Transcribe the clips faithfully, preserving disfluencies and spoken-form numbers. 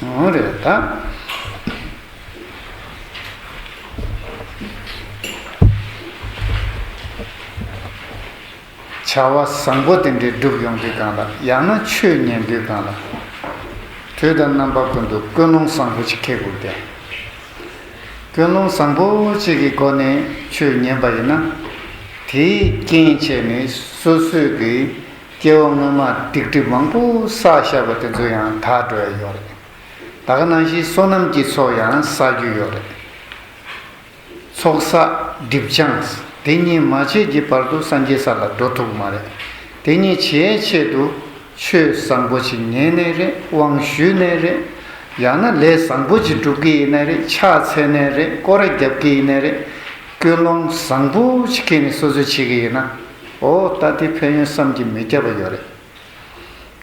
འོ་རེད་ད། བྱ་བ་བཟང་པོ་དེ་འདྲའི་སྒྲུབ་ཡོང་དུས་སྒང་ལ། ཡང་ན་ཆོས་ཉན་དུས་སྒང་ལ། དུས་དང་རྣམ་པ་ཀུན་ཏུ་ཀུན་སློང་བཟང་པོ་ཅིག་འཁྱེར་དགོས་ཏེ། ཀུན་སློང་བཟང་པོ་ཅིག་གི་སྒོ་ནས་ཆོས་ཉན་པ་ཡིན་ན། དེའི་རྐྱེན་བྱས་ནས་སོ་སོའི་གི་སྐྱེ་བ་སྔོན་མ་སྡིག་སྒྲིབ་མང་པོ་བསགས་བཞག་པ་དེ་ཚོ་ཡང་དག་འགྲོ་ཡ་ཡོད་རེད། ད་ག་ནང་བཞིན་བསོད་ནམས་ཀྱི་ཚོགས་ཡང་བསགས་རྒྱུ་ཡོད་རེད། ཚོགས་བསགས་སྒྲིབ་སྦྱངས་དེ་གཉིས་མ་བྱས་ཀྱི་བར་དུ་སངས་རྒྱས་ས་ལ་འགྲོ་ཐུབ་ཀྱི་མ་རེད། དེ་གཉིས་བྱེད་ཆེད་དུ་ཆོས་བཟང་པོ་ཅིག་ཉན་ནའི་རེད། དབང་ཞུས་ནའི་རེད། ཡང་ན་ལས་བཟང་པོ་ཅིག་སྒྲུབ་ཀྱི་ཡིན་ནའི་རེད། ཕྱག་འཚལ་ནའི་རེད། སྐོར་ར་རྒྱབ་ཀྱི་ཡིན་ནའི་རེད། ཀུན་སློང་བཟང་པོ་ཅིག་འཁྱེར་ནས་སོ་སོས་བྱེད་ཀྱི་ཡིན་ན། འོ་ད་དེ་ཕན་ཡོན་བསམ་གྱིས་མི་ཁྱབ་པ་ཡོད་རེད།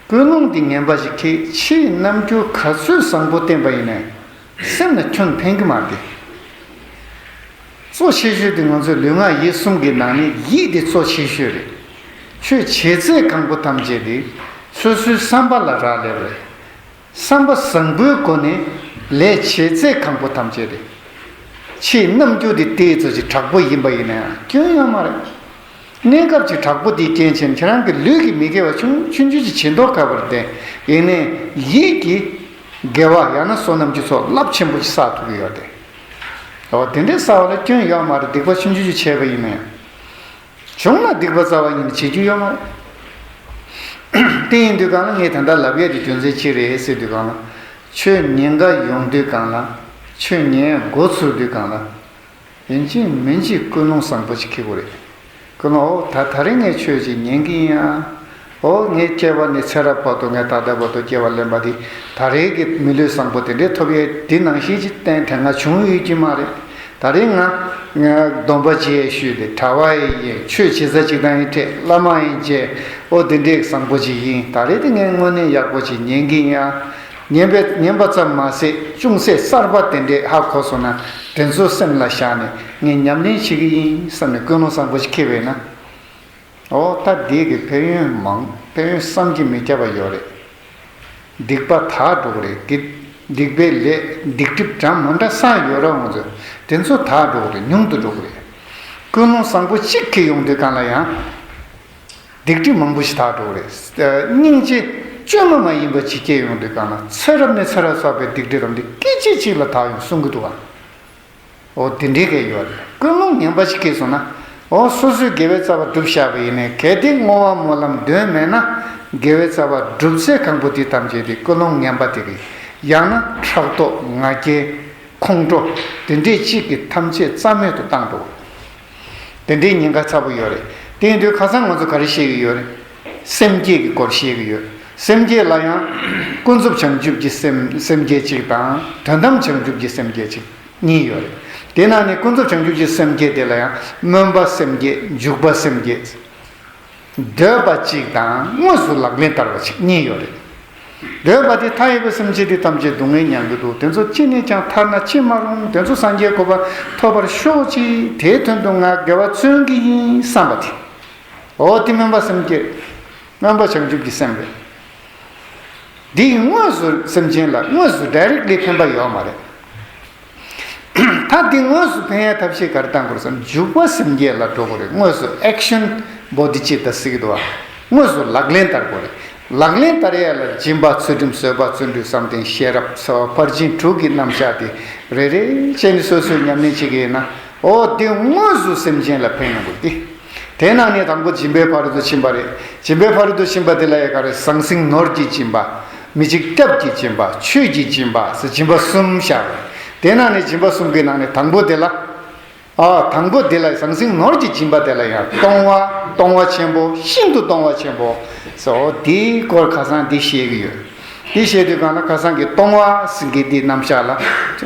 ཀུན་སློང་འདི་ངན་པ་ཞིག་གིས་ཕྱིའི་རྣམ་འགྱུར་ག་ཚོད་བཟང་པོ་བསྟན་པ་ཡིན་ནའི་སེམས་ལ་ཁྱོན་ཕན་གྱི་མ་རེད། གཙོ་ཆེ་ཤོས་དེ་ང་ཚོའི་ལུས་ངག་ཡིད་གསུམ་གྱི་ནང་ནས་ཡིད་དེ་གཙོ་ཆེ་ཤོས་རེད། ཆོས་བྱེད་ཚད་གང་པོ་ཐམས་ཅད་དེ་སོ་སོའི་བསམ་པ་ལ་རག་ལས་པ་རེད། བསམ་པ་བཟང་པོའི་སྒོ་ནས་ལས་བྱེད་ཚད་གང་པོ་ཐམས་ཅད་རེད། ཕྱིའི་རྣམ་འགྱུར་དེ་ཏོག་ཙམ་ཅིག་དྲག་པོ་ཡིན་པ་ཡིན་ན་ཡང་སྐྱོན་ཡོད་མ་རེད། གནས་སྐབས་ཀྱི་དྲག་པོ་དེའི་རྐྱེན་བྱས་ནས་ཁྱེད་རང་གི་ལུས་ཀྱི་མི་དགེ་བ་ཆུང་ཆུང་ཆུང་ཅིག་བྱེད་མདོག་ཁ་པོ་རེད་དེ། ཡིན་ནའི་ཡིད་ཀྱི་དགེ་བ་ཡང་ན་བསོད་ནམས་ཀྱི་ཚོགས་རླབས་ཆེན་པོ་ཅིག་བསགས་ཐུབ་ཀྱི་ཡོད་དེ། འོ་དེ་འདྲའི་བསགས་པ་ལ་སྐྱོན་ཡོད་མ་རེད། སྡིག་པ་ཆུང་ཆུང་ཅིག་བྱས་པ་ཡིན་ན་ཡང་། བྱུང་ན་སྡིག་པ་རྩ་བ་ཉིད་ནས་བྱེད་རྒྱུ་ཡོད་མ་རེད། དེ་ཡིན་དུས་སྒང་ལ་ངས་ད་ལྟ་ལབ་ཡས་དེ་རྒྱུ་མཚན་ཅི་རེད་ཟེར་དུས་སྒང་ལ། ཆོས་ཉན་ག་ཡོང་དུས་སྒང་ལ། ཆོས་ཉན་འགོ་ཚུགས་དུས་སྒང་ལ། ཡིན་གཅིག་མིན་གཅིག་ཀུན་སློང་བཟང་པོ་ཅིག་འཁྱེར་དགོས་རེད། ཀུན་སློང་། འོ་ད་ད་རེས་ངས་ཆོས་ཅིག་ཉན་གྱི་ཡིན་ཨ། འོ་ངས་སྐྱེ་བ་ནས་ཚེ་རབས་བར་དུ་ངས་ད་ལྟ་བར་དུ་སྐྱེ་བ་ལེན་པ་འདི་ད་རེས་ཀྱི་མི་ལུས་བཟང་པོ་དེ་འདྲའི་ཐོབ་ཡས་འདི་ནང་བཞིན་ཅིག་གཏན་དེ་སྔ་བྱུང་ཡོད་ཀྱི་མ་རེད། ད་རེས་ང་ང་སྡོམ་པ་བརྗེད་ཞུས་ཏེ་གྲྭ་པ་ཡིན་ཡིན། ཆོས་བྱེད་ས་ཅིག་དང་ཡིན་འཕྲད། བླ་མ་ཡིན་བྱས། འོ་དེ་འདྲའི་བཟང་པོ་ཅིག་ཡིན། ད་རེས་དེ་ངས་དངོས་གནས་ཡག་པོ་ཅིག་ཉན་གྱི་ཡིན་ཨ། ཉན་པའི་ཉན་པ་ཙམ་མ་ཟད་ཅུང་ཟད་གསར་པ་དེ་འདྲས་ཧ་གོ་སོང་ན། དེ་ཚོ་སེམས་ལ་བཞག་ནས་ངས་ཉམས་ལེན་བྱེད་ཀྱི་ཡིན་བསམ་ནས་ཀུན་སློང་བཟང་པོ་ཞིག་འཁྱེར་བས་ན། འོ་ད་འདི་གི་ཕན་ཡོན་མང་། ཕན་ཡོན་བསམ་གྱིས་མི་ཁྱབ་པ་ཡོད་རེད། སྡིག་པ་དག་འགྲོ་གི་རེད། སྡིག་སྡིག་པའི་ལས་སྡིག་སྒྲིབ་འདྲ་མི་འདྲ་བསགས་ཡོད་ར། འོ་ཚོ་དེ་ཚོ་དག་འགྲོ་གི་རེད། ཉུང་དུ་འགྲོ་གི་རེད། ཀུན་སློང་བཟང་པོ་གཅིག་འཁྱེར་ཡོང་དུས་སྒང་ལ་ཡང་། སྡིག་སྒྲིབ་མང་པོ་ཞིག་དག་འགྲོ་གི་རེད། སྙིང་རྗེ་བཅོས་མ་མ་ཡིན་པ་ཅིག་སྐྱེ་ཡོང་དུས་སྒང་ལ་ཚེ་རབས་ནས་ཚེ་རབས་བསགས་པའི་སྡིག་སྒྲིབ་རང་འདི་སྐད་ཅིག་གཅིག་ལ་དག་ཡོང་གསུང་གི་འདུག་ག། འོ་དེ་འདྲའི་ག་ཡོད་རེད། ཀུན་སློང་ངན་པ་ཞིག་སྐྱེས་སོང་ན། འོ་སོ་སོས་དགེ་བའི་རྩ་བ་བསྒྲུབས་བཞག་པ་ཡིན་ནའི་གལ་ཏེ་བསྔོ་བ་སྨོན་ལམ་འདོན་མེད་ན། དགེ་བའི་རྩ་བ་བསྒྲུབ་ཚད་གང་པོ་དེ་ཐམས་ཅད་དེ་ཀུན་སློང་ངན་པ་དེ་གི། ཡང་ན་ཕྲག་དོག་ང་རྒྱལ། ཁོང་ཁྲོ། དེ་འདྲས་གཅིག་གིས་ཐམས་ཅད་རྩ་མེད་དུ་བཏང་འགྲོ། དེ་འདྲའི་ཉེན་ཁ་ཚ་པོ་ཡོད་རེད། དེ་ཡིན་དུས་ཁ་སང་ང་ཚོ་ག་རེ་བཤད་ཀྱི་ཡོད་རེད། སེམས་བསྐྱེད་ཀྱི་སྐོར་བཤད་ཀྱི་ཡོད། སེམས་བསྐྱེད་ལ་ཡང་ཀུན་རྫོབ་བྱང་ཆུབ་ཀྱི་སེམས་སེམས་བསྐྱེད་གཅིག་དང་དོན་དམ་བྱང་ཆུབ་ཀྱི་སེམས་བསྐྱེད་གཅིག་གཉིས་ཡོད་རེད། དེ་ནང་ནས་ཀུན་རྫོབ་བྱང་ཆུབ་ཀྱི་སེམས་བསྐྱེད་དེ་ལ་ཡང་སྨོན་པ་སེམས་བསྐྱེད། འཇུག་པ་སེམས་བསྐྱེད། འདོད་པ་གཅིག་དང་དངོས་སུ་ལག་ལེན་བསྟར་བ་གཅིག་གཉིས་ཡོད་རེད། འདོད་པ་དེ་མཐའ་ཡས་པའི་སེམས་ཅན་དེ་ཐམས་ཅད་སྡུག་བསྔལ་མྱང་གི་འདུག་དེ་ཚོ་ཅི་ནས་ཀྱང་ཐར་ན་ཅི་མ་རུང་། དེ་ཚོ་སངས་རྒྱས་གོ་འཕང་ཐོབ་པར་ཤོག་ཅིག་དེའི་དོན་དུ་ང་དགེ་བ་བརྩོན་གྱི་ཡིན་བསམ་པ་དེ། འོ་དེ་སྨོན་པ་སེམས་བསྐྱེད། སྨོན་པ་བྱང་ཆུབ་ཀྱི་སེམས་རེད། འདི་དངོས་སུ་སེམས་ཅན་ལ་དངོས་སུ་ཌའི་རེག་ལི་ཕན་པ་ཡོད་མ་རེད། ད་འདི་དངོས་སུ་ཕན་ཡ་ཐབས་ཤེས་ག་རེ་བཏང་དགོས་སམ། འཇུག་པ་སེམས་བསྐྱེད་ལ་འགྲོ་དགོས་རེད། དངོས་སུ་ཨེག་ཤན་བོ་དྷི་ཅིཏྟ་ཟེར་གྱི་འདུག་བ། དངོས་སུ་ལག་ལེན་བསྟར་དགོས་རེད། ལག་ལེན་བསྟར་ཡ་ལ་སྦྱིན་པ། ཚུལ་ཁྲིམས། བཟོད་པ། བརྩོན་འགྲུས། བསམ་གཏན། ཤེས་རབ། འཚོ་བ་ཕར་ཕྱིན་དྲུག་གི་རྣམ་གཞག་དེ་རེ་རེ་བྱས་ནས་སོ་སོས་ཉམས་ལེན་བྱེད་ཀྱི་ཡིན་ན། འོ་དེ་དངོས་སུ་སེམས་ཅན་ལ་ཕན་ཡོང་གི་རེད་དེ། དེ་ནང་ནས་དང་པོ་སྦྱིན་པའི་ཕ་རོལ་ཏུ་ཕྱིན་པ་རེད། སྦྱིན་པའི་ཕ་རོལ་ཏུ་ཕྱིན་པ་དེ་ལ་ཡ་ག་རེ། ཟང་ཟིང་ནོར་གྱི་སྦྱིན་པ། མི་འཇིགས་སྐྱབས་ཀྱི་སྦྱིན་པ། ཆོས་ཀྱི་སྦྱིན་པ་ཟེར་སྦྱིན་པ་གསུམ་བཞག་རེད། དེ་ནང་ནས་སྦྱིན་པ་གསུམ་གྱི་ནང་ནས་དང་པོ་དེ་ལ། ཨ་དང་པོ་དེ་ལ་ཟང་ཟིང་ནོར་གྱི་སྦྱིན་པ་དེ་ལ་ཡང་གཏོང་བ། གཏོང་བ་ཆེན་པོ། ཤིན་ཏུ་གཏོང་བ་ཆེན་པོ་ཟེར། འོ་དེའི་སྐོར་ཁ་སང་འདི་བཤད་ཀྱི་ཡོད། འདི་བཤད་དུས་སྒང་ལ་ཁ་སང་གི་གཏོང་བ་ཟེར་མཁན་འདིའི་རྣམ་གཞག་ལ།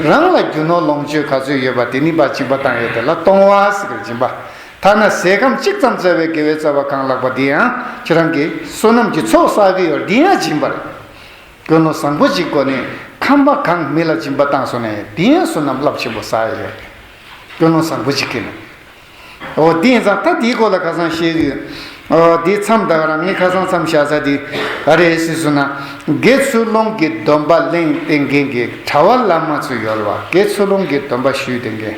རང་ལ་རྒྱུ་ནོར་ལོངས་སྤྱོད་ག་ཚོད་ཡོད་པ་དེ་ནི་པ་སྦྱིན་པ་བཏང་ཡོད་དེ་ལ་གཏོང་བ་ཟེར་གྱི་སྦྱིན་པ། ཐ་ན་ཟས་ཁམ་གཅིག་ཙམ་བཙལ་བའི་དགེ་བའི་རྩ་བ་གང་ལགས་པ་འདི་ཡང་ཁྱེད་རང་གིས་བསོད་ནམས་ཀྱི་ཚོགས་བསགས་ཀྱི་ཡོད། འདི་ཡང་སྦྱིན་པ་རེད། ཀུན་སློང་བཟང་པོ་ཅིག་སྒོ་ནས་ཁམས་པ་གང་མི་ལ་སྦྱིན་པ་བཏང་སོང་ནས་འདི་ཡང་བསོད་ནམས་རླབས་ཆེན་པོ་བསགས་ཡོད། ཀུན་སློང་བཟང་པོ་ཅིག་གིས་ནི། འོ་དེ་ཡིན་ཙང་ད་དེའི་སྐོར་ལ་ཁ་སང་བཤད་ཀྱི་ཡོད། ཨོ་འདི་མཚམས་ད་ག་རང་ངས་ཁ་སང་མཚམས་བཞག་ས་འདི་ག་རེ་ཟེར་སོང་ན། དགེ་ཚུལ་སློང་གི་སྡོམ་པ་ལེན་བསྟེན་མཁན་གྱི་གྲྭ་པ་བླ་མ་ཚོ་ཡོད་རེད་བ། དགེ་ཚུལ་སློང་གི་སྡོམ་པ་ཞུས་བསྟེན་མཁན་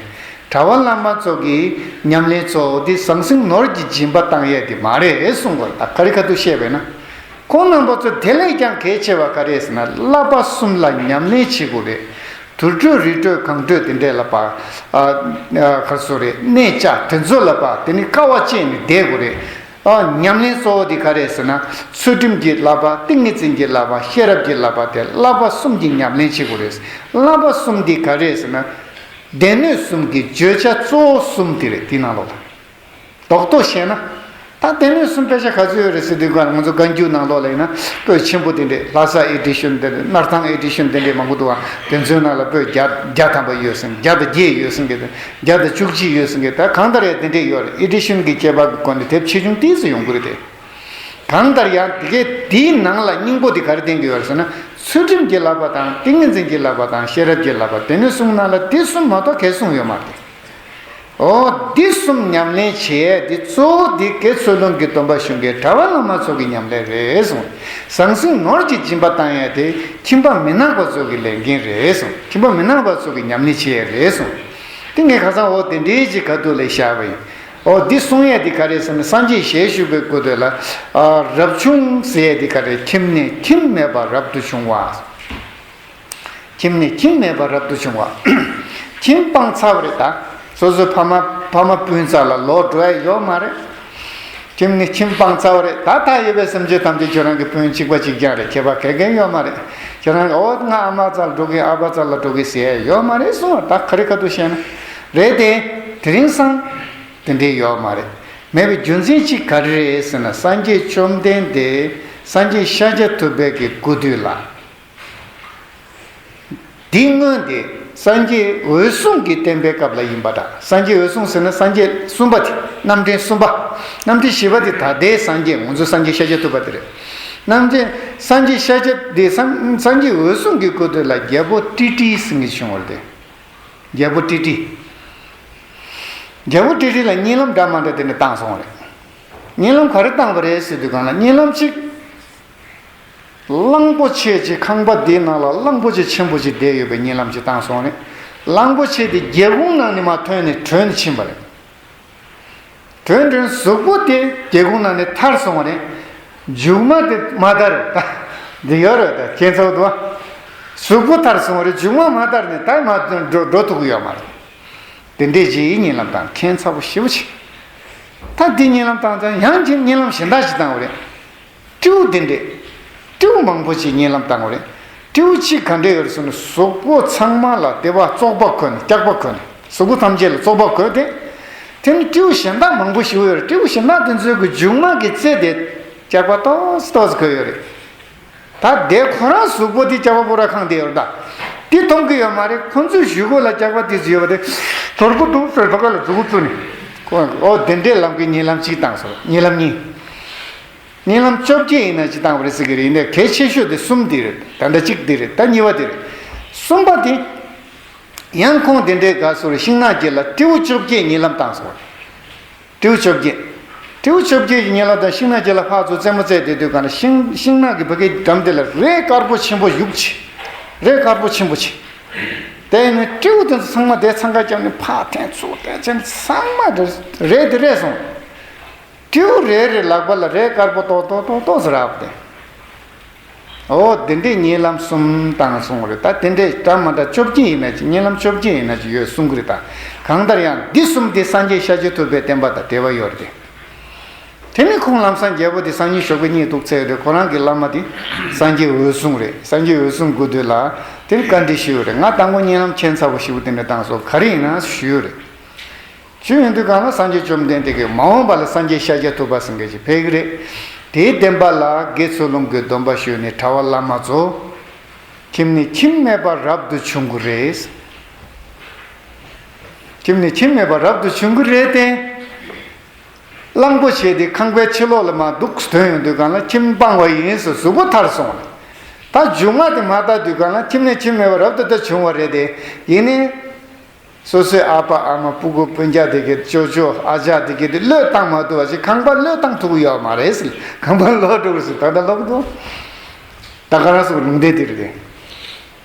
གྲྭ་པ་བླ་མ་ཚོ་གི་ཉམས་ལེན་གཙོ་བོ་འདི་ཟང་ཟིང་ནོར་གྱི་སྦྱིན་པ་བཏང་ཡས་དེ་མ་རེད་གསུང་དགོས། ད་ག་རེ་ག་དུས་བཤད་པས་ན། ཁོང་རྣམ་པ་ཚོ་དེ་ལས་ཀྱང་གལ་ཆེ་བ་ག་རེ་ཟེར་ན། བསླབ་པ་གསུམ་ལ་ཉམས་ལེན་བྱེད་དགོས་རེད། དུར་ཁྲོད་རི་ཁྲོད་གངས་ཁྲོད་དེ་འདྲས་ལ་ཕར་ཨ་ཨ་ག་རེ་ཟེར་རེད། གནས་བཅགས་དེ་ཚོ་ལ་ཕར་དེ་ནི་དཀའ་བ་སྤྱད་ནས་བསྡད་དགོས་རེད། ཨ་ཉམས་ལེན་གཙོ་བོ་དེ་ག་རེ་ཟེར་ན། ཚུལ་ཁྲིམས་ཀྱི་བསླབ་པ། ཏིང་ངེ་འཛིན་གྱི་བསླབ་པ། ཤེས་རབ་ཀྱི་བསླབ་པ། དེ་བསླབ་པ་གསུམ་གྱི་ཉམས་ལེན་བྱེད་དགོས་རེད། བསླབ་པ་གསུམ་དེ་ག་རེ་ཟེར་ན། སྡེ་སྣོད་གསུམ་གྱི་བརྗོད་བྱ་གཙོ་བོ་གསུམ་དེ་རེད། དེའི་ནང་ལོགས་ལ། རྡོག་རྡོག་བཤད་ན། ད་སྡེ་སྣོད་གསུམ་དཔེ་ཆ་ག་ཚོད་ཡོད་རེད་ཟེར་དུས་སྒང་ང་ཚོ་བཀའ་འགྱུར་ནང་ལོགས་ལ་ཡིན་ན་པོད་ཆེན་པོ་དེ་འདྲས། ལྷ་ས་ཨེ་ཌི་ཤན་དེ་འདྲས། སྣར་ཐང་ཨེ་ཌི་ཤན་དེ་འདྲས་མང་པོ་འདུག་བ། དེ་ཚོའི་ནང་ལ་པོད་བརྒྱ་བརྒྱ་ཐམ་པ་ཡོད་ཟེར། བརྒྱ་དང་བརྒྱད་ཡོད་ཟེར་གི། བརྒྱ་དང་བཅུ་གཅིག་ཡོད་ཟེར་གི། ད་གང་ལྟར་ཡང་དེ་འདྲས་ཡོད་རེད། ཨེ་ཌི་ཤན་གྱི་དཔྱད་པ་གི་སྒོ་ནས་དེབ་ཆེ་ཆུང་ཏོག་ཙམ་ཡོང་གི་རེད་དེ། གང་ལྟར་ཡང་དེ་གའི་དེའི་ནང་ལ་སྙིང་པོ་དེ་ག་རེ་བསྟན་གྱི་ཡོད་རེད་ཟེར་ན། ཚུལ་ཁྲིམས་ཀྱི་བསླབ་པ་དང་། ཏིང་ངེ་འཛིན་གྱི་བསླབ་པ་དང་། ཤེས་རབ་ཀྱི་བསླབ་པ། སྡེ་སྣོད་གསུམ་ནང་ལ་དེ་གསུམ་མ་གཏོགས་གལ་གསུངས་ཡོད་མ་རེད། ཨོ་འདི་གསུམ་ཉམས་ལེན་བྱེད་ཡས་འདི་གཙོ་བོ་འདི་དགེ་ཚུལ་སློང་གི་སྡོམ་པ་ཞུ་མཁན་གྲྭ་པ་བླ་མ་ཚོ་གི་ཉམས་ལེན་རེད་གསུངས། ཟང་ཟིང་ནོར་གྱི་སྦྱིན་པ་བཏང་ཡས་དེ་ཁྱིམ་པ་མི་ནག་པ་ཚོ་གི་ལས་འགན་རེད་གསུངས། ཁྱིམ་པ་མི་ནག་པ་ཚོ་གི་ཉམས་ལེན་བྱེད་ཡས་རེད་གསུངས། དེ་ངས་ཁ་སང་འོ་དེ་འདྲའི་ཅིག་ག་དུས་ལ་བཞག་པ་ཡིན། འོ་འདི་གསུང་ཡས་འདི་ག་རེད་ཟེར་ན། སངས་རྒྱས་ཞལ་བཞུགས་པའི་སྐུ་དུས་ལ། ཨ་རབ་བྱུང་ཟེར་ཡས་འདི་ག་རེད། ཁྱིམ་ནས་ཁྱིམ་མེད་པར་རབ་ཏུ་བྱུང་བ། ཁྱིམ་ནས་ཁྱིམ་མེད་པར་རབ་ཏུ་བྱུང་བ། ཁྱིམ་སྤངས་ཚར་བ་རེད་ད། སོ་སོའི་ཕ་མ་ཕ་མ་སྤུན་རྩ་ལ་ལོག་འགྲོ་ཡ་ཡོད་མ་རེད། ཁྱིམ་ནས་ཁྱིམ་སྤངས་ཚར་བ་རེད་ད། ད་ཡོད་པའི་སེམས་ཅན་ཐམས་ཅད་ཁྱོད་རང་གི་སྤུན་གཅིག་པ་གཅིག་རྐྱང་རེད། ཁྱད་པར་ག་གེ་ཡོད་མ་རེད། ཁྱོད་རང་གི་འོ་ང་ཨ་མ་རྩ་ལ་འགྲོ་གི། ཨ་ཕ་རྩ་ལ་འགྲོ་གི་ཟེར་ཡ་ཡོད་མ་རེད་གསུངས་པ། ད་ག་རེ་ག་དུས་བཤད་ན་རེད་དེ། དེ་རིང་སང་དེ་འདྲས་ཡོད་མ་རེད། མེད་པའི་རྒྱུ་མཚན་གཅིག་ག་རེ་རེད་ཟེར་ན། སངས་རྒྱས་བཅོམ་ལྡན་འདས་སངས་རྒྱས་ཤཱཀྱ་ཐུབ་པའི་གི་སྐུ་དུས་ལ། འདི་སྔོན་དེ་སངས་རྒྱས་འོད་སྲུང་གི་བསྟན་པའི་སྐབས་ལ་ཡིན་པ་འདྲ། སངས་རྒྱས་འོད་སྲུང་ཟེར་ན་སངས་རྒྱས་གསུམ་པ་དེ། རྣམ་འདྲེན་གསུམ་པ། རྣམ་འདྲེན་བཞི་པ་དེ་ད་ལྟའི་སངས་རྒྱས་ང་ཚོའི་སངས་རྒྱས་ཤཱཀྱ་ཐུབ་པ་དེ་རེད། རྣམ་འདྲེན་སངས་རྒྱས་ཤཱཀྱ་དེ་སངས་སངས་རྒྱས་འོད་སྲུང་གི་སྐུ་དུས་ལ་རྒྱལ་པོ་ཀྲི་ཀྲི་ཟེར་མཁན་བྱུང་བ་རེད་དེ། རྒྱལ་པོ་ཀྲི་ཀྲི། རྒྱལ་པོ་ཀྲི་ཀྲི་ལ་གཉིད་ལམ་འདྲ་མ་འདྲ་དེ་འདྲ་བཏང་སོང་བ་རེད། གཉིད་ལམ་ག་རེ་བཏང་བ་རེད་ཟེར་དུས་སྒང་ལ། གཉིད་ལམ་གཅིག་གླང་པོ་ཆེ་གཅིག་ཁང་པ་འདིའི་ནང་ལ་གླང་པོ་ཆེ་ཆེན་པོ་ཅིག་བསྡད་ཡོད་པའི་གཉིད་ལམ་ཅིག་བཏང་སོང་རེད། གླང་པོ་ཆེ་དེ་སྒེའུ་ཁུང་ནང་ནས་མར་ཐོན་ནས་བྲོས་ནས་ཕྱིན་པ་རེད། བྲོས་བྲོས་གཟུགས་པོ་དེ་སྒེའུ་ཁུང་ནང་ནས་ཐར་སོང་བ་རེད། མཇུག་མ་དེ་མ་ཐར་རེད་ད། འདི་ཡོད་རེད་ད། ཁྱེད་ཚོ་དུ་བ། གཟུགས་པོ་ཐར་སོང་བ་རེད། མཇུག་མ་མ་ཐར་ནས་ད་མར་འགྲོ་འགྲོ་ཐུབ་ཀྱི་ཡོད་མ་རེད། དེ་འདྲས་ཅིག་གཉིད་ལམ་བཏང་། ཁྱད་མཚར་པོ་ཞེ་པོ་ཅིག་ད་འདི་གཉིད་ལམ་བཏང་ཙང་ཡང་ཅིག་གཉིད་ལམ་གཞན་དག་ཅིག་བཏང་བ་རེད། སྤྲེའུ་དེ་འདྲས། སྤྲེའུ་མང་པོ་ཅིག་གཉིད་ལམ་བཏང་བ་རེད། སྤྲེའུ་གཅིག་ག་འདྲས་ཡོད་རེད་ཟེར་ན། གཟུགས་པོ་ཚང་མ་ལ་དེ་བ་བཙོག་པ་གོན་ནས། སྐྱག་པ་གོན་ནས། གཟུགས་པོ་ཐམས་ཅད་ལ་བཙོག་པ་གོན་ཏེ། དེ་ནི་སྤྲེའུ་གཞན་དག་མང་པོ་ཞིག་ཡོད་རེད། སྤྲེའུ་གཞན་དག་དེ་ཚོའི་གི་མཇུག་མ་གི་རྩེ་དེ་སྐྱག་པ་ཏོག་ཙམ་ཏོག་ཙམ་གོན་ཡོད་རེད། ད་དེ་ཁོ་རང་གཟུགས་པོ་དེ་སྐྱག་པ་པོ་ར་ཁེངས་བསྡད་ཡོད་རེད་ད། དེ་མཐོང་གི་ཡོད་མ་རེད། ཁོ་ཚོའི་གཟུགས་པོ་ལ་སྐྱག་པ་དེ་ཚོ་ཡོད་པ་དེ། དོར་པོ་འདུག་ཟེར་ཕ་ག་ལ་མཛུ་གུ་བཙུགས་ནས། ཁོ་ཨོ་དེ་འདྲས་ལམ་གི་གཉིད་ལམ་གཅིག་བཏང་སོང་། གཉིད་ལམ་གཉིས། གཉིད་ལམ་བཅོ་བརྒྱད་ཡིན་ན་ཅིག་བཏང་བ་རེད་ཟེར་གི་རེད། ཡིན་ནའི་གལ་ཆེ་ཤོས་དེ་གསུམ་དེ་རེད། ད་ལྟ་གཅིག་དེ་རེད། ད་གཉིས་པ་དེ་རེད། གསུམ་པ་དེ། ཡང་ཁོང་དེ་འདྲའི་དགའ་སོ་རེད། ཤིང་ནགས་དཀྱིལ་ལ་སྤྲེའུ་བཅོ་བརྒྱད་གཉིད་ལམ་བཏང་སོང་། སྤྲེའུ་བཅོ་བརྒྱད། སྤྲེའུ་བཅོ་བརྒྱད་ཀྱི་གཉིད་ལམ་དང་། ཤིང་ནགས་དཀྱིལ་ལ་ཕར་ཚུར་རྩེད་མོ་རྩེ་བསྡད་དུས་སྒང་ལ། ཤིང་ཤིང་ནགས་ཀྱི་ཕ་གིའི་འགྲམ་དེ་ལ་རས་དཀར་པོ་ཆེན་པོ་ཡུག་ཆེ། རས་དཀར་པོ་ཆེན་པོ་ཆེ། དེ་ནས་སྤྲེའུ་དེ་ཚོ་ཚང་མ་དེ་འཚང་ཁ་བརྒྱབ་ནས་ཕར་འཐེན་ཚུར་འཐེན་བྱས་ནས་ཚང་མ་རས་དེ་རས་སོང་། སྤྲེའུ་རེ་རེ་ལག་པ་ལ་རས་དཀར་པོ་ཏོག་ཏོག་ཏོག་ཏོག་ཟེར་རག་པ་དེ། ཨོ་དེ་འདྲས་གཉིད་ལམ་གསུམ་བཏང་སོང་རེད། ད་དེ་འདྲས་འདྲ་མ་འདྲ་བཅོ་བརྒྱད་ཡིན་ན་ཅིག་གཉིད་ལམ་བཅོ་བརྒྱད་ཡིན་ན་ཅིག་ཡོད་གསུང་གི་རེད། ད་གང་ལྟར་ཡང་འདི་གསུམ་དེ་སངས་རྒྱས་ཤཱཀྱ་ཐུབ་པའི་བསྟན་པ་དང་འབྲེལ་བ་ཡོད་རེད། དེ་ནས་ཁོང་ལམ་སང་རྒྱལ་པོ་དེ་སང་ཉིན་ཞོགས་པའི་གཉིད་སྡུག་ཚད་རེད། ཁོ་རང་གི་བླ་མ་དེ་སངས་རྒྱས་འོད་སྲུང་རེད། སངས་རྒྱས་འོད་སྲུང་སྐུ་དུས་ལ་དེར་བཀའ་འདྲི་ཞུས་རེད། ང་དང་པོ་གཉིད་ལམ་ཁྱད་མཚར་པོ་ཞེ་པོ་དེ་འདྲ་བཏང་སོང་། ག་རེ་ཡིན་ན་ཞུས་རེད། ཞུས་ཡོང་དུས་སྒང་ལ་སངས་རྒྱས་བཅོམ་ལྡན་འདས་ཀྱིས་མ་འོངས་པ་ལ་སངས་རྒྱས་ཤཱཀྱ་ཐུབ་པ་ཟེར་མཁན་ཞིག་ཕེབས་ཀྱི་རེད། དེའི་བསྟན་པ་ལ་དགེ་ཚུལ་སློང་གི་སྡོམ་པ་ཞུས་ནས་གྲྭ་པ་བླ་མ་ཚོ། ཁྱིམ་ནས་ཁྱིམ་མེད་པར་རབ་ཏུ་བྱུང་གི་རེད། ཁྱིམ་ནས་ཁྱིམ་མེད་པར་རབ་ཏུ་བྱུང་གི་རེད་དེ། གླང་པོ་ཆེ་དེ་ཁང་པའི་ཕྱི་ལོགས་ལ་མར་འདུག་ཐོན་ཡོང་དུས་སྒང་ལ་ཁྱིམ་སྤངས་པ་ཡིན་ཟེར་གཟུགས་པོ་ཐར་སོང་། ད་མཇུག་མ་དེ་མར་ལྟ་དུས་སྒང་ལ་ཁྱིམ་ནས་ཁྱིམ་མེད་པར་རབ་ཏུ་ད་བྱུང་བ་རེད་དེ། ཡིན་ནའི། སོ་སོའི་ཨ་ཕ་ཨ་མ་སྤུ་གུ་སྤུན་ཀྱག་དེ་གའི་ཅོ་ཅོ་ཨ་ཅག་དེ་གའི་དེ་བློས་བཏང་མ་ཐུབ་པ་ཞིག་ཁང་པ་བློས་བཏང་ཐུབ་ཀྱི་ཡོད་མ་རེད་ཟེར། ཁང་པ་ལོག་འགྲོ་གི་ཟེར། ད་ལྟ་ལོག་འདུག་ད་ག་རང་སོགས་ལུང་བསྟན་དེ་རེད།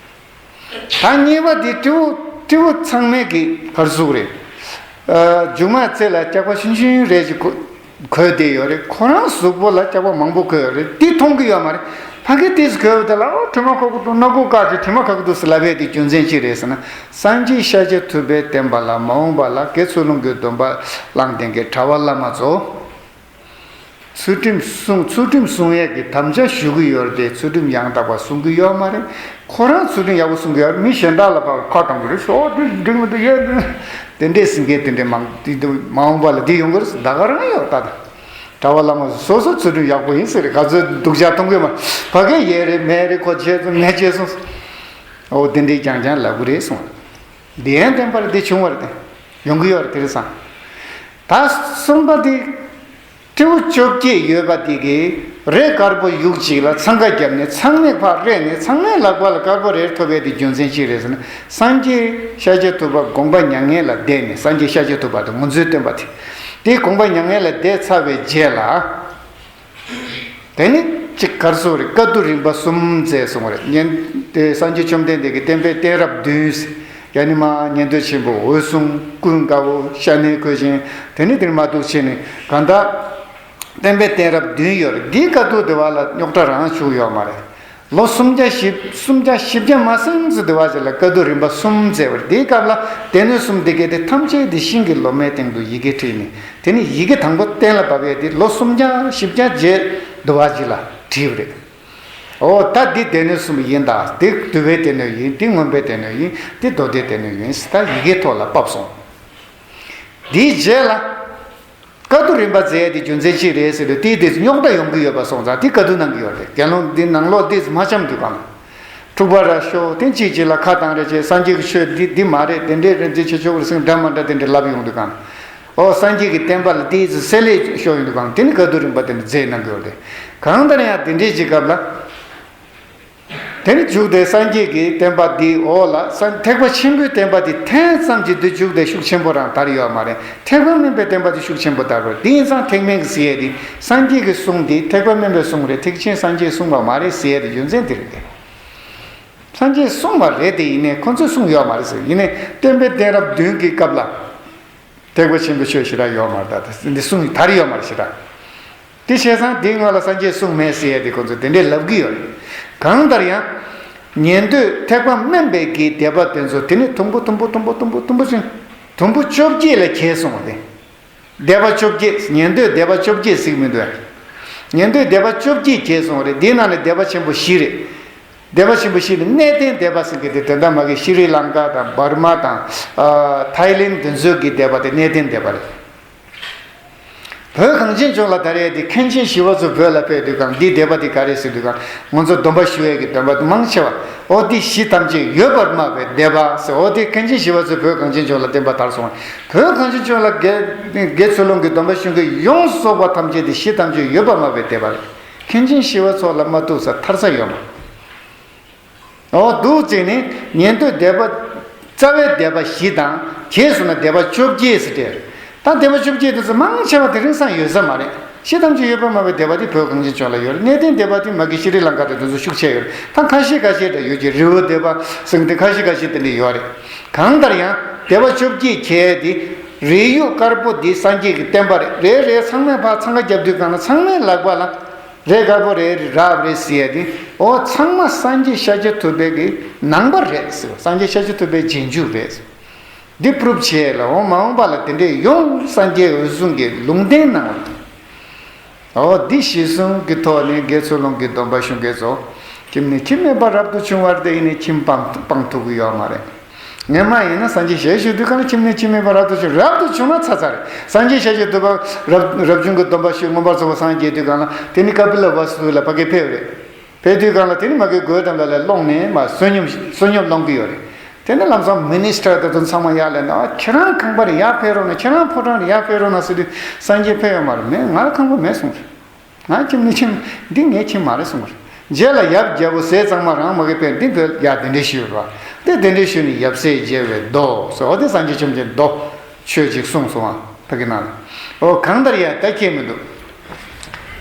ད་གཉིས་པ་དེ་སྤྲེའུ་སྤྲེའུ་ཚང་མས་ཀྱི་གར་ཟུག་རེད། ཨ། མཇུག་མ་རྩེ་ལ་སྐྱག་པ་ཆུང་ཆུང་རེ་ཞིག་གོ་གོས་བསྡད་ཡོད་རེད། ཁོ་རང་གཟུགས་པོ་ལ་སྐྱག་པ་མང་པོ་གོས་ཡོད་རེད། དེ་མཐོང་གི་ཡོད་མ་རེད། ཕ་གི་དེས་གོས་པ་དེ་ལ། ཨོ། དྲི་མ་ཁ་ཁུ་འདུག་སྣ་ཁུག་དཀར་གྱི་དྲི་མ་ཁ་ཁུ་འདུག་ཟེར་ལབ་པའི་དེ་རྒྱུ་མཚན་ཅི་རེད་ཟེར་ན། སངས་རྒྱས་ཤཱཀྱ་ཐུབ་པའི་བསྟན་པ་ལ་མ་འོངས་པ་ལ་དགེ་ཚུལ་སློང་གི་སྡོམ་པ་བླངས་ལྡན་གྱི་གྲྭ་པ་བླ་མ་ཚོ། ཚུལ་ཁྲིམས་སྲུང་། ཚུལ་ཁྲིམས་སྲུང་ཡས་ཀྱི་དམ་བཅའ་ཞུ་གི་ཡོད་རེད་དེ། ཚུལ་ཁྲིམས་ཡང་དག་པ་སྲུང་གི་ཡོད་མ་རེད། ཁོ་རང་ཚུལ་ཁྲིམས་ཡག་པོ་སྲུང་གི་ཡོད་རེད། མི་གཞན་དག་ལ་ཕར་ཁ་གཏོང་གི་རེད། ཤོག་དེ་འགྲིག་མི་འདུག་ཡོད་དེ། དེ་འདྲས་ཟིན་མཁན་དེ་འདྲས་མང་དེ་འདུག་མ་འོངས་པ་ལ་འདི་ཡོང་གི་རེད། ད་ག་རང་ཡོད་ད། ད་གྲྭ་པ་བླ་མ་སོ་སོ་ཚུལ་ཁྲིམས་ཡག་པོ་ཡིན་ཟེར། ག་ཚོད་སྡུག་ཅག་གཏོང་གི་མ། ཕ་གི་ཡས་རེད། མས་རེད། ཁོ་བྱས་སོང་། ངས་བྱས་སོང་། འོ། དེ་འདྲས་རྐྱང་རྐྱང་ལབ་གི་རེད་གསུངས། འདི་ཡང་བསྟན་པར་འདི་བྱུང་བར་བརྟེན་ཡོང་གི་ཡོད་རེད། དེ་རེད་བསམ། ད་གསུམ་པ་འདི། སྤྲེའུ་བཅོ་བརྒྱད་ཡོད་པ་དེ་གིས་རས་དཀར་པོ་ཡུག་གཅིག་ལ་འཚང་ཁ་བརྒྱབ་ནས། ཚང་མས་ཕར་རེག་ནས། ཚང་མའི་ལག་པ་ལ་དཀར་པོ་རེག་ཐུབ་པའི་དེ་རྒྱུ་མཚན་ཅི་རེད་ཟེར་ན། སངས་རྒྱས་ཤཱཀྱ་ཐུབ་པ་དགོངས་པ་མྱ་ངན་ལ་བཟླས་ནས། སངས་རྒྱས་ཤཱཀྱ་ཐུབ་པ་དེ་ང་ཚོའི་སྟོན་པ་དེ། དེ་དགོངས་པ་མྱ་ངན་ལ་བཟླས་ཚར་བའི་རྗེས་ལ། དེ་ནི་གཅིག་གར་སོང་རེད། བཀའ་བསྡུ་རིམ་པ་གསུམ་མཛད་སོང་རེད། ཉན་དེ་སངས་རྒྱས་བཅོམ་ལྡན་འདས་ཀྱི་བསྟན་པའི་གཏད་རབས་བདུན་ཟེར། ཡ་ནི་མ་ཉན་ཐོས་ཆེན་པོ། འོད་སྲུང་། ཀུན་དགའ་བོ། ཤ་གནད་གོས་ཆེན། དེ་ནི་དེར་མ་གཏོགས་བྱས་ནས་གང་ལྟར་བསྟན་པའི་གཏད་རབས་བདུན་ཡོད་རེད། འདིའི་བཀའ་བསྡུ་དེ་བ་ལ་རྙོག་དྲ་རང་བྱུང་ཡོད་མ་རེད། ལོ་སུམ་བརྒྱ་བཞི། སུམ་བརྒྱ་བཞི་བརྒྱ་མ་ཟིན་ཙམ་དེ་བ་ཞིག་ལ་བཀའ་བསྡུ་རིམ་པ་གསུམ་མཛད་པ་རེད། དེའི་སྐབས་ལ་སྡེ་སྣོད་གསུམ་དེ་གའི་དེ་ཐམས་ཅད་དེ་ཤིང་གི་ལོ་མའི་སྟེང་དུ་ཡི་གེ་བྲིས་ནས། དེ་ནི་ཡི་གེ་དང་པོ་གཏན་ལ་ཕབ་ཡས་དེ་ལོ་སུམ་བརྒྱ་བཞི་བརྒྱ་རྗེས་དུ་བ་ཅིག་ལ་བྲིས་པ་རེད། འོ། ད་འདི་སྡེ་སྣོད་གསུམ་ཡིན་ད། འདི་དུ་བའི་སྡེ་སྣོད་ཡིན། འདི་མངོན་པའི་སྡེ་སྣོད་ཡིན། འདི་མདོ་སྡེའི་སྡེ་སྣོད་ཡིན་ཟེར་ད་ཡི་གེའི་ཐོག་ལ་ཕབ་སོང་། འདིའི་རྗེས་ལ་བཀའ་བསྡུ་རིམ་པ་མཛད་དེ་རྒྱུ་མཚན་ཅི་རེད་ཟེར་དུས། དེའི་དེ་རྙོག་དྲ་ཡོང་གི་ཡོད་པ་སོང་ཙང་དེ་བཀའ་བསྡུ་གནང་གི་ཡོད་རེད། དགེ་སློང་འདི་ནང་ལོགས་དེ་མ་འཆམ་དུས་གང་། འཁྲུག་པ་ར་ཤོག་དེ་གཅིག་གཅིག་ལ་ཁ་བཏང་རེ་བྱས། སངས་རྒྱས་ཀྱི་ཆོས་འདི་འདི་མ་རེད། དེ་འདྲས་རེད། འདི་བྱེད་ཆོག་རེད་ཟེར། འདྲ་མ་འདྲ་དེ་འདྲས་ལབ་ཡོང་དུས་གང་། ཨོ། སངས་རྒྱས་ཀྱི་བསྟན་པ་ལ་དེ་ཚོ་བསྲེ་ལྷད་ཤོར་ཡོང་དུས་གང་། དེ་ནི་བཀའ་བསྡུ་རིམ་པ་དེ་འདྲས་མཛད་གནང་གི་ཡོད་རེད། གང་ལྟར་ཡང་དེ་འདྲས་ཀྱི་སྐབས་ལ། དེ་ནི་མཇུག་དེ་སངས་རྒྱས་ཀྱི་བསྟན་པ་འདི་འོག་ལ། སངས་ཐེག་པ་ཆེན་པོའི་བསྟན་པ་འདི་ཐེངས་ཙམ་གྱི་དུས་མཇུག་དེ་ཤུགས་ཆེན་པོ་རང་དར་ཡོད་མ་རེད། ཐེག་པ་དམན་པའི་བསྟན་པ་འདི་ཤུགས་ཆེན་པོ་དར་བ་རེད། དེ་ཡིན་ཙང་ཐེག་དམན་གྱི་ཟེར་ཡས་འདི་སངས་རྒྱས་ཀྱི་གསུང་འདི་ཐེག་པ་དམན་པའི་གསུང་རེད། ཐེག་ཆེན་སངས་རྒྱས་གསུང་བ་མ་རེད་ཟེར་ཡས་འདི་རྒྱུ་མཚན་འདི་རེད། སངས་རྒྱས་གསུང་བ་རེད་དེ། ཡིན་ནའི་ཁོ་ཚོས་གསུང་ཡོད་མ་རེད་ཟེར། ཡིན་ནའི་བསྟན་པའི་གཏད་རབས་བདུན་གྱི་སྐབས་ལ། ཐེག་པ་ཆེན་པོའི་ཆོས་ཞེ་དྲག་ཡོད་མ་རེད། ད་འདི་གསུང་དར་ཡོད་མ་རེད་ཞེ་དྲག་དེ་བྱས་ཙང་དེའི་སྔོན་ལ་སངས་རྒྱས་གསུངས་མེད་ཟེར་ཡས་དེ་ཁོང་ཚོས་དེ་འདྲས་ལབ་ཀྱི་ཡོད་རེད། གང་ལྟར་ཡང་། ཉན་ཐོས་ཐེག་པ་དམན་པའི་གི་སྡེ་པ་དེ་ཚོ་དེ་ནི་དུམ་བུ་དུམ་བུ་དུམ་བུ་དུམ་བུ་དུམ་བུ་ཅན། དུམ་བུ་བཅོ་བརྒྱད་ལ་གྱེས་སོང་བ་རེད། སྡེ་པ་བཅོ་བརྒྱད། ཉན་ཐོས་སྡེ་པ་བཅོ་བརྒྱད་ཟེར་གྱི་མི་འདུག་ཉན་ཐོས་སྡེ་པ་བཅོ་བརྒྱད་གྱེས་སོང་བ་རེད། དེའི་ནང་ནས་སྡེ་པ་ཆེན་པོ་བཞི་རེད། སྡེ་པ་ཆེན་པོ་བཞི་ནི་གནས་བརྟན་སྡེ་པ་ཟེར་གྱི་དེ། དེ་འདྲ་མ་གི་ཤི་རི་ལང་ཀ་དང་འབར་མ་དང་། ཨ། ཐའི་ལེན་དེ་ཚོའི་གི་སྡེ་པ་དེ་གནས་བརྟན་སྡེ་པ་རེད། བོད་གངས་ཅན་ལྗོངས་ལ་དར་ཡས་དེ་མཁན་ཆེན་ཞི་བ་འཚོ་བོད་ལ་ཕེབས་དུས་གང་། འདི་སྡེ་པ་དེ་ག་རེ་ཟེར་དུས་གང་། ང་ཚོ་སྡོམ་པ་ཞུ་ཡས་ཀྱི་སྡོམ་པ་དེ་མང་ཆེ་བ། འོ། དེ་གཞི་ཐམས་ཅད་ཡོད་པར་སྨྲ་བའི་སྡེ་པ་ཟེར། འོ། དེ་མཁན་ཆེན་ཞི་བ་འཚོ་བོད་གངས་ཅན་ལྗོངས་ལ་བསྟན་པ་དར་སོང་བ། བོད་གངས་ཅན་ལྗོངས་ལ་དགེ་དགེ་ཚུལ་སློང་གི་སྡོམ་པ་ཞུ་མཁན་ཡོངས་སུ་རྫོགས་པ་ཐམས་ཅད་དེ་གཞི་ཐམས་ཅད་ཡོད་པར་སྨྲ་བའི་སྡེ་པ་རེད། མཁན་ཆེན་ཞི་བ་འཚོ་ལ་མ་ཐུག་ས་ཐར་ས་ཡོད་མ། འོ། འདུག་བྱས་ནས་ཉན་ཐོས་སྡེ་པ། རྩ་བའི་སྡེ་པ་བཞི་དང་། གྱེས་སོང་ན་སྡེ་པ་བཅོ་བརྒྱད་ཟེར་ཏེ། ད་སྡེ་པ་བཅོ་བརྒྱད་དེ་ཚོ་མང་ཆེ་བ་དེ་རིང་སང་ཡོད་ས་མ་རེད། གཞི་ཐམས་ཅད་ཡོད་པར་སྨྲ་བའི་སྡེ་པ་དེ་བོད་གངས་ཅན་ལྗོངས་ལ་ཡོད་རེད། གནས་བརྟན་སྡེ་པ་དེ་མ་གི་ཤི་རི་ལང་ཀ་དང་དེ་ཚོ་ཤུགས་ཆེ་ཡོད་རེད། ད་ཁ་ཤས་ཁ་ཤས་འདྲ་ཡོད་ཀྱི། རི་བོ་སྡེ་པ་ཟེར་དེ། ཁ་ཤས་ཁ་ཤས་དེ་འདྲ་ཡོད་རེད། གང་ལྟར་ཡང་སྡེ་པ་བཅོ་བརྒྱད་གྱེས་དེ། རས་ཡུག་དཀར་པོ་འདི་སངས་རྒྱས་ཀྱི་བསྟན་པ་རེད། རེད་རེད། ཚང་མས་ཕར་འཚང་ཁ་བརྒྱབ་དུས་གང་ལ་ཚང་མའི་ལག་པ་ལ། རས་དཀར་པོ་རེད། རས་རབ་རེད་ཟེར་ཡ་དེ། འོ། ཚང་མ་སངས་རྒྱས་ཤཱཀྱ་ཐུབ་པའི་གི་ནང་པ་རེད་ཟེར། སངས་རྒྱས་ཤཱཀྱ་ཐུབ་པའི་རྗེས་འཇུག་རེད་ཟེར། འདི་པུ་རུབ་བྱས་ལ། འོ། མ་འོངས་པ་ལ་དེ་འདྲས་ཡོང་། སངས་རྒྱས་འོད་སྲུང་གིས་ལུང་བསྟན་གནང་བ་རེད། འོ། འདི་གཞི་བཟུང་གི་ཐོག་ནས་དགེ་ཚུལ་སློང་གི་སྡོམ་པ་ཞུ་མཁན་ཚོ། ཁྱིམ་ནས་ཁྱིམ་མེད་པར་རབ་ཏུ་བྱུང་བ་རེད་དེ། ཡིན་ནའི་ཁྱིམ་སྤང་སྤང་ཐུབ་ཀྱི་ཡོད་མ་རེད། སྔན་མ་ཡིན་ན་སངས་རྒྱས་ཞལ་བཞུགས་དུས་གང་ལ་ཁྱིམ་ནས་ཁྱིམ་མེད་པར་རབ་ཏུ་བྱུང་། རབ་ཏུ་བྱུང་ན་ཚར་ཚར་རེད། སངས་རྒྱས་ཤཱཀྱ་ཐུབ་པ་རབ་རབ་བྱུང་གི་སྡོམ་པ་ཞུས། མངོན་པར་རྫོགས་པར་སངས་རྒྱས་དུས་གང་ལ་དེ་ནི་ཀ་པི་ལ་ཝ་སྟུ་ལ་ཕ་གི་ཕེབས་རེད། ཕེབས་དུས་གང་ལ་དེ་ནི་མ་གི་གོས་དང་ལ་ལས་སློང་ནས་མ་བསོད་སྙོམས་བསོད་སྙོམས་སློང་གི་ཡོད་རེད། དེ་ནི་ལམ་སང་མི་ནི་སི་ཊར་དེ་ཚོ་ཚང་མ་ཡར་ལེན་ན། ཨ། ཁྱེད་རང་ཁང་པ་རེ་ཡར་ཕེབས་རོགས་གནང་། ཁྱེད་རང་ཕོ་བྲང་རེ་ཡར་ཕེབས་རོགས་གནང་ཟེར་དུས་སངས་རྒྱས་ཕེབས་ཡོད་མ་རེད། མེད། ང་ལ་ཁང་པ་མེད་གསུངས་རེད། ང་ཁྱིམ་ནི་ཁྱིམ། འདི་ངའི་ཁྱིམ་མ་རེད་གསུངས་རེད། རྗེས་ལ་ཡབ་རྒྱལ་པོ་ཟས་གཙང་མ་རང་མ་གི་པས་འདི་བོད་ཡ་དེ་འདྲས་ཞུས་པ། དེ་དེ་འདྲས་ཞུས་ནས་ཡབ་སྲས་མཇལ་བའི་མདོ་ཟེར་བ་དེ་སངས་རྒྱས་བཅོམ་ལྡན་མདོ་ཆོས་ཅིག་གསུངས་སོང་བ་ཕ་གི་ནང་ལ། འོ་གང་ལྟར་ཡ་ད་ཁྱད་མི་འདུག་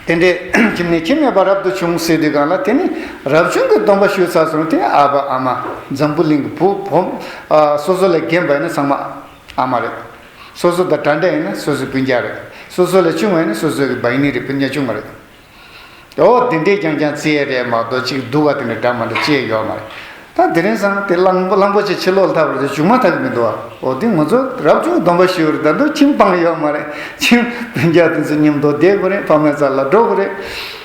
དེ་འདྲས་ཁྱིམ་ནས་ཁྱིམ་མེད་པ་རབ་ཏུ་བྱུང་ཟེར་དུས་གང་ལ་དེ་ནི་རབ་བྱུང་གི་སྡོམ་པ་ཞུས་ཚར་སོང་། དེ་ཨ་ཕ་ཨ་མ་འཛམ་བུ་གླིང་གི་བུ་བུ་ཨ་སོ་སོ་ལས་རྒན་པ་ཡིན་ན་ཚང་མ་ཨ་མ་རེད། སོ་སོ་དང་འདྲ་འདྲ་ཡིན་ན་སོ་སོའི་སྤུན་ཀྱག་རེད། སོ་སོ་ལས་ཆུང་བ་ཡིན་ན་སོ་སོའི་བ་ཡིན་ནི་རེད། སྤུན་ཀྱག་ཆུང་བ་རེད། འོ་དེ་འདྲས་རྐྱང་རྐྱང་བརྩི་ཡས་རེད་མ་གཏོགས་གཅིག་སྡུག་ག་དེ་འདྲ་འདྲ་མ་འདྲ་བརྩི་ཡས་ཡོད་མ་རེད། ད་དེ་རིང་སང་དེ་གླང་པོ་གླང་པོ་ཆེ་ཕྱི་ལོགས་ལ་ཐར་བ་རེད་དེ་མཇུག་མ་ཐར་གི་མི་འདུག་ཨ། འོ་དེ་ང་ཚོ་རབ་བྱུང་སྡོམ་པ་ཞུས་པ་རེད། ད་དུང་ཁྱིམ་སྤངས་ཡོད་མ་རེད། ཁྱིམ་སྤུན་ཀྱག་དེ་ཚོ་མཉམ་དུ་བསྡད་དགོས་རེད། ཕ་མའི་རྩ་ལ་འགྲོ་དགོས་རེད།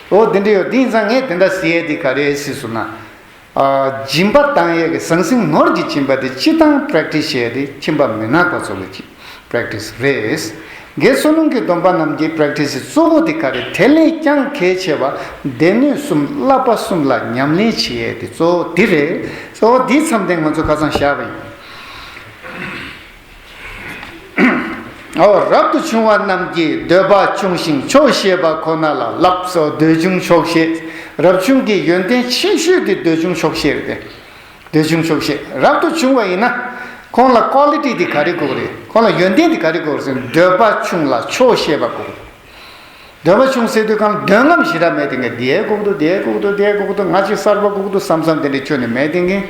འོ་དེ་འདྲས་ཡོད། དེ་ཡིན་ཙང་ངས་དེ་འདྲ་ཟེར་ཡས་དེ་ག་རེ་ཟེར་སོང་ན། ཨ། སྦྱིན་པ་བཏང་ཡས་ཀྱི་ཟང་ཟིང་ནོར་གྱི་སྦྱིན་པ་དེ་སྤྱི་བཏང་པྲེག་ཊི་སི་བྱས་ཏེ་ཁྱིམ་པ་མི་ནག་པ་ཚོ་གི་པྲེག་ཊི་སི་རེད། དགེ་ཚུལ་སློང་གི་སྡོམ་པ་རྣམས་ཀྱི་པྲེག་ཊི་སི་གཙོ་བོ་དེ་ག་རེ། དེ་ལས་ཀྱང་གལ་ཆེ་བ་སྡེ་སྣོད་གསུམ་བསླབ་པ་གསུམ་ལ་ཉམས་ལེན་བྱེད་ཡས་དེ་གཙོ་བོ་དེ་རེད། གཙོ་བོ་དེའི་མཚམས་དེ་ང་ཚོ་ཁ་སང་བཞག་པ་ཡིན། འོ་རབ་ཏུ་བྱུང་བ་རྣམས་ཀྱི་འདོད་པ་ཆུང་ཞིང་ཆོག་ཤེས་པ་ཁོ་ན་ལ་བསླབ་སོ། འདོད་ཆུང་ཆོག་ཤེས། རབ་བྱུང་གི་ཡོན་ཏན་ཆེ་ཤོས་དེ་འདོད་ཆུང་ཆོག་ཤེས་རེད་དེ། འདོད་ཆུང་ཆོག་ཤེས། རབ་ཏུ་བྱུང་བ་ཡིན་ན་ཁོང་ལ་ཀོ་ལི་ཊི་དེ་ག་རེ་དགོས་རེད། ཁོང་ལ་ཡོན་ཏན་དེ་ག་རེ་དགོས་རེད་ཟེར་ན་འདོད་པ་ཆུང་ལ་ཆོག་ཤེས་པ་དགོས་རེད། འདོད་པ་ཆུང་ཟེར་དུས་གང་འདོད་རྔམ་ཞེ་དྲག་མེད་དེ་ངས་འདི་ཡས་དགོས་འདུག་འདི་ཡས་དགོས་འདུག་འདི་ཡས་དགོས་འདུག་ང་ཅིག་གསར་པ་དགོས་འདུག་བསམ་བསམ་དེ་འདྲ་ཁྱོན་ནས་མེད་དེ་ངས།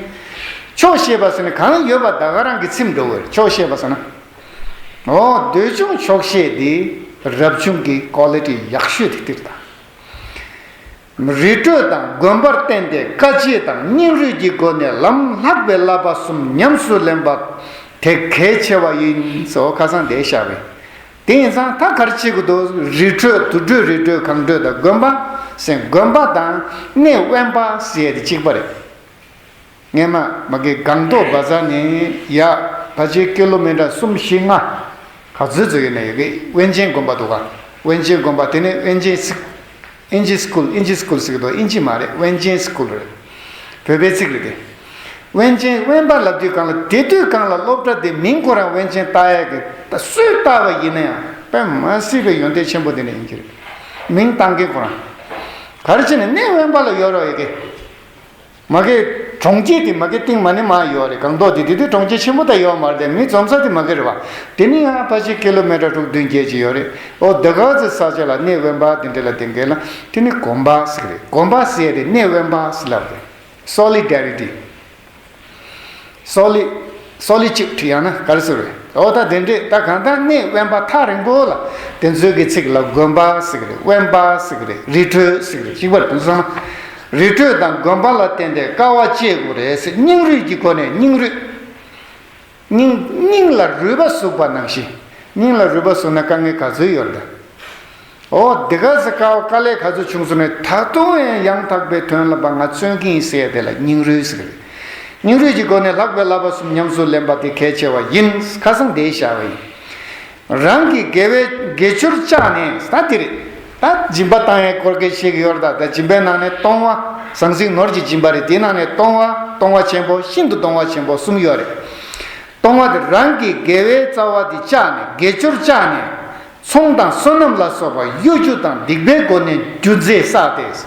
ཆོག་ཤེས་པ་ཟེར་ན་གང་ཡོད་པ་ད་ག་རང་གི་ཚིམ་འགྲོ་བས་ཆོག་ཤེས་པ་ཟེར་ན། འོ་འདོད་ཆུང་ཆོག་ཤེས་དེ་རབ་བྱུང་གི་ཀོ་ལི་ཊི་ཡག་ཤོས་དེ་སྟེར་དང་། རི་ཁྲོད་དང་དགོན་པར་བརྟེན་ཏེ་དཀའ་སྤྱད་དང་སྙིང་རུས་ཀྱི་སྒོ་ནས་ལམ་ལྷག་པའི་བསླབ་པ་གསུམ་ཉམས་སུ་ལེན་པ་དེ་གལ་ཆེ་བ་ཡིན་ཟེར་ཁ་སང་དེ་བཞག་པས། དེ་ཡིན་ཙང་ད་ག་རེ་བྱེད་དགོས་འདུག་རི་ཁྲོད་དུར་ཁྲོད་རི་ཁྲོད་གངས་ཁྲོད་དང་དགོན་པ་ཟེར་དགོན་པ་དང་གནས་དབེན་པ་ཟེར་ཡས་དེ་གཅིག་པ་རེད། སྔས་མ་མ་གི་སྒང་ཏོག་བ་ཛ་ནས་ཡ་ཕལ་ཆེར་ཀི་ལོ་མི་ཊར་གསུམ་བཞི་ལྔ་ག་ཚོད་ཚོད་ཡོད་ན་ཡོད་གི་དབེན་ཆེན་དགོན་པ་འདུག་ག་དབེན་ཆེན་དགོན་པ་དེ་ནས་དབེན་ཆེན་སི་ཨིན་ཇི་སི་ཀུལ། ཨིན་ཇི་སི་ཀུལ་ཟེར་གི་འདུག་ཨིན་ཇི་མ་རེད། དབེན་ཆེན་སི་ཀུལ་རེད། བོད་པའི་ཚིག་རེད་དེ། དབེན་ཆེན་དབེན་པ་ལབ་དུས་གང་ལ་དེ་དུས་གང་ལ་སློབ་གྲྭ་དེ་མིང་ཁོ་རང་དབེན་ཆེན་བཏགས་ཡག་གི་ད་སུས་བཏགས་པ་ཡིན་ན་ཡང་དཔེ་མ་སྲིད་པའི་ཡོན་ཏན་ཆེན་པོ་དེ་འདྲ་ཡིན་གྱི་རེད། མིང་བཏགས་མཁན་ཁོ་རང་། ག་རེ་བྱས་ནས་གནས་དབེན་པ་ལ་ཡོད་རོགས་ཡོད་གི་མ་གི་གྲོང་ཁྱེར་དེ་མ་གི་སྟེང་མ་ནི་མ་ཡོད་རེད། སྒང་ཏོག་དེ་དེ་དུས་གྲོང་ཁྱེར་ཆེན་པོ་ད་ཡོད་མ་རེད་དེ། མི་འཛོམས་ས་དེ་མ་གི་རེད་བ། དེ་ནི་ཡང་ཕལ་ཆེར་ཀི་ལོ་མི་ཊར་དྲུག་བདུན་བརྒྱད་ཅིག་ཡོད་རེད། འོ་དེ་ག་ཚོད་ས་ཆ་ལ་གནས་དབེན་པ་དེ་འདྲ་ལ་དེ་འགལ་ལ་དེ་ནི་དགོན་པ་ཟེར་གི་རེད། དགོན་པ་ཟེར་དེ་གནས་དབེན་པ་ཟེར་ལབ་རེད། སོ་ལི་ཌེ་རི་ཊི། སོ་ལི། སོ་ལི་ཅུ་ཌི་ཡང་ན་ག་རེ་ཟེར་རེད། འོ་ད་དེ་འདྲས་ད་གང་ལྟར་གནས་དབེན་པ་ཐག་རིང་པོ་ལ་དེ་ཚོའི་གི་ཚིག་ལ་དགོན་པ་ཟེར་གི་རེད། དབེན་པ་ཟེར་གི་རེད། རི་ཁྲོད་ཟེར་གི་རེད། གཅིག་པ་རེད། དེ་ཚོ་ཚང་མ་རི་ཁྲོད་དང་དགོན་པ་ལ་བརྟེན་ཏེ་དཀའ་བ་སྤྱད་དགོས་རེད་ཟེར། སྙིང་རུས་ཀྱི་སྒོ་ནས་སྙིང་རུས། སྙིང་སྙིང་ལ་རུས་པ་ཟུག་པ་ནང་བཞིན། སྙིང་ལ་རུས་པ་ཟུག་ན་དཀའ་ངལ་ག་ཚོད་ཡོད་རེད། འོ་དེ་ག་ཚོད་དཀའ་དཀའ་ལས་ག་ཚོད་བྱུང་སོང་ནས་ད་དུང་ཡང་ཡང་དག་པའི་དོན་ལ་ང་བརྩོན་གྱི་ཡིན་ཟེར་ཡ་དེ་ལ་སྙིང་རུས་ཟེར་གི་རེད། སྙིང་རུས་ཀྱི་སྒོ་ནས་ལྷག་པའི་བསླབ་པ་གསུམ་ཉམས་སུ་ལེན་པ་དེ་གལ་ཆེ་བ་ཡིན། ཁ་སང་དེ་བཞག་པ་ཡིན། རང་གི་དགེ་བའི་དགེ་སྦྱོར་བཅག་ནས་ད་དེ་རེད། ད་སྦྱིན་པ་བཏང་ཡའི་སྐོར་སྐད་བཤད་ཀྱི་ཡོད་རེད། ད་ད་སྦྱིན་པའི་ནང་ནས་གཏོང་བ་ཟང་ཟིང་ནོར་གྱི་སྦྱིན་པ་རེད། དེའི་ནང་ནས་གཏོང་བ་གཏོང་བ་ཆེན་པོ་ཤིན་ཏུ་གཏོང་བ་ཆེན་པོ་གསུམ་ཡོད་རེད། གཏོང་བ་དེ་རང་གི་དགེ་བའི་རྩ་བ་དེ་བཅག་ནས་དགེ་སྦྱོར་བཅག་ནས་ཚོང་དང་བསོད་ནམས་ལ་སོགས་པ་གཡོ་སྒྱུ་དང་སྡིག་པའི་སྒོ་ནས་རྒྱུ་རྫས་བསགས་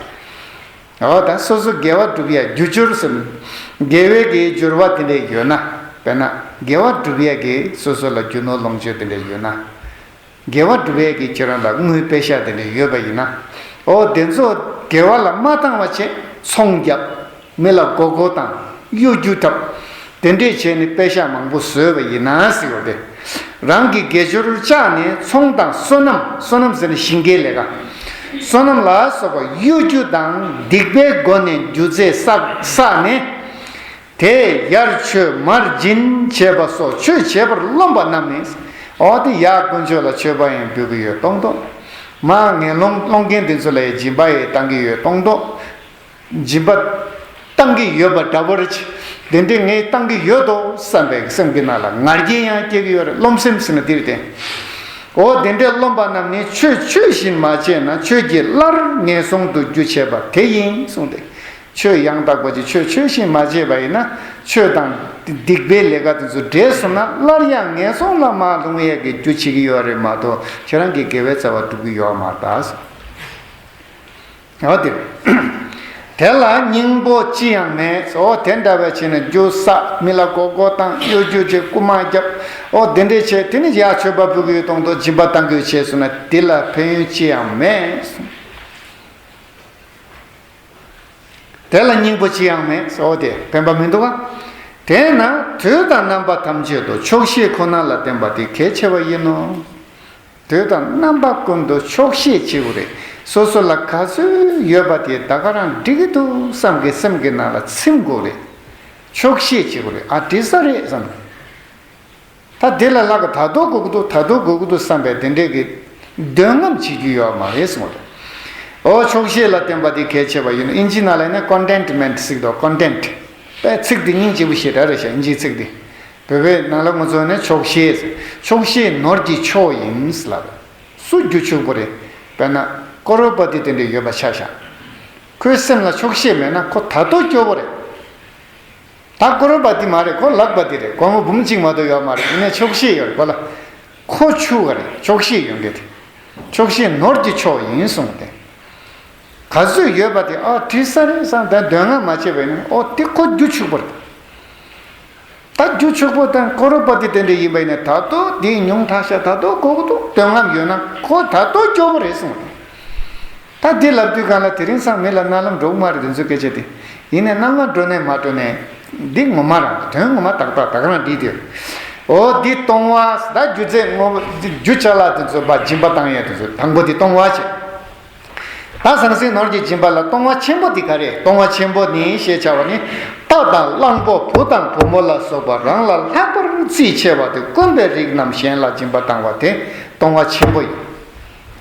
ཏེ། འོ་ད་སོ་སོ་དགེ་བ་སྒྲུབ་ཡ་རྒྱུ་སྦྱོར་ཟེར། དགེ་བའི་གི་སྦྱོར་བ་དེ་འདྲ་ཡོད་ན། དཔེར་ན་དགེ་བ་སྒྲུབ་ཡ་གི་སོ་སོ་ལ་རྒྱུ་ནོར་ལོངས་སྤྱོད་དེ་འདྲ་ཡོད་ན། དགེ་བ་སྒྲུབ་ཡས་ཀྱི་ཁྱེད་རང་ལ་དངུལ་པེ་ཤག་དེ་འདྲ་ཡོད་པ་ཡིན་ན། འོ་དེ་ཚོ་དགེ་བ་ལ་མ་བཏང་བ་བྱས་ཚོང་རྒྱབ། མི་ལ་མགོ་སྐོར་བཏང་། གཡོ་སྒྱུ་འཐབ། དེ་འདྲས་བྱས་ནས་པེ་ཤག་མང་པོ་བཟོས་པ་ཡིན་ན་ཟེར་བ་དེ། རང་གི་དགེ་སྦྱོར་བཅག་ནས་ཚོང་དང་བསོད་ནམས། བསོད་ནམས་ཟེར་ན་ཞིང་ཁའི་ལས་ཀ། བསོད་ནམས་ལ་སོགས་པ་གཡོ་སྒྱུ་དང་སྡིག་པའི་སྒོ་ནས་རྒྱུ་རྫས་བསགས་བསགས་ནས། དེས་ཡར་མཆོད་མར་སྦྱིན་བྱེད་པ་སོགས་ཆོས་བྱེད་པར་རློམ་པ་རྣམས་ནི། འོ་དེ་ཡར་དཀོན་མཆོག་ལ་མཆོད་པ་ཡང་འབུལ་གྱི་ཡོད་མདོག་མདོག་མར་ངན་སློང་སློང་མཁན་དེ་ཚོ་ལ་ཡང་སྦྱིན་པ་ཡང་བཏང་གི་ཡོད་མདོག་མདོག་སྦྱིན་པ་བཏང་གི་ཡོད་པ་འདྲ་པོ་རེད། དེ་འདྲས་ངས་བཏང་གི་ཡོད་དོ་བསམ་པའི་སེམས་ཀྱི་ནང་ལ་ང་རྒྱལ་ཡང་སྐྱེ་གི་ཡོད་རེད། རློམ་སེམས་ཟེར་ན་འདི་རེད་དེ། འོ་དེ་འདྲས་རློམ་པ་རྣམས་ནི་ཆོས་ཆོས་བཞིན་མ་བྱས་ན་ཆོས་ཀྱིས་སླར་ངན་སོང་དུ་རྒྱུ་བྱེད་པ་དེ་ཡིན་གསུངས་ཏེ། ཆོས་ཡང་དག་པ་ཅིག་ཆོས་ཆོས་བཞིན་མ་བྱས་པ་ཡིན་ན་ཆོས་དང་སྡིག་པའི་ལས་ཀ་དེ་ཚོ་འདྲེས་སོང་ན་སླར་ཡང་ངན་སོང་ལ་མར་ལྷུང་ཡས་ཀྱི་རྒྱུ་བྱེད་ཀྱི་ཡོད་རེད་མ་གཏོགས་ཁྱེད་རང་གི་དགེ་བའི་རྩ་བ་སྒྲུབ་ཀྱི་ཡོད་མ་རེད་ད། འོ་དེ། དེ་ལ་སྙིང་པོ་ཅི་ཡང་མེད། འོ་དེ་འདྲ་བའི་ཆེད་ནས་རྒྱུ་བསགས། མི་ལ་མགོ་སྐོར་བཏང་། གཡོ་སྒྱུ་བྱེད། རྐུ་མ་རྒྱབ། འོ་དེ་འདྲས་བྱས། དེ་ནི་ཡར་མཆོད་པ་ཕུལ་གྱི་ཡོད་དང་དུ་སྦྱིན་པ་བཏང་གི་ཡོད་བྱས་སོང་ན། དེ་ལ་ཕན་ཡོན་ཅི་ཡང་མེད། དེ་ལ་སྙིང་པོ་ཅི་ཡང་མེད། འོ་དེ་ཕན་པ་མི་འདུག་ག་དེས་ན་དུས་དང་རྣམ་པ་ཐམས་ཅད་དུ་ཆོག་ཤེས་ཁོ་ན་ལ་བརྟེན་པ་དེ་གལ་ཆེ་བ་ཡིན་ནོ། དུས་དང་རྣམ་པ་ཀུན་ཏུ་ཆོག་ཤེས་བྱེད་དགོས་རེད། སོ་སོ་ལ་ག་ཚོད་ཡོད་པ་དེ་ད་ག་རང་འགྲིག་གི་འདུག་བསམ་གི་སེམས་ཀྱི་ནང་ལ་ཚིམ་དགོས་རེད། ཆོག་ཤེས་བྱེད་དགོས་རེད། ཨ་འགྲིག་ས་རེད་བསམ། ད་འདི་ལ་ལྷག་གི་ད་དུང་དགོས་ཀྱི་འདུག་ད་དུང་དགོས་ཀྱི་འདུག་བསམ་པའི་དེ་འདྲས་ཀྱི་འདོད་རྔམ་བྱེད་རྒྱུ་ཡོད་མ་རེད་གསུངས་རེད། འོ་ཆོག་ཤེས་ལ་བརྟེན་པ་དེ་གལ་ཆེ་བ་ཡིན་ནོ། ཨིན་ཇི་ནང་ལ་ནི་ཀོན་ཊེན་ཊི་མེན་ཊི་ཟེར་གྱི་འདུག་ཀོན་ཊེན་ཊི། པའི་ཚིག་འདི་སྙིང་རྗེ་པོ་ཞེ་དྲག་རེད་ཤག་ཨིན་ཇིའི་ཚིག་འདི། བོད་པའི་ནང་ལ་ང་ཚོ་ནི་ཆོག་ཤེས་ཟེར། ཆོག་ཤེས་ནོར་གྱི་མཆོག་ཡིན་ཟེར་ལབ། སུ་རྒྱུ་ཕྱུག་པོ་རེད། དཔེར་ན་ཀོ་རོར་པ་ཏི་དེ་འདྲ་ཡོད་པ་ཆ་བཞག་ཁོའི་སེམས་ལ་ཆོག་ཤེས་མེད་ན་ཁོ་ད་དུང་སྐྱོ་པོ་རེད། ད་ཀོ་རོར་པ་ཏི་མ་རེད། ཁོ་ལག་པ་ཏི་རེད། སྒོར་མོ་འབུམ་གཅིག་མ་གཏོགས་ཡོད་མ་རེད། ཡིན་ནའི་ཆོག་ཤེས་ཡོད་རེད་ཁོ་ལ། ཁོ་ཕྱུག་པ་རེད། ཆོག་ཤེས་ཡོད་མཁན་དེ། ཆོག་ཤེས་ནོར་གྱི་མཆོག་ཡིན་གསུངས་ཏེ། ག་ཚོད་ཡོད་པ་དེ་ཨ་འགྲིག་ས་རེད་བསམ་ད་འདོད་རྔམ་མ་བྱས་པ་ཡིན་ན། ཨོ་དེ་ཁོ་རྒྱུ་ཕྱུག་པོ་རེད། ད་རྒྱུ་ཕྱུག་པོ་དང་ཀོ་རོར་པ་ཏི་དེ་འདྲ་ཡིན་པ་ཡིན་ན། ད་དུང་དེ་ཉུང་དྲགས་ཤག་ད་དུང་དགོས་ཀྱི་འདུག་འདོད་རྔམ་ཡོད་ན་ཁོ་ད་དུང་སྐྱོ་པོ་རེད་གསུངས་ཏེ། ད་འདི་ལབ་དུས་སྒང་ལ་དེ་རིང་སང་མི་ལ་རྣ་ལམ་འགྲོ་གི་མ་རེད་དེ་ཚོའི་སྐད་ཆ་དེ། ཡིན་ནའི་རྣ་ལམ་འགྲོ་ནའི་མ་འགྲོ་ནའི་འདི་ངོ་མ་རང་དོན་ངོ་མ་ཏག་ཏག་ད་ག་རང་འགྲིག་དེ། འོ་འདི་གཏོང་བ་ད་རྒྱུ་རྫས་དངོས་པོ་རྒྱུ་ཅ་ལག་དེ་ཚོ་ཕར་སྦྱིན་པ་བཏང་ཡས་དེ་ཚོ་དང་པོ་དེ་གཏོང་བ་བྱེད། ད་ཟང་ཟིང་ནོར་གྱི་སྦྱིན་པ་ལ་གཏོང་བ་ཆེན་པོ་དེ་ག་རེ། གཏོང་བ་ཆེན་པོ་ནི་ཞེས་བྱ་བ་ནི། རྟ་དང་གླང་པོ་བུ་དང་བུ་མོ་ལ་སོགས་པ་རང་ལ་ལྷག་པར་རྩིས་ཆེ་བ་དེ་དཀོན་པའི་རིགས་རྣམས་གཞན་ལ་སྦྱིན་པ་བཏང་བ་དེ་གཏོང་བ་ཆེན་པོ་ཡིན།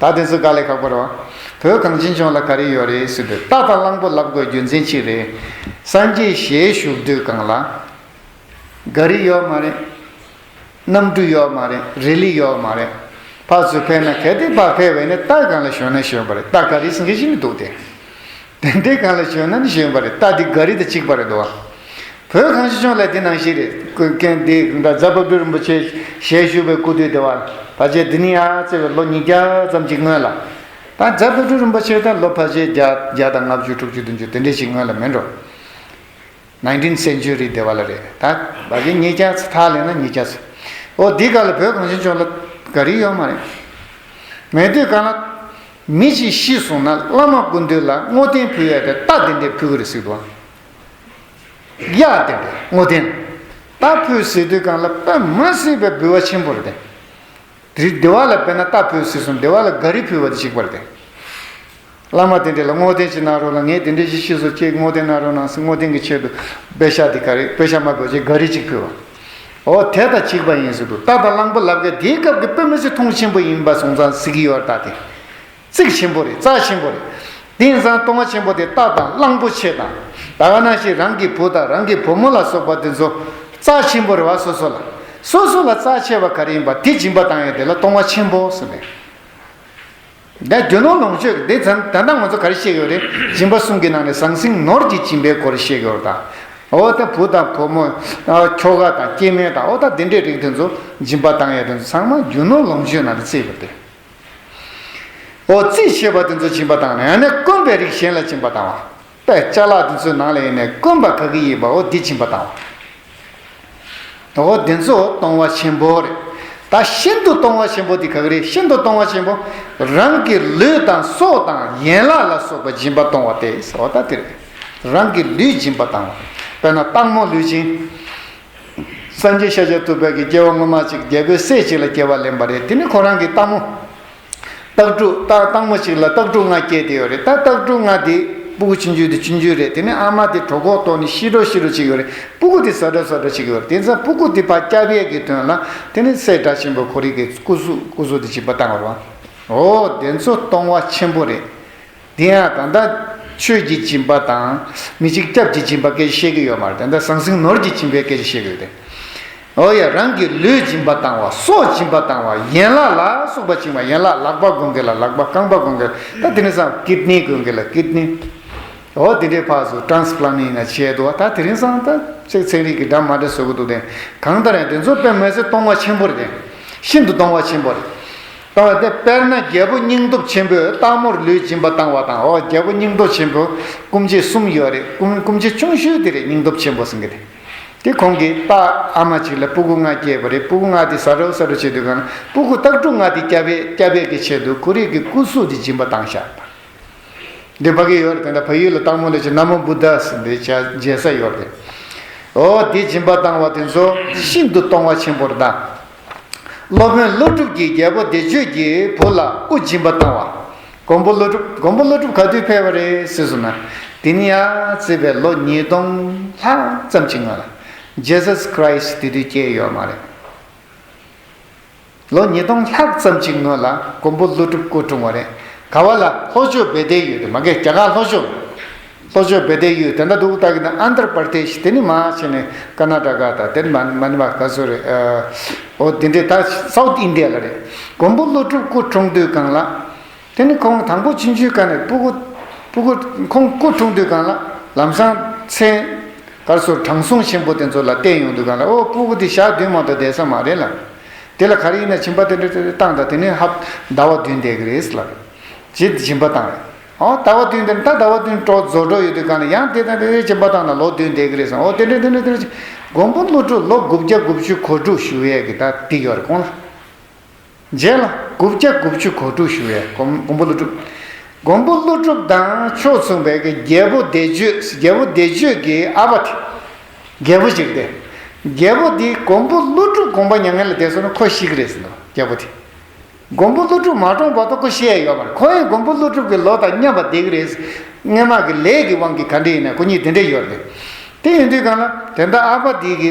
ད་དེ་ཚོ་དཀའ་ལས་ཁག་པོ་རེད་བ། བོད་གངས་ཅན་ལྗོངས་ལ་ག་རེ་ཡོད་རེད་ཟེར་དུས། རྟ་དང་གླང་པོ་ལབ་དགོས་རྒྱུ་མཚན་གཅིག་རེད། སངས་རྒྱས་ཞལ་བཞུགས་དུས་སྒང་ལ། ག་རེ་ཡོད་མ་རེད། གནམ་གྲུ་ཡོད་མ་རེད། རི་ལི་ཡོད་མ་རེད། ཕར་ཚུར་ཕེབས་ན་གལ་ཏེ་ཕར་ཕེབས་པ་ཡིན་ན་རྟ་སྒང་ལ་ཞོན་ན་ཞོན་པ་རེད། རྟ་ག་རེ་ཟེར་མཁན་ཞིག་ནི་འདུག་སྟེ། དེ་འདྲའི་སྒང་ལ་ཞོན་ན་ནི་ཞོན་པ་རེད། རྟ་འདི་ག་རེ་དང་གཅིག་པ་རེད་འདུག་བ། བོད་གངས་ཅན་ལྗོངས་ལ་དེ་ནང་བཞིན་རེད། སྐུ་མཁན་འདི་རྫ་དཔལ་སྤྲུལ་རིན་པོ་ཆེ་ཞལ་བཞུགས་པའི་སྐུ་དུས་དེ་བ། ཕལ་ཆེར་འདི་ནས་ཡར་བརྩིས་པའི་ལོ་ཉིས་བརྒྱ་ཙམ་གྱི་སྔོན་ལ། ད་རྫ་དཔལ་སྤྲུལ་རིན་པོ་ཆེ་ད་ལོ་ཕལ་ཆེར་བརྒྱ་བརྒྱ་དང་ལྔ་བཅུ་དྲུག་ཅུ་བདུན་ཅུ་དེ་འདྲའི་ཞིག་སྔོན་ལ་མིན་འགྲོ། ནའིན་ཊིན་སེན་ཅུ་རི་དེ་བ་ལ་རེད། ད་བ་གི་ཉིས་བརྒྱ་ཚོ་ཐག་ལེན་ན་ཉིས་བརྒྱ་ཚོ། འོ་འདི་ག་ལ་བོད་གངས་ཅན་ལྗོངས་ལ་ག་རེ་ཡོད་མ་རེད། མེད་དུས་གང་ལ། མི་གཅིག་ཤི་སོང་ན་བླ་མ་སྐུ་མདུན་ལ་བསྔོ་རྟེན་ཕུལ་ཡ་དེ་རྟ་དེ་འདྲས་ཕུལ་གི་རེད་ཟེར་འདུག་གཡག་དེ་འདྲས་བསྔོ་རྟེན། རྟ་ཕུལ་ཟེར་དུས་གང་ལ་དཔེ་མི་སྲིད་པའི་འབུལ་བ་ཆེན་པོ་རེད་དེ། དེ་དེ་བ་ལ་དཔེར་ན་རྟ་ཕུལ་ཟེར་སོང་། དེ་བ་ལ་ག་རེ་ཕུལ་བ་དེ་གཅིག་པ་རེད་དེ། བླ་མ་དེ་འདྲས་ལ་བསྔོ་རྟེན་ཅིག་གནང་རོགས་ལ། ངས་དེ་འདྲས་ཅིག་ཤི་སོང་། ཅིག་བསྔོ་རྟེན་གནང་རོགས་གནང་ཟེར། བསྔོ་རྟེན་གྱི་ཆེད་དུ་པེ་ཤ་དེ་ག་རེ། པེ་ཤ་མ་དགོས་ཅིག་ག་རེ་ཅིག་ཕུལ་བ། འོ་དེ་དང་གཅིག་པ་ཡིན་ཟེར་འདུག་རྟ་དང་གླང་པོ་ལབ་མཁན་དེའི་སྐབས་ཀྱི་དཔེ་མི་སྲིད་མཐོང་ཆེན་པོ་ཡིན་པ་སོང་ཙང་ཟེར་གྱི་ཡོད། རྟ་དེ་བརྩེགས་ཆེན་པོ་རེད། རྩ་ཆེན་པོ་རེད། དེ་ཡིན་ཙང་གཏོང་བ་ཆེན་པོ་དེ་རྟ་དང་གླང་པོ་ཆེ་དང་། ད་ག་ནང་བཞིན་རང་གི་བུ་དང་རང་གི་བུ་མོ་ལ་སོགས་པ་དེ་ཚོ་རྩ་ཆེན་པོ་རེད་བ། སོ་སོ་ལ། སོ་སོ་ལ་རྩ་ཆེ་བ་ག་རེ་ཡིན་པ་དེ་སྦྱིན་པ་བཏང་ཡ་དེ་ལ་གཏོང་བ་ཆེན་པོ་ཟེར་ནས། ད་རྒྱུ་ནོར་ལོངས་སྤྱོད་དེ་ད་ད་ལྟ་ང་ཚོ་ག་རེ་བཤད་ཡོད་རེད། སྦྱིན་པ་གསུམ་གྱི་ནང་ནས་ཟང་ཟིང་ནོར་གྱི་སྦྱིན་པའི་སྐོར་བཤད་ཡོད་རེད་ད། འོ་ད་བུ་དང་བུ་མོ། ཨ་ཁྱོ་ག་དང་སྐྱེ་དམན་དང་། འོ་ད་དེ་འདྲའི་རིགས་དེ་ཚོ་སྦྱིན་པ་བཏང་ཡ་དེ་ཚོ་ཚང་མ་རྒྱུ་ནོར་ལོངས་སྤྱོད་ནང་ནས་བརྩིས་པ་རེད། འོ་རྩིས་ཆེ་བ་དེ་ཚོ་སྦྱིན་པ་བཏང་ནས། ཡང་ན་དཀོན་པའི་རིགས་གཞན་ལ་སྦྱིན་པ་བཏང་བ། པའི་ཅ་ལག་འདི་ཚོའི་ནང་ལ་ཡིན་ནའི་དཀོན་པ་ག་གི་ཡིན་པ་འོ་འདི་སྦྱིན་པ་བཏང་བ། འོ་འདི་ཚོ་གཏོང་བ་ཆེན་པོ་རེད། ད་ཤིན་ཏུ་གཏོང་བ་ཆེན་པོ་འདི་ག་གི་རེད། ཤིན་ཏུ་གཏོང་བ་ཆེན་པོ། རང་གི་ལུས་དང་སྲོག་དང་ཡན་ལག་ལ་སོགས་པ་སྦྱིན་པ་གཏོང་བ་སྟེ་ཟེར་བ་ད་དེ་རེད། རང་གི་ལུས་སྦྱིན་པ་བཏང་བ། དཔེར་ན་སྟག་མོ་ལུས་སྦྱིན། སངས་རྒྱས་ཤཱཀྱ་ཐུབ་པ་གིས་སྐྱེ་བ་སྔོན་མ་ཅིག་རྒྱལ་པོའི་སྲས་ཅིག་ལ་སྐྱེ་བ་ལེན་པ་རེད། དེ་ནི་ཁོ་རང་གི་སྟག་མོ། སྟག་ཕྲུག་སྟག་སྟག་མོ་ཞིག་ལ་སྟག་ཕྲུག་ལྔ་སྐྱེས་ཏེ་ཡོད་རེད། ད་སྟག་ཕྲུག་ལྔ་དེ་སྤུ་གུ་ཆུང་ཆུང་དེ་ཆུང་ཆུང་རེད། དེ་ནས་ཨ་མ་དེ་གྲོད་ཁོག་ལྟོགས་ནས་ཤི་འགྲོ་ཤི་འགྲོ་བྱེད་ཀྱི་ཡོད་རེད། སྤུ་གུ་དེ་ཟ་འགྲོ་ཟ་འགྲོ་བྱེད་ཀྱི་ཡོད་རེད། དེ་ཚོ་སྤུ་གུ་དེ་ཕར་སྐྱབས་ཡས་ཀྱི་དོན་ལ་དེ་ནས་སྲས་དགྲ་ཆེན་པོ་ཁོ་རང་གི་སྐུ་གཟུགས་སྐུ་གཟུགས་དེ་སྦྱིན་པ་བཏང་བ་རེད་བ། འོ་དེ་ཚོ་གཏོང་བ་ཆེན་པོ་རེད། དེ་ཡང་ད་ལྟ་ཆོས་ཀྱི་སྦྱིན་པ་དང་མི་གཅིག་སྐྱབས་ཀྱི་སྦྱིན་པ་སྐད་ཆ་བཤད་ཀྱི་ཡོད་མ་རེད། ད་ལྟ་ཟང་ཟིང་ནོར་གྱི་སྦྱིན་པའི་སྐད་ཆ་བཤད་ཀྱི་ཡོད་དེ། འོ་ཡ། རང་གི་ལུས་སྦྱིན་པ་བཏང་བ། སྲོག་སྦྱིན་པ་བཏང་བ། ཡན་ལག་ལ་སོགས་པ་སྦྱིན་པ། ཡན་ལག་ལག་པ་དགོས་མཁན་ལ་ལག་པ། རྐང་པ་དགོས་མཁན་ལ། ད་དེ་རིང་སང་ཀིད་ནི་དགོས་མཁན་ལ་ཀིད་ནི། འོ་དེ་འདྲའི་ཕར་ཚུར་ཊེན་སི་པ་ལན་ཡིན་ན་བྱས་འདུག་ད་དེ་རིང་སང་ད་ཚིག་ཚན་རིག་གི་འདྲ་མ་འདྲ་བཟོ་གི་འདུག་དེ་གང་ལྟར་ཡང་དེ་ཚོ་དཔེ་མི་སྲིད་གཏོང་བ་ཆེན་པོ་རེད་དེ། ཤིན་ཏུ་གཏོང་བ་ཆེན་པོ་རེད། བཏང་བ་དེ། དཔེར་ན་རྒྱལ་པོ་སྙིང་སྟོབས་ཆེན་པོས་སྟག་མོར་ལུས་སྦྱིན་པ་བཏང་བ་དང་། འོ། རྒྱལ་པོ་སྙིང་སྟོབས་ཆེན་པོ་སྐུ་མཆེད་གསུམ་ཡོད་རེད། སྐུ་སྐུ་མཆེད་ཆུང་ཤོས་དེ་རེད། སྙིང་སྟོབས་ཆེན་པོ་ཟེར་མཁན་དེ། དེ་ཁོང་གིས་སྟག་ཨ་མ་གཅིག་ལ་སྤུ་གུ་ལྔ་སྐྱེས་པ་རེད། སྤུ་གུ་ལྔ་དེ་ཟ་འགྲོ་ཟ་འགྲོ་བྱེད་དུས་གང་ན། སྤུ་གུ་སྟག་ཕྲུག་ལྔ་དེ་སྐྱབས་པའི་སྐྱབས་པའི་གི་ཆེད་དུ་ཁོ་རང་གི་སྐུ་གཟུགས་དེ་སྦྱིན་པ་བཏང་བཞག་པ། འདི་ཕ་གི་ཡོད་རེད། དེ་འདྲ་ཕ་ཡུལ་ལ་སྟག་མོ་ལ་ཅིག་ན་མོ་བུདྡྷ་ཟེར་འདི་བྱ་མཇལ་ས་ཡོད་རེད། འོ། འདི་སྦྱིན་པ་བཏང་བ་དེ་ཚོ་ཤིན་ཏུ་གཏོང་བ་ཆེན་པོར་གདའ། སློབ་དཔོན་ཀླུ་སྒྲུབ་ཀྱིས་རྒྱལ་པོ་བདེ་སྤྱོད་ཀྱི་བུ་ལ་དབུ་སྦྱིན་པ་བཏང་བ། མགོན་པོ་ཀླུ་སྒྲུབ། མགོན་པོ་ཀླུ་སྒྲུབ་ག་དུས་ཕེབས་པ་རེད་ཟེར་སོང་ན། དེ་ནི་ཡང་བརྩིས་པའི་ལོ་ཉིས་སྟོང་ལྷག་ཙམ་ཅིག་སྔོན་ལ། Jesus Christ དེ་དུས་སྐྱེས་ཡོད་མ་རེད། ལོ་ཉིས་སྟོང་ལྷག་ཙམ་ཅིག་སྔོན་ལ་མགོན་པོ་ཀླུ་སྒྲུབ་སྐུ་འཁྲུངས་པ་རེད། ག་བ་ལ། ལྷོ་ཕྱོགས་བེ་ཏའི་ཡུལ་དུ། མ་གི་རྒྱ་གར་ལྷོ་ཕྱོགས། ལྷོ་ཕྱོགས་བེ་ཏའི་ཡུལ། དེ་འདྲ་འདུག་ད་གི་ན་ཨན་དྷྲ་པར་དེཤ། དེ་ནས་མར་བྱས་ནས་ཀར་ན་ཊ་ཀ་དང་། དེ་ནས་མར་མ་ནི་མ་ག་ཚོད་རེད། ཨ། འོ། དེ་འདྲའི་ད་སའུཐ་ཨིན་ཌི་ཡ་ལ་རེད། མགོན་པོ་ཀླུ་སྒྲུབ་སྐུ་འཁྲུངས་དུས་སྒང་ལ། དེ་ནི་ཁོང་དང་པོ་ཆུང་ཆུང་སྒང་ནས་སྤུ་གུ། སྤུ་གུ་ཁོང་སྐུ་འཁྲུངས་དུས་སྒང་ལ་ལམ་སང་མཚན་ག་རེ་ཟེར། དྲང་སྲོང་ཆེན་པོ་དེ་ཚོ་ལ་བསྟན་ཡོང་དུས་སྒང་ལ། འོ། སྤུ་གུ་དེ་ཞག་བདུན་མ་གཏོགས་བསྡད་ས་མ་རེད་ལ། དེ་ལ་ག་རེ་ཡིན་ན་སྦྱིན་པ་དེ་འདྲ་དེ་འདྲ་བཏང་དང་། དེ་ནས་ཧབ་ཟླ་བ་བདུན་བསྡད་ཀྱི་རེད་ལ། ཅེས་སྦྱིན་པ་བཏང་རེད། འོ། ཟླ་བ་བདུན་དེ་ད་ཟླ་བ་བདུན་འགྲོ་རྫོགས་འགྲོ་ཡོད་དུས་སྒང་ལ་ཡང་དེ་དང་དེ་སྦྱིན་པ་བཏང་ན་ལོ་བདུན་བསྡད་ཀྱི་རེད་བསམ། འོ། དེ་འདྲ་དེ་འདྲ་དེ་འདྲ་ཅིག། མགོན་པོ་ཀླུ་སྒྲུབ་ལོ་དགུ་བརྒྱ་དགུ་བཅུ་གོ་དྲུག་བཞུགས་ཡས་ཀྱི་ད་དེ་ཡོད་རེད་ཁོང་ལ། རྗེས་ལ་དགུ་བརྒྱ་དགུ་བཅུ་གོ་དྲུག་བཞུགས་ཡས་མགོན་མགོན་པོ་ཀླུ་སྒྲུབ། མགོན་པོ་ཀླུ་སྒྲུབ་དང་ཕྱོགས་མཚུངས་པའི་གི་རྒྱལ་པོ་བདེ་སྤྱོད། རྒྱལ་པོ་བདེ་སྤྱོད་ཀྱི་ཨ་ཕ་དེ། རྒྱལ་པོ་ཅིག་སྟེ། རྒྱལ་པོ་འདི་མགོན་པོ་ཀླུ་སྒྲུབ་དགོངས་པ་མྱ་ངན་ལས་འདས་སོང་ན་ཁོ་ཤི་གི་རེད་ཟེར་འདུག། རྒྱལ་པོ་དེ། མགོན་པོ་ཀླུ་སྒྲུབ་མ་གྲོངས་བར་དུ་ཁོ་ཤི་ཡས་ཡོད་མ་རེད། ཁོ་ཡང་མགོན་པོ་ཀླུ་སྒྲུབ་ཀྱི་ལོ་དང་མཉམ་པ་བསྡད་ཀྱི་རེད། སྔོན་མ་གི་ལས་ཀྱི་དབང་གིས་ག་འདྲ་ཡིན་ན་ཁོ་གཉིས་དེ་འདྲ་ཡོད་རེད། དེ་ཡིན་དུས་སྒང་ལ་དེ་འདྲ་ཨ་ཕ་དེ་གི་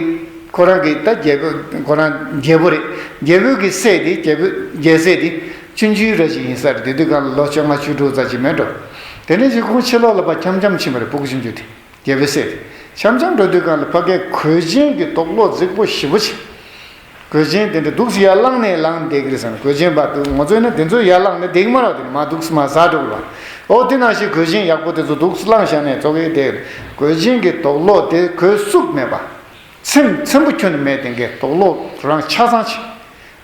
ཁོ་རང་གི་ད་རྒྱལ་པོ། ཁོ་རང་རྒྱལ་པོ་རེད། རྒྱལ་པོ་གི་སྲས་དེ། རྒྱལ་པོ་རྒྱལ་སྲས་དེ་ཆུང་ཆུང་ར་ཅིག་ཡིན་ས་རེད། དེ་དུས་སྒང་ལ་ལོ་བཅོ་ལྔ་བཅུ་དྲུག་ཙམ་ཅིག་མེད་འགྲོ། དེ་འདྲ་ཞིག་ཁོང་ཕྱི་ལོགས་ལ་ཕར་འཁྱམ་འཁྱམ་ཕྱིན་པ་རེད། སྤུ་གུ་ཆུང་ཆུང་དེ། རྒྱལ་པོའི་སྲས་དེ་འཁྱམ་འཁྱམ་འགྲོ་དུས་སྒང་ལ་ཕ་གིར་གོས་ཆེན་གྱི་དུག་སློག་རྫིག་པོ་ཞེ་པོ་ཅིག། གོས་ཆེན་དེ་འདྲ་འདུག་སེ་ཡར་བླངས་ནས་བླངས་བསྡད་ཀྱི་རེད་བསམ། གོས་ཆེན་པ་འདུག། ང་ཚོས་ན་དེ་ཚོ་ཡར་བླངས་ནས་བསྡད་ཀྱི་མ་རེད། དེ་ནི་མར་འདུག་སེ་མར་ཟག་འགྲོ་གི་རེད་པ། འོ། དེ་ནང་བཞིན་གོས་ཆེན་ཡག་པོ་དེ་ཚོ་འདུག་སེ་བླངས་བཞག་ནས་ཚོ་གི་དེ། གོས་ཆེན་གྱི་དུག་སློག་དེ་གོས་བསུབས་མེད་པ། ཚེམ་ཚེམ་པོ་ཁྱོན་ནས་མེད། དེ་འདྲའི་དུག་སློག་རང་ཆ་ཚང་ཅིག།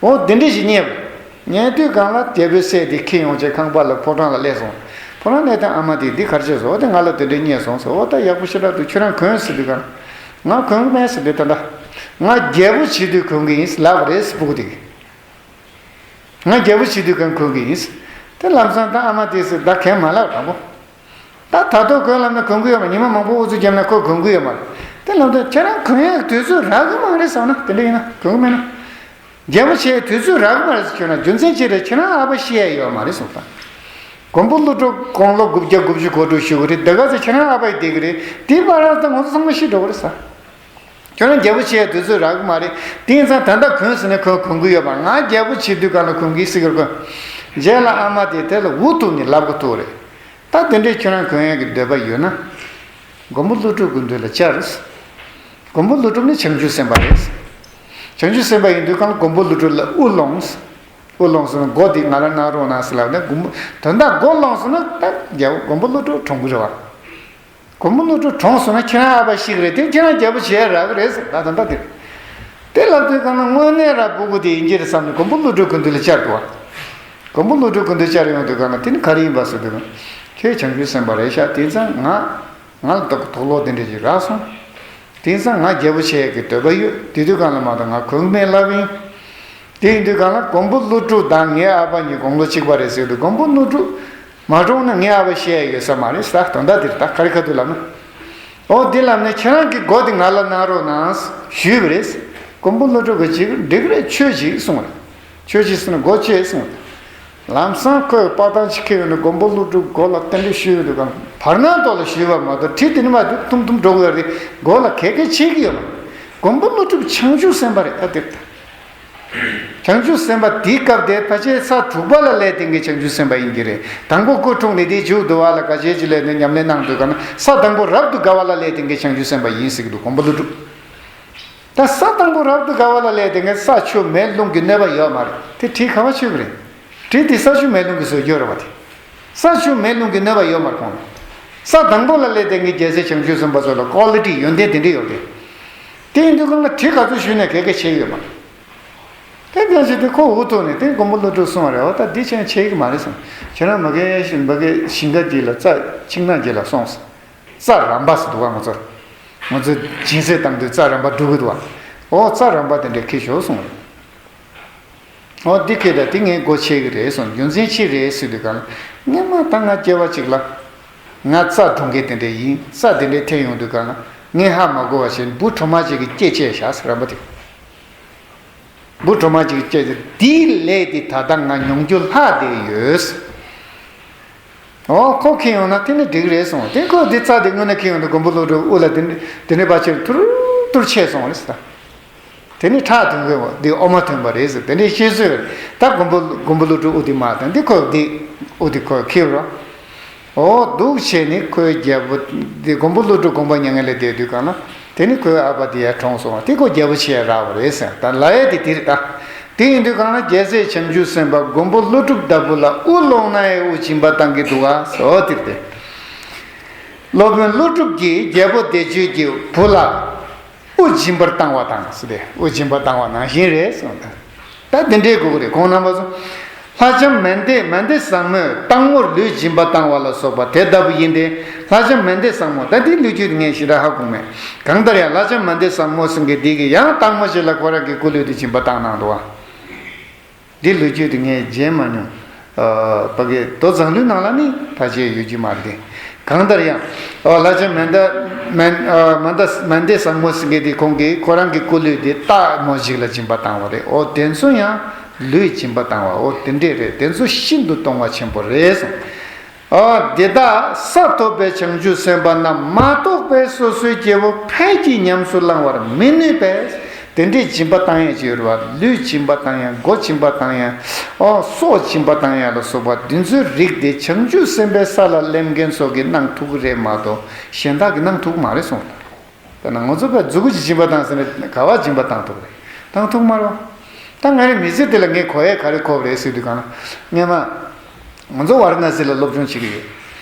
འོ། དེ་འདྲ་ཞིག་རྙེད་པ། རྙེད་དུས་སྒང་ལ་རྒྱལ་པོའི་སྲས་དེ་འཁྱེར་ཡོང་བྱས་ཁང་པ་ལ་ཕོ་བྲང་ལ་སླེབས་སོང་། ཕོ་བྲང་སླེབས་དུས་ཨ་མ་དེས་འདི་ག་རེ་བྱས་སོང་། འོ། དེ་ང་ལ་དེ་འདྲ་རྙེད་སོང་ཟེར། འོ། ད་ཡག་པོ་ཞེ་དྲག་འདུག། ཁྱོད་རང་གོན་ཟེར་དུས་སྒང་། ང་གོན་གི་མེད་ཟེར་དུས། ད་ལྟ་ང་རྒྱལ་པོ་བྱེད་དུས་གོན་གི་ཡིན་ཟེར་ལབ་པ་རེད་ཟེར། སྤུ་གུ་དེ་གིས། ང་རྒྱལ་པོ་བྱེད་དུས་སྒང་གོན་གི་ཡིན་ཟེར། དེ་ལམ་སང་ད་ཨ་མ་དེས་ཟེར། ད་གོན་མ་ལབ་དང་པོ། ད་ད་དུང་གོན་ལབ་ན་གོན་གི་ཡོད་མ་རེད། ཉི་མ་མང་པོ་ཨུ་ཚུགས་བརྒྱབ་ན་ཁོ་གོན་གི་ཡོད་མ་རེད། དེ་ལབ་དུས་ཁྱེད་རང་གོན་ཡག་དུས་ཚོད་རག་གི་མ་རེད་ཟེར་ན། དེ་འདྲ་ཡིན་ན་གོན་གི་མེད་ན། རྒྱལ་པོ་བྱེད་དུས་ཚོད་རག་གི་མ་རེད་ཟེར། ཁྱོད་རང་རྒྱུ་མཚན་ཅི་རེད། ཁྱེད་རང་ཨ་ཕ་ཤི་ཡ་ཡོད་མ་རེད་གསུངས་པ། མགོན་པོ་ཀླུ་སྒྲུབ་དགུང་ལོ་དགུ་བརྒྱ་དགུ་བཅུ་གོ་དྲུག་བཞུགས་ཀྱི་རེད། དེ་ག་ཚོད་ཁྱེད་རང་ཨ་ཕ་ཡི་བསྡད་ཀྱི་རེད། དེའི་བར་ལ་ད་ང་ཚོ་ཚང་མ་ཤི་འགྲོ་གི་རེད་ཟེར། ཁྱོད་རང་རྒྱལ་པོ་བྱེད་ཡ་དུས་ཚོད་རག་གི་མ་རེད། དེ་ཡིན་ཙང་ད་ལྟ་གོན་ཟེར་ན་ཁོས་གོན་གི་ཡོད་པ། ང་རྒྱལ་པོ་བྱེད་དུས་སྒང་ལ་གོན་གི་ཟེར་གི་རེད་གོ། རྗེས་ལ་ཨ་མ་དེས་དེ་ལ་འུ་ཐུག་ནས་ལབ་དགོས་ཐུག་རེད། ད་དེ་འདྲའི་ཁྱོད་རང་གོན་ཡ་གི་འདོད་པ་ཡོད་ན། མགོན་པོ་ཀླུ་སྒྲུབ་ཀྱི་མདུན་ལ་བཅར། མགོན་པོ་ཀླུ་སྒྲུབ་ནི་བྱང་ཆུབ་སེམས་དཔའ་རེད། བྱང་ཆུབ་སེམས་དཔའ་ཡིན་དུས་སྒང་ལ་མགོན་པོ་ཀླུ་སྒྲུབ་ལ་དབུ་ལོངས། དབུ་ལོངས་སོང་ན་མགོ་འདི་ང་ལ་གནང་རོགས་གནང་ཟེར་ལབ་ནས། མགོན་པོ་དོན་དག་མགོ་ལོངས་སོང་ན་ད་རྒྱལ་པོ་མགོན་པོ་ཀླུ་སྒྲུབ་གྲོངས་གི་རེད་བ། མགོན་པོ་ཀླུ་སྒྲུབ་གྲོངས་སོང་ན་ཁྱེད་རང་ཨ་ཕ་ཤི་གི་རེད། དེ་ཁྱེད་རང་རྒྱལ་པོ་བྱེད་ཡ་རག་གི་རེད་ཟེར། ད་ད་ད་དེ། དེ་ལབ་དུས་སྒང་ལ་དངོས་གནས་ར་སྤུ་གུ་དེ་ཡིན་གྱི་རེད་བསམ་ནས་མགོན་པོ་ཀླུ་སྒྲུབ་ཀྱི་མདུན་ལ་བཅར་འདུག་བ། མགོན་པོ་ཀླུ་སྒྲུབ་ཀྱི་མདུན་བཅར་ཡོང་དུས་སྒང་ལ་དེ་ནི་ག་རེ་ཡིན་པ་ཟེར་དུས་སྒང་། ཁྱེད་བྱང་ཆུབ་སེམས་དཔའ་རེད་ཤག། དེ་ཙང་ང་ང་ལ་དུག་དུག་སློག་དེ་འདྲ་ཞིག་རག་སོང་། དེང་སང་ང་རྒྱལ་པོ་བྱེད་ཡག་གི་འདོད་པ་ཡོད། དེ་དུས་སྒང་ལ་མ་གཏོགས་ང་གོན་གི་མེད་ལབ་ཡིན། དེ་ཡིན་དུས་སྒང་ལ་མགོན་པོ་ཀླུ་སྒྲུབ་དང་ངའི་ཨ་ཕ་གཉིས་དགུང་ལོ་གཅིག་པ་རེད་ཟེར་དུས། མགོན་པོ་ཀླུ་སྒྲུབ་མ་གྲོངས་ན་ངའི་ཨ་ཕ་ཤི་ཡ་ཡོད་ས་མ་རེད་ཟེར། དོན་དག་དེ་རེད། ད་ག་རེ་ག་དུས་ལབ་ན། འོ། དེ་ལབ་ནས་ཁྱེད་རང་གི་མགོ་དེ་ང་ལ་གནང་རོགས་གནང་ཞུས་པ་རེད། མགོན་པོ་ཀླུ་སྒྲུབ་ཀྱིས་འགྲིག་གི་རེད། མཆོད་ཅིག་གསུངས་པ་རེད། མཆོད་ཅིག་ཟེར་ནས་མགོ་བཅད་གསུངས་པ་རེད། ལམ་སང་ཁོས་པ་ཏང་ཅིག་ཁྱེར་ཡོང་ནས་མགོན་པོ་ཀླུ་སྒྲུབ་མགོ་ལ་རྟེན་འབྲེལ་ཞུས་ཡོང་དུས་སྒང་། བར་སྣང་ཐོག་ལ་ཞུས་པ་མ་གཏོགས་གྲི་དེ་ནི་མར་ཐུམ་ཐུམ་འགྲོ་གི་ཡོད་རེད། མགོ་ལ་ག་གེ་བྱེད་ཀྱི་ཡོད་མ་རེད། མགོན་པོ་ཀླུ་སྒྲུབ་བྱང་ཆུབ་སེམས་དཔའ་རེད། ཨ། དེ་རེད། བྱང་ཆུབ་སེམས་དཔའ་དེའི་སྐབས་དེར་ཕལ་ཆེར་ས་དྲུག་པ་ལ་སླེབས་བསྡད་མཁན་བྱང་ཆུབ་སེམས་དཔའ་ཡིན་གྱི་རེད། དང་པོ་སྐུ་འཁྲུངས་ནས་དེའི་མཇུག་བསྡུ་བ་ལ་ག་ཅི་ཅི་ལས་ནས་ཉམས་ལེན་གནང་དུས་སྒང་ན། ས་དང་པོ་རབ་ཏུ་དགའ་བ་ལ་སླེབས་བསྡད་མཁན་བྱང་ཆུབ་སེམས་དཔའ་ཡིན་ཟེར་གྱི་འདུག། མགོན་པོ་ཀླུ་སྒྲུབ། ད་ས་དང་པོ་རབ་ཏུ་དགའ་བ་ལ་སླེབས་བསྡད་མཁན་ས་ཆུ་མེ་རླུང་གི་གནོད་པ་ཡོད་མ་རེད། དེ་གྲི་ག་བ་ཆོད་གི་རེད། གྲི་དེ་ས་ཆུ་མེ་རླུང་གིས་བཟོས་རྒྱུ་རེད་བ། དེ་ས་ཆུ་མེ་རླུང་གི་གནོད་པ་ཡོད་མ་རེད། ཁོང་ས་དང་པོ་ལ་སླེབས་བསྡད་མཁན་རྒྱལ་སྲས་བྱང་ཆུབ་སེམས་དཔའ་ཚོ་ལ་ཀོ་ལི་ཊི་ཡོན་ཏན་དེ་འདྲ་ཡོད་རེད། དེ་ཡིན་དུས་སྒང་ལ་གྲི་ག་ཚོད་གཞུས་ནས་ག་གེ་བྱེད་ཡོད་མ་རེད། དེ་ ཡང་ཅིག་དེ་ཁོ་འུ་ཐུག་ནས་དེ་མགོན་པོ་ཀླུ་སྒྲུབ་གསུངས་པ་རེད། འོ་ད་འདི་ཅང་བྱེད་ཀྱི་མ་རེད་གསུངས། ཁྱེད་རང་མ་གི་མ་གི་ཞིང་ཁ་འདི་ལ་རྩྭ་ཆིག་ནག་འདི་ལ་སོང་། རྩྭ་རམ་པ་ཟེར་འདུག་ག་ང་ཚོ། ང་ཚོ་སྦྱིན་སྲེག་བཏང་དུས་རྩྭ་རམ་པ་སྒྲུག་གི་འདུག་ག་འོ་རྩྭ་རམ་པ་དེ་འདྲ་ཁྱེར་ཤོག་གསུངས་རེད། འོ་འདི་ཁྱེར་ད་དེ་ངའི་སྒོ་ཕྱེ་གི་རེད་གསུངས། རྒྱུ་མཚན་ཅི་རེད་ཟེར་དུས་ག་ལ། སྔོན་མ་ད་ང་སྐྱེ་བ་གཅིག་ལ། ང་རྩྭ་སྒྲུག་མཁན་དེ་འདྲ་ཡིན། རྩྭ་དེ་འདྲ་འཐེན་ཡོང་དུས་ག་ལ། ངས་ཧ་མ་གོ་བ་བྱས་འབུ་གྲོག་མ་ཅིག་གིས་སྐད་བཅད་བཞག་ཟེར་རམ་པ་དེ། འབུ་གྲོག་མ་ཅིག་སྐད་བཅད། དེའི་ལས་དེ་ད་ལྟ་ང་མྱོང་རྒྱུ་ལྷག་བསྡད་ཡོད། འོ་ཁོ་ཁྱེར་ཡོང་ན་དེ་ནི་འགྲིག་རེད་གསུངས། དེ་ཁོ་དེ་རྩྭ་དེ་སྔོན་ན་ཁྱེར་ཡོང་དུས་མགོན་པོ་ཀླུ་སྒྲུབ་དབུ་ལ་དེ་ནི་དེ་ནི་ཕར་ཕྱིར་ཐུར་ཐུར་ཆད་སོང་རེད་ཟེར། དེ་ནི་ཁྲག་ཐོན་གི་འོ་འདི་ཨོ་མ་ཐོན་པ་རེད་ཟེར། དེ་འདྲའི་བཤད་སྲོལ་ད་མགོན་པོ་མགོན་པོ་ཀླུ་སྒྲུབ་དབུ་དེ་མ་དང་འདི་ཁོ་འདི་དབུ་དེ་ཁོ་ཁྱེར་རོ། འོ་འདུག་བྱས་ནས་ཁོའི་རྒྱལ་པོ་འདི་མགོན་པོ་ཀླུ་སྒྲུབ་དགོངས་པ་མྱ་ངན་ལས་འདས་དུས་གང་ལ། དེ་ནི་ཁོའི་ཨ་ཕ་དེ་ཡར་གྲོངས་སོང་བ་དེ་ཁོ་རྒྱལ་པོ་ཆེ་ཡ་རག་པ་རེད་ཟེར། ད་ལ་ཡ་དེ་དེ་རེད་ད། དེ་ཡིན་དུས་གང་ལ་རྒྱལ་སྲས་བྱང་ཆུབ་སེམས་དཔའ་མགོན་པོ་ཀླུ་སྒྲུབ་ལྟ་བུ་ལ་དབུ་ལོང་ན་ཡའི་དབུ་སྦྱིན་པ་བཏང་གི་འདུག་ག་ཟེར། འོ་དེ་རེད་དེ། སློབ་དཔོན་ཀླུ་སྒྲུབ་ཀྱིས་རྒྱལ་པོ་བདེ་སྤྱོད་ཀྱི་བུ་ལ། དབུ་སྦྱིན་པར་བཏང་བ་དང་ཟེར་ཏེ་དབུ་སྦྱིན་པ་བཏང་བ་ནང་བཞིན་རེད་གསུངས། ད་འདི་འདྲའི་གོ་གི་རེད། ཁོང་རྣམ་པ་ཚོ། ལྷ་ལྕམ་མན་དེ་མན་དེ་བཟང་མོས་སྟག་མོར་ལུས་སྦྱིན་པ་བཏང་བ་ལ་སོགས་པ་དེ་ལྟ་བུ་ཡིན་ཏེ། ལྷ་ལྕམ་མན་དེ་བཟང་མོ་ད་འདིའི་ལོ་རྒྱུས་དེ་ངས་ཞེ་དྲག་ཧ་གོ་མེད། གང་ལྟར་ཡང་ལྷ་ལྕམ་མན་དེ་བཟང་མོ་ཟེར་མཁན་འདི་གིས་ཡང་སྟག་མོ་ཞིག་ལ་ཁོ་རང་གི་སྐུ་ལུས་དེ་སྦྱིན་པ་བཏང་གནང་འདུག་བ། འདི་ལོ་རྒྱུས་དེ་ངས་མཇལ་མ་མྱོང་། ཨ། ཕ་གི་མདོ་མཛངས་བླུན་ནང་ལ་ནི་ཕལ་ཆེར་ཡོད་རྒྱུ་མ་རེད། གང་ལྟར་ཡང་། ཨ། ལྷ་ལྕམ་མན་དེ་མན་ཨ། མན་དེ་མན་དེ་བཟང་མོ་ཟེར་མཁན་དེ་ཁོང་གིས་ཁོ་རང་གི་སྐུ་ལུས་དེ་སྟག་མོ་ཞིག་ལ་སྦྱིན་པ་བཏང་བ་རེད། འོ་དེ་ཚོ་ཡང་ལུས་སྦྱིན་པ་བཏང་བ་འོ་དེ་འདྲས་རེད། དེ་ཚོ་ཤིན་ཏུ་གཏོང་བ་ཆེན་པོ་རེད་གསུངས། ཨ། འདི་དག་ས་ཐོབ་པའི་བྱང་ཆུབ་སེམས་དཔའ་རྣམས་མ་གཏོགས་པའི་སོ་སོའི་སྐྱེ་བོ་ཕལ་གྱིས་ཉམས་སུ་བླང་བར་མི་ནུས་པས། དེ་འདྲའི་སྦྱིན་པ་བཏང་ཡས་ཅིག་ཡོད་རེད་བ། ལུས་སྦྱིན་པ་བཏང་ཡས། མགོ་སྦྱིན་པ་བཏང་ཡས། ཨོ་སྲོག་སྦྱིན་པ་བཏང་ཡས་ལ་སོགས་པ་འདི་ཚོའི་རིགས་དེ་བྱང་ཆུབ་སེམས་དཔའི་ས་ལ་སླེབས་མཁན་ཚོ་གིས་གནང་ཐུབ་ཀྱི་རེད་མ་གཏོགས་གཞན་དག་གིས་གནང་ཐུབ་ཀྱི་མ་རེད་གསུངས། དཔེར་ན་ང་ཚོ་བས་མཛུ་གུ་ཅིག་སྦྱིན་པ་བཏང་ཟེར་ནས་ག་བ་སྦྱིན་པ་བཏང་ཐུབ་རེད། བཏང་ཐུབ་མ་རེད། ད་ང་རའི་མི་ཚེ་འདི་ལ་ངས་གོ་ཡས་ག་རེ་གོ་བ་རེད་ཟེར་དུས་གང་ལ། སྔོན་མ་ང་ཚོ་ཝཱ་ར་ཎ་སི་ལ་སློབ་སྦྱོང་བྱེད་ཀྱི་ཡོད།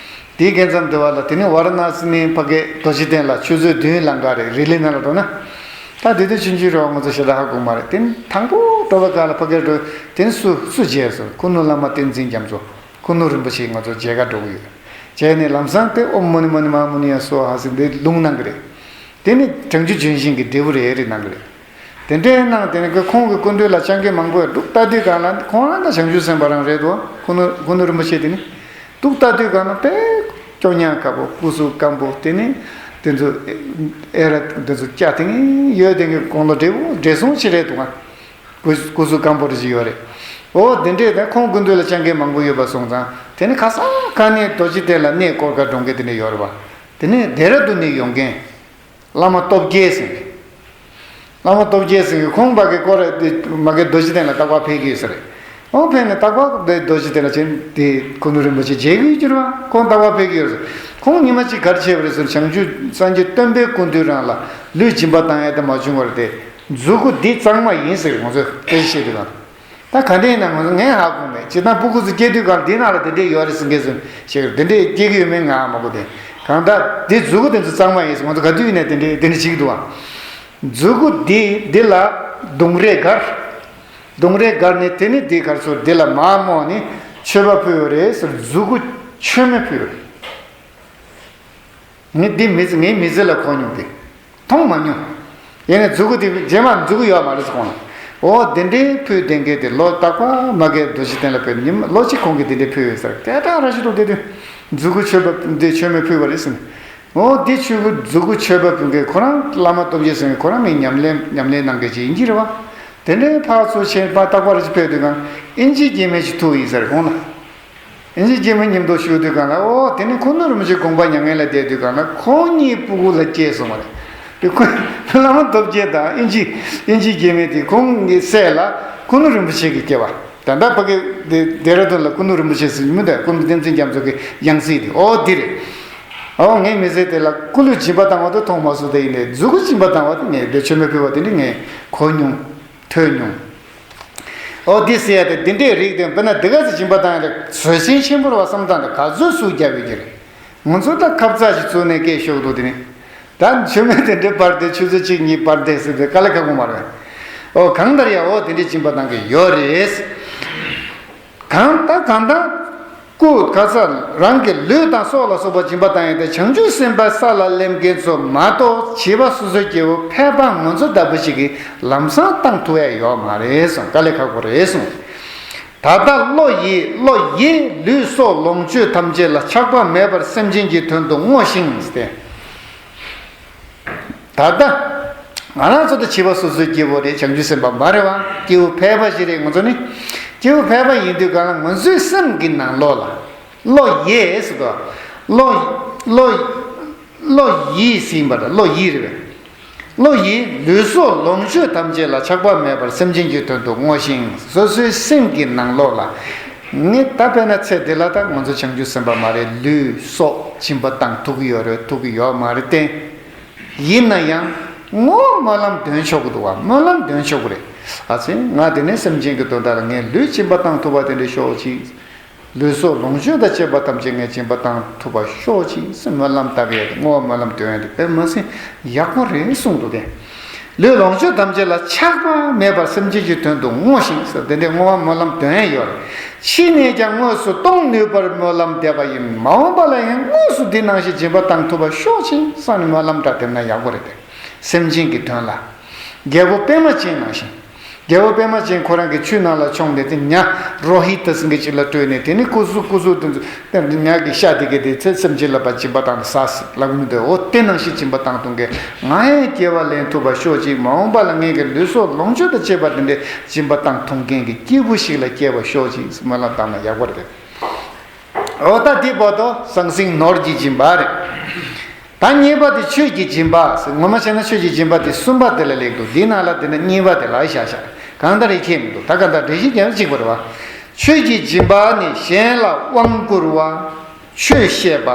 དེའི་རྒྱལ་མཚམས་དེ་བ་ལ་དེ་ནས་ཝཱ་ར་ཎ་སི་ནས་ཕ་གི་རྡོ་རྗེ་གདན་ལ་ཆུ་ཚོད་བདུན་ལམ་ཁ་རེད། རི་ལི་ནང་ལ་འགྲོ་ན། ད་དེ་དུས་ཆུང་ཆུང་རེད་བ། ང་ཚོ་ཞེ་དྲག་ཧ་གོ་མ་རེད། དེ་ནས་དང་པོ་འགྲོ་བའི་སྒང་ལ་ཕ་གིར་འགྲོ། དེ་ནས་སུ་སུ་མཇལ་སོང་། ཁུ་ནུ་བླ་མ་བསྟན་འཛིན་རྒྱ་མཚོ། ཁུ་ནུ་རིན་པོ་ཆེ་ང་ཚོ་མཇལ་ཁ་འགྲོ་གི་ཡོད། བྱས་ནས་ལམ་སང་དེ་ཨོཾ་མུ་ནི་མུ་ནི་མ་ཧཱ་མུ་ནི་ཡ་སྭཱ་ཧཱ་ཟེར་འདི་ལུང་གནང་གི་རེད། དེ་ནི་བྱང་ཆུབ་ལྗོན་ཤིང་གི་འབྲས་བུ་རེད་རེད་གནང་གི་རེད། དེ་འདྲའི་གནང་དེ་ནི་ཁོང་གི་སྐུ་མདུན་ལ་སྤྱང་ཀི་མང་པོས་འདུག་ལྟ་དུས་གང་ལ་ཁོང་རང་ད་བྱང་ཆུབ་སེམས་དཔའ་རང་རེད་དོ། ཁུ་ནུ་ཁུ་ནུ་རིན་པོ་ཆེ་དེ་ནི་འདུག་ལྟ་དུས་གང་ལ་དཔེ་སྐྱོ་ཉག་ཁ་པོ་སྐུ་གཟུགས་སྐམ་པོ། དེ་ནི་དེ་ཚོ་ཨེ་ར་དེ་ཚོ་སྐྱ་དེ་ནི་ཡོད། དེ་གི་དགུང་ལོ་བགྲེས་པོ་བགྲེས་སོང་ཞིག་རེད་འདུག་ཨ། སྐུ་སྐུ་གཟུགས་སྐམ་པོ་རེ་ཞིག་ཡོད་རེད། འོ་དེ་འདྲས་ད་ཁོང་སྐུ་མདུན་ལ་སྤྱང་ཀི་མང་པོ་ཡོད་པ་སོང་ཙང་དེ་ནི་ཁ་སང་ཁ་ནས་རྡོ་རྗེ་གདན་ལ་གནས་སྐོར་ག་འགྲོ་མཁན་དེ་འདྲས་ཡོད་རེད་བ། དེ་ནས་ལྡེ་ར་ལྡུན་ནས་ཡོང་མཁན་བླ་མ་སྟོབས་རྒྱལ་ཟེར་མཁན། བླ་མ་སྟོབས་རྒྱལ་ཟེར་མཁན་ཁོང་ཕ་གི་སྐོར་ར་དེ་མ་གི་རྡོ་རྗེ་གདན་ལ་རྟག་པར་ཕེབས་ཀྱི་ཡོད་ས་རེད། འོ་ཕེབས་ནས་རྟག་པར་དེ་རྡོ་རྗེ་གདན་ལ་ཕྱིན་དེ་ཁུ་ནུ་རིན་པོ་ཆེ་མཇལ་གྱི་ཡོད་ཀྱི་རེད་བ། ཁོང་རྟག་པར་ཕེབས་ཀྱི་ཡོད་རེད། ཁོང་ཉི་མ་གཅིག་ག་རེ་བྱས་པ་རེད་ཟེར་ན་བྱང་ཆུབ་སངས་རྒྱས་སྟོན་པའི་སྐུ་མདུན་རང་ལ་ལུས་སྦྱིན་པ་བཏང་ཡ་དེ་མ་བྱུང་བ་རེད་དེ། མཛུ་གུ་འདི་གཙང་མ་ཡིན་ཟེར་ང་ཚོས་སྐད་ཆ་བཤད་དུས་གང་། ད་ག་འདྲ་ཡིན་ན་ང་ཚོ་ངས་ཧ་གོ་མེད། སྤྱིར་བཏང་སྤུ་གུ་ཚོ་སྐྱེ་དུས་གང་འདི་ནང་ལ་དེ་འདྲས་ཡོད་རེད་ཟེར་མཁན་ཚོ་ཞིག་དེ་འདྲས་སྐྱེ་གི་ཡོད་མེད་ང་ཧ་མ་གོ། དེ་གང་ལྟར་འདི་མཛུ་གུ་དེ་ཚོ་གཙང་མ་ཡིན་ཟེར། ང་ཚོ་ག་དུས་ཡིན་ནའི་དེ་འདྲས་དེ་འདྲས་བྱེད་ཀྱི་འདུག་ཨ། མཛུ་གུ་འདི་འདི་ལ་ལྡུམ་རས་སྒར། ལྡུམ་རས་སྒར་ནས་དེ་ནི་འདི་གར་ཚོ་འདི་ལ་མར་རྨོས་ནས་མཆོད་པ་ཕུལ་བ་རེད་ཟེར། མཛུ་གུ་མཆོད་མེ་ཕུལ་བ་རེད། ངས་འདི་མི་ཚེ་ངའི་མི་ཚེ་ལ་གོ་མྱོང་སྟེ། མཐོང་མ་མྱོང་། ཡིན་ནའི་མཛུ་གུ་དེ་རྗེས་མ་མཛུ་གུ་ཡོད་མ་རེད་ཟེར་ཁོང་ལ། འོ་དེ་འདྲའི་ཕུལ་བསྡད་མཁན་དེ་ལོ་རྟག་པར་མ་གི་རྡོ་རྗེ་གདན་ལ་ཕེབས་ནས་ཉིན་ལོ་གཅིག་ཁོང་གིས་དེ་འདྲའི་ཕུལ་ཡོད་ཟེར། དེ་ལྟར་ར་ཞིག་ཏུ་བསྡད་དུས་མཛུ་གུ་མཆོད་པ་འདི་མཆོད་མེ་ཕུལ་བ་རེད་ཟེར་ནས། འོ་དེ་ཆུ་གུ་མཛུ་གུ་མཆོད་པ་ཕུལ་མཁན་ཁོ་རང་བླ་མ་སྟོབས་རྒྱལ་ཟེར་མཁན་ཁོ་རང་མི་ཉམས་ལེན་ཉམས་ལེན་གནང་མཁན་ཅིག་ཡིན་གྱི་རེད་བ། དེ་འདྲའི་ཕར་ཚུར་ཕྱིན་པ་རྟག་པར་ར་ཞིག་ཕེབས་དུས་གང་ཨིན་ཇིའི་སྐྱེ་དམན་ཅིག་ཐུག་ཡིན་ཟེར་ཁོང་ལ། ཨིན་ཇིའི་སྐྱེ་དམན་མཉམ་དུ་བཞུགས་དུས་གང་ལ། ཨོ་དེ་ནི་ཁུ་ནུ་རིན་པོ་ཆེ་དགོངས་པ་མྱ་ངན་ལས་འདས་དུས་གང་ལ་ཁོང་གཉིས་སྤུ་གུ་ལ་སྐྱེས་སོང་བ་རེད། དེ་ཁོ་བླ་མ་སྟོབས་རྒྱལ་དང་ཨིན་ཇི་ཨིན་ཇིའི་སྐྱེ་དམན་དེ་ཁོང་གི་སྲས་ལ་ཁུ་ནུ་རིན་པོ་ཆེ་གི་སྐྱེ་བ། ད་ལྟ་ཕ་གི་ལྡེ་ལྡེ་ར་ལྡུན་ལ་ཁུ་ནུ་རིན་པོ་ཆེ་ཟེར་མི་འདུག་ཁུ་ནུ་བསྟན་འཛིན་རྒྱ་མཚོ་གི་ཡང་སྲིད་དེ་ཨོ་འདི་རེད། ཨོ་ངའི་མི་ཚེ་དེ་ལ་སྐུ་ལུས་སྦྱིན་པ་བཏང་བ་དེ་མཐོང་མ་སོང་། དེ་ཡིན་ནའི་མཛུ་གུ་སྦྱིན་པ་བཏང་བ་དེ་ངས་དེ་མཆོད་མེ་ཕུལ་བ་དེ་འདྲ་ངས་གོ་མྱོང་། ཐོས་མྱོང་། ཨོ་འདི་ཟེར་ཡ་དེ་འདི་འདྲའི་རིགས་དེ་དཔེར་ན་འདི་ག་ཚོད་སྦྱིན་པ་བཏང་ཡ་ལ་བཟོད་བསྲན་ཆེན་པོ་རེད་བ་བསམ་སྟངས་དེ་ག་ཚོད་ཟུག་རྒྱབ་ཡོད་ཀྱི་རེད། ང་ཚོ་ད་ཁབ་ཚགས་ཤིག་བཙུགས་ནས་སྐད་ཤོག་འདུག་དེ་ནི། ད་མཆོད་མེ་དེ་འདྲའི་པར་དེ་ཆུ་ཚོད་གཅིག་གཉིས་པར་དེ་ཟེར་དེ་དཀའ་ལས་ཁག་པོ་མ་རེད། ཨོ་གང་ལྟར་ཡང་ཨོ་དེ་འདྲའི་སྦྱིན་པ་བཏང་གི་ཡོད་རེད། གང་ལྟར་གང་ལྟར། སྐུ་ག་ས་རང་གི་ལུས་དང་སྲོག་ལ་སོགས་པ་སྦྱིན་པ་བཏང་ཡང་དེ་བྱང་ཆུབ་སེམས་དཔའ་ས་ལ་སླེབས་མཁན་ཚོ་མ་གཏོགས་བྱིས་པ་སོ་སོའི་སྐྱེ་བོ་ཕལ་པ་ང་ཚོ་ལྟ་བུ་ཞིག་གིས་ལམ་སང་བཏང་ཐུབ་ཡ་ཡོད་མ་རེད་གསུངས། དཀའ་ལས་ཁག་པོ་རེད་གསུངས། ད་ལྟ་བློ་ཡིས་བློ་ཡིས་ལུས་སྲོག་ལོངས་སྤྱོད་ཐམས་ཅད་ལ་ཆགས་པ་མེད་པར་སེམས་ཅན་གྱི་དོན་དུ་བསྔོ་ཞིང་སྟེ། ད་ལྟ་ང་རང་ཚོ་ད་བྱིས་པ་སོ་སོའི་སྐྱེ་བོ་རེད། བྱང་ཆུབ་སེམས་དཔའ་མ་རེད་བ། སྐྱེ་བོ་ཕལ་པ་ཞིག་རེད། ང་ཚོ་ནི་སྐྱེ་བོ་ཕལ་པ་ཡིན་དུས་གང་ལ་ང་ཚོའི་སེམས་ཀྱི་ནང་ལོགས་ལ་བློ་ཡིས་ཟེར་དོ། བློ་བློ་བློ་ཡིས་ཟིན་པ་དང་བློ་ཡིས་རེད་པས། བློ་ཡིས་ལུས་སྲོག་ལོངས་སྤྱོད་ཐམས་ཅད་ལ་ཆགས་པ་མེད་པར་སེམས་ཅན་གྱི་དོན་དུ་བསྔོ་ཞིང་། སོ་སོའི་སེམས་ཀྱི་ནང་ལོགས་ལ་ངས་ད་དཔེར་ན་ཚེ་འདི་ལ་ད་ང་ཚོ་བྱང་ཆུབ་སེམས་དཔའ་མ་རེད། ལུས་སྲོག་སྦྱིན་པ་བཏང་ཐུབ་ཀྱི་ཡོད་རེད། ཐུབ་ཀྱི་ཡོད་མ་རེད་དེ། ཡིན་ན་ཡང་བསྔོ་བ་སྨོན་ལམ་འདོན་ཆོག་གི་འདུག་བ། སྨོན་ལམ་འདོན་ཆོག་གི་རེད། ཨ་ཙི་ང་དེ་ནས་སེམས་ཅན་གྱི་དོན་དག་ལ་ངས་ལུས་སྦྱིན་པ་བཏང་ཐུབ་པ་དེ་འདྲ་ཤོག་ཅིག། ལུས་སྲོག་ལོངས་སྤྱོད་དང་བཅས་པ་ཐམས་ཅད་ངས་སྦྱིན་པ་བཏང་ཐུབ་པ་ཤོག་ཅིག་ཟེར་སྨོན་ལམ་བཏབ་ཡས་དེ་བསྔོ་བ་སྨོན་ལམ་འདོན་ཡས་དེ་དཔེ་མ་སྲིད་ཡག་པོ་རེད་གསུངས་འདུག་སྟེ། ལུས་ལོངས་སྤྱོད་ཐམས་ཅད་ལ་ཆགས་པ་མེད་པར་སེམས་ཅན་གྱི་དོན་དུ་བསྔོ་ཞིང་ཟེར་དེ་འདྲའི་བསྔོ་བ་སྨོན་ལམ་འདོན་ཡས་ཡོད་རེད། ཕྱིས་ནས་ཀྱང་དངོས་སུ་གཏོང་ནུས་པར་སྨོན་ལམ་འདེབས་པ་ཡིན། མ་འོངས་པ་ལ་ཡང་དངོས་སུ་འདི་ནང་བཞིན་སྦྱིན་པ་བཏང་ཐུབ་པ་ཤོག་ཅིག་བསམ་ནས་སྨོན་ལམ་འདྲ་འདེབས་ན་ཡག་པོ་རེད་དེ། སེམས་ཅན་གྱི་དོན་ལ། རྒྱལ་པོ་པད་མ་ཅན་ནང་བཞིན། རྒྱལ་པོ་པད་མ་ཅན་ཁོ་རང་གི་ཆུ་ནང་ལ་མཆོངས་ནས་དེ་ཉ་རོ་ཧི་ཏ་ཟེར་མཁན་ཅིག་ལ་སྤྲོད་ནས་དེ་ནི་སྐུ་གཟུགས་སྐུ་གཟུགས་དེ་ཚོ་དེ་ཉ་གི་ཤ་དེ་གས་དེ་ཚེ་སེམས་ཅན་ལ་ཕར་སྦྱིན་པ་བཏང་ནས་ཟ་ཟེར་ལབ་མི་འདུག་འོ་དེ་ནང་བཞིན་སྦྱིན་པ་བཏང་ཐུབ་མཁན་ང་ཡང་སྐྱེ་བ་ལེན་ཐུབ་པ་ཤོག་ཅིག། མ་འོངས་པ་ལ་ངེད་ཀྱི་ལུས་སྲོག་ལོངས་སྤྱོད་དང་བཅས་པ་དེ་འདྲའི་སྦྱིན་པ་བཏང་ཐུབ་མཁན་གྱི་སྐྱེས་བུ་ཞིག་ལ་སྐྱེ་བ་ཤོག་ཅིག་སྨོན་ལམ་བཏང་ན་ཡག་པོ་རེད། འོ་ད་འདི་བར་དུ་ཟང་ཟིང་ནོར་གྱི་སྦྱིན་པ་རེད། ད་གཉིས་པ་དེ་ཆོས་ཀྱི་སྦྱིན་པ་ཟེར། ངོ་མ་བྱས་ན་ཆོས་ཀྱི་སྦྱིན་པ་དེ་གསུམ་པ་དེ་ལ་སླེབས་འདུག་འདི་ནང་ལ་དེ་ནི་གཉིས་པ་དེ་ལ་བཞག་བཞག་གང་ལྟར་ཡིད་ཆེས་མི་འདུག་ད་གང་ལྟར་འགྲེལ་བཤད་རྒྱག་ན་གཅིག་པ་རེད་བ། ཆོས་ཀྱི་སྦྱིན་པ་ནི་གཞན་ལ་དབང་བསྐུར་བ། ཆོས་བཤད་པ།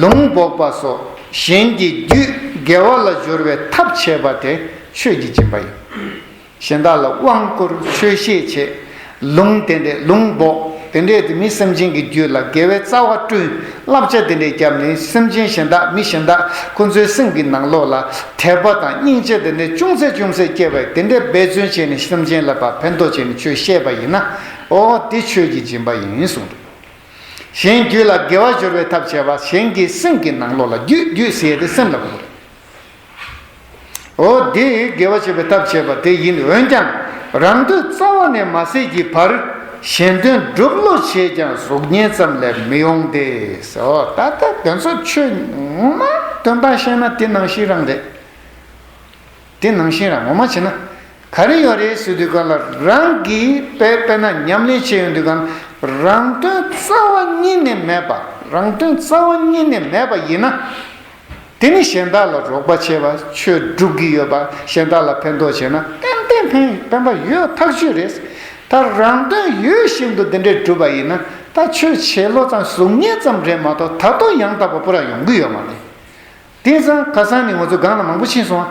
ལུང་འབོགས་པ་སོགས་གཞན་གྱི་རྒྱུད་དགེ་བ་ལ་སྦྱོར་བའི་ཐབས་བྱེད་པ་དེ་ཆོས་ཀྱི་སྦྱིན་པ་ཡིན། གཞན་དག་ལ་དབང་བསྐུར། ཆོས་བཤད་བྱེད། ལུང་དེ་འདྲས་ལུང་འབོགས་དེ་འདྲས་དེ་མི་སེམས་ཅན་གྱི་རྒྱུད་ལ་དགེ་བའི་རྩ་བ་བསྐྲུན། བསླབ་བྱ་དེ་འདྲས་བརྒྱབ་ནས་སེམས་ཅན་གཞན་དག་མི་གཞན་དག་ཁོ་ཚོའི་སེམས་ཀྱི་ནང་ལོགས་ལ་དད་པ་དང་སྙིང་རྗེ་དེ་འདྲས་ཅུང་ཟད་ཅུང་ཟད་སྐྱེ་བས་དེ་འདྲས་འབད་བརྩོན་བྱས་ནས་སེམས་ཅན་ལ་ཕར་ཕན་ཐོགས་བྱས་ནས་ཆོས་བཤད་པ་ཡིན་ན་ཨོ་དེ་ཆོས་ཀྱི་སྦྱིན་པ་ཡིན་གསུངས་འདུག་གཞན་རྒྱུད་ལ་དགེ་བ་སྦྱོར་བའི་ཐབས་བྱས་པ། གཞན་གྱི་སེམས་ཀྱི་ནང་ལོགས་ལ་རྒྱུད་རྒྱུད་ཟེར་ཡས་དེ་སེམས་ལ་གོ་དགོས། འོ་དེ་དགེ་བ་བྱེད་པའི་ཐབས་བྱེད་པ་དེ་ཡིན། འོན་ཀྱང་རང་དོན་རྩ་བ་ནས་མ་ཟད་ཀྱི་བར་གཞན་དོན་སྒྲུབ་བློ་བྱས་ཀྱང་གཟུགས་བརྙན་ཙམ་ལས་མི་འོང་སྟེ། འོ་ད་ལྟ་དོན་ཚོ་ཆོས་ངོ་མ་དོན་དག་བཤད་ན་དེ་ནང་བཞིན་རང་རེད། དེ་ནང་བཞིན་རང་ངོ་མ་བྱས་ན་ག་རེ་ཡོད་རེད་ཟེར་དུས་གང་ལ་རང་གིས་དཔེ་དཔེར་ན་ཉམས་ལེན་བྱས་ཡོང་དུས་གང་རང་དོན་རྩ་བ་ཉིད་ནས་མེད་པ། རང་དོན་རྩ་བ་ཉིད་ནས་མེད་པ་ཡིན་ན། དེ་ནི་གཞན་དག་ལ་རོགས་པ་བྱས་པ། ཆོས་སྒྲུབ་ཀྱི་ཡོད་པ། གཞན་དག་ལ་ཕན་ཐོགས་བྱས་ན་ཏན་ཏན་ཕན་ཕན་པ་ཡོད་ཐག་ཆོད་རེད། ད་རང་དོན་ཡོད་བཞིན་དུ་འདི་འདྲས་སྒྲུབ་པ་ཡིན་ན་ད་ཆོས་བྱེད་ལོ་ཙམ་གཟུགས་བརྙན་ཙམ་རེད་མ་གཏོགས་ད་དུང་ཡང་དག་པ་པུ་ར་ཡོང་གི་ཡོད་མ་རེད། དེང་སང་ཁ་སང་ནི་ང་ཚོ་སྒང་ལ་མང་པོ་ཕྱིན་སོང་ཨ།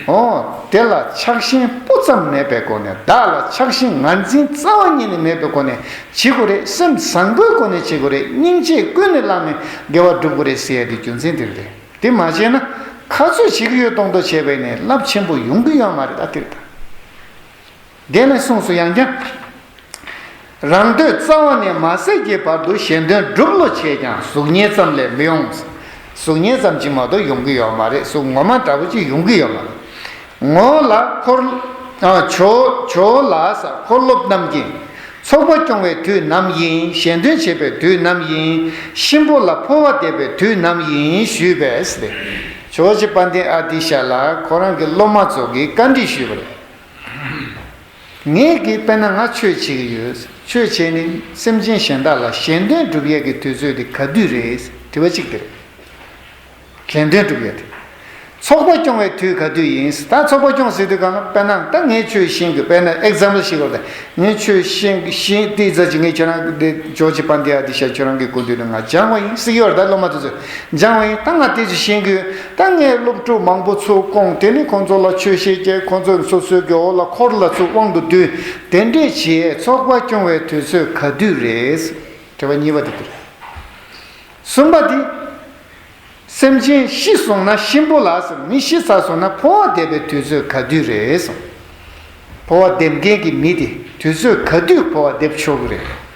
ཨོ་དེ་ལ་ཆགས་ཞེན་སྤུ་ཙམ་མེད་པའི་སྒོ་ནས། བདག་ལ་ཆགས་ཞེན་ངར་འཛིན་རྩ་བ་ཉིད་ནས་མེད་པའི་སྒོ་ནས་བྱེད་དགོས་རེད། སེམས་བཟང་པོའི་སྒོ་ནས་བྱེད་དགོས་རེད། སྙིང་རྗེ་ཀུན་ནས་བསླངས་ནས་དགེ་བ་སྒྲུབ་དགོས་རེད་ཟེར་ཡ་དེ་རྒྱུ་མཚན་དེ་རེད། དེ་མ་བྱས་ན་ག་ཚོད་བྱེད་ཀྱི་ཡོད་མདོག་མདོག་བྱས་པས་ནས་རླབས་ཆེན་པོ་ཡོང་གི་ཡོད་མ་རེད། ད་དེ་རེད་ད། དེ་ནས་གསུངས་སོ། ཡང་ཀྱང་། རང་འདོད་རྩ་བ་ནས་མ་ཟད་ཀྱི་བར་དུ་གཞན་དོན་སྒྲུབ་བློ་བྱས་ཀྱང་གཟུགས་བརྙན་ཙམ་ལས་མི་འོང་། གཟུགས་བརྙན་ཙམ་གྱིས་མ་གཏོགས་ཡོང་གི་ཡོད་མ་རེད། གཟུགས་ངོ་མ་འདྲ་པོ་ཅིག་ཡོང་གི་ཡོད་མ་རེད། ངོ་ལ་འཁོར། ཨ་ཇོ་ཇོ་ལ་ས་འཁོར་སློབ་རྣམས་ཀྱིས། ཚོགས་པ་སྐྱོང་བའི་དུས་ནམ་ཡིན། གཞན་དོན་བྱེད་པའི་དུས་ནམ་ཡིན། གཤིན་པོ་ལ་འཕོ་བ་འདེབས་པའི་དུས་ནམ་ཡིན་ཞུས་པས་ཟེར་ཏེ། ཇོ་བོ་རྗེ་དཔལ་ལྡན་ཨ་ཏི་ཤ་ལ་ཁོ་རང་གི་སློབ་མ་ཚོ་གིས་བཀའ་འདྲི་ཞུས་པ་རེད། ངས་ཀྱིས་དཔེར་ན་ང་ཆོས་བྱེད་ཀྱི་ཡོད། ཆོས་བྱས་ནས་སེམས་ཅན་གཞན་དག་ལ་གཞན་དོན་སྒྲུབ་ཡས་ཀྱི་དུས་ཚོད་དེ་ག་དུས་རེད། དྲི་བ་གཅིག་དེ་རེད། གཞན་དོན་སྒྲུབ་ཡས་དེ། ཚོགས་པ་སྐྱོང་བའི་དུས་ག་དུས་ཡིན། ད་ཚོགས་པ་སྐྱོང་ཟེར་དུས་གང་ལ་དཔེར་ན་ད་ངས་ཆོས་ཤེས་ཀྱི་དཔེར་ན་ཨེག་ཛམ་པལ་ཞིག་ཡོད་རེད། ངས་ཆོས་ཤེས་ཤེས་ཏི་ཙ་ཅིག་ངས་ཁྱོད་རང་གི་ཇོ་བོ་རྗེ་དཔལ་ལྡན་ཨ་ཏི་ཤ་ཁྱོད་རང་གི་སྐུ་མདུན་དུ་ང་སྦྱང་བ་ཡིན་ཟེར་གྱི་ཡོད་རེད། ད་སློབ་མ་དེ་ཚོས་སྦྱང་བ་ཡིན། ད་ང་དེ་ཚོ་ཤེས་ཀྱི་ཡོད། ད་ངས་སློབ་ཕྲུག་མང་པོ་ཚུར་བསྐོངས། དེ་ནི་ཁོང་ཚོ་ལ་ཆོས་བཤད་རྒྱུ། ཁོང་ཚོ་སོ་སོའི་གི་འོག་ལ་འཁོར་ལ་ཚུར་དབང་དུ་བསྡུས། དེ་འདྲས་བྱས་ཚོགས་པ་སྐྱོང་བའི་དུས་ཚོད་ག་དུས་རེད། དྲི་བ་གཉིས་པ་དེ་དེ་རེད། གསུམ་པ་དེ། སེམས་ཅན་ཤི་སོང་ན་གཤིན་པོ་ལ་ཟེར། མི་ཤི་ཚར་སོང་ན་འཕོ་བ་འདེབས་པའི་དུས་ཚོད་ག་དུས་རེད་གསུངས། འཕོ་བ་འདེབས་མཁན་གྱི་མི་དེ་དུས་ཚོད་ག་དུས་འཕོ་བ་འདེབས་ཆོག་གི་རེད།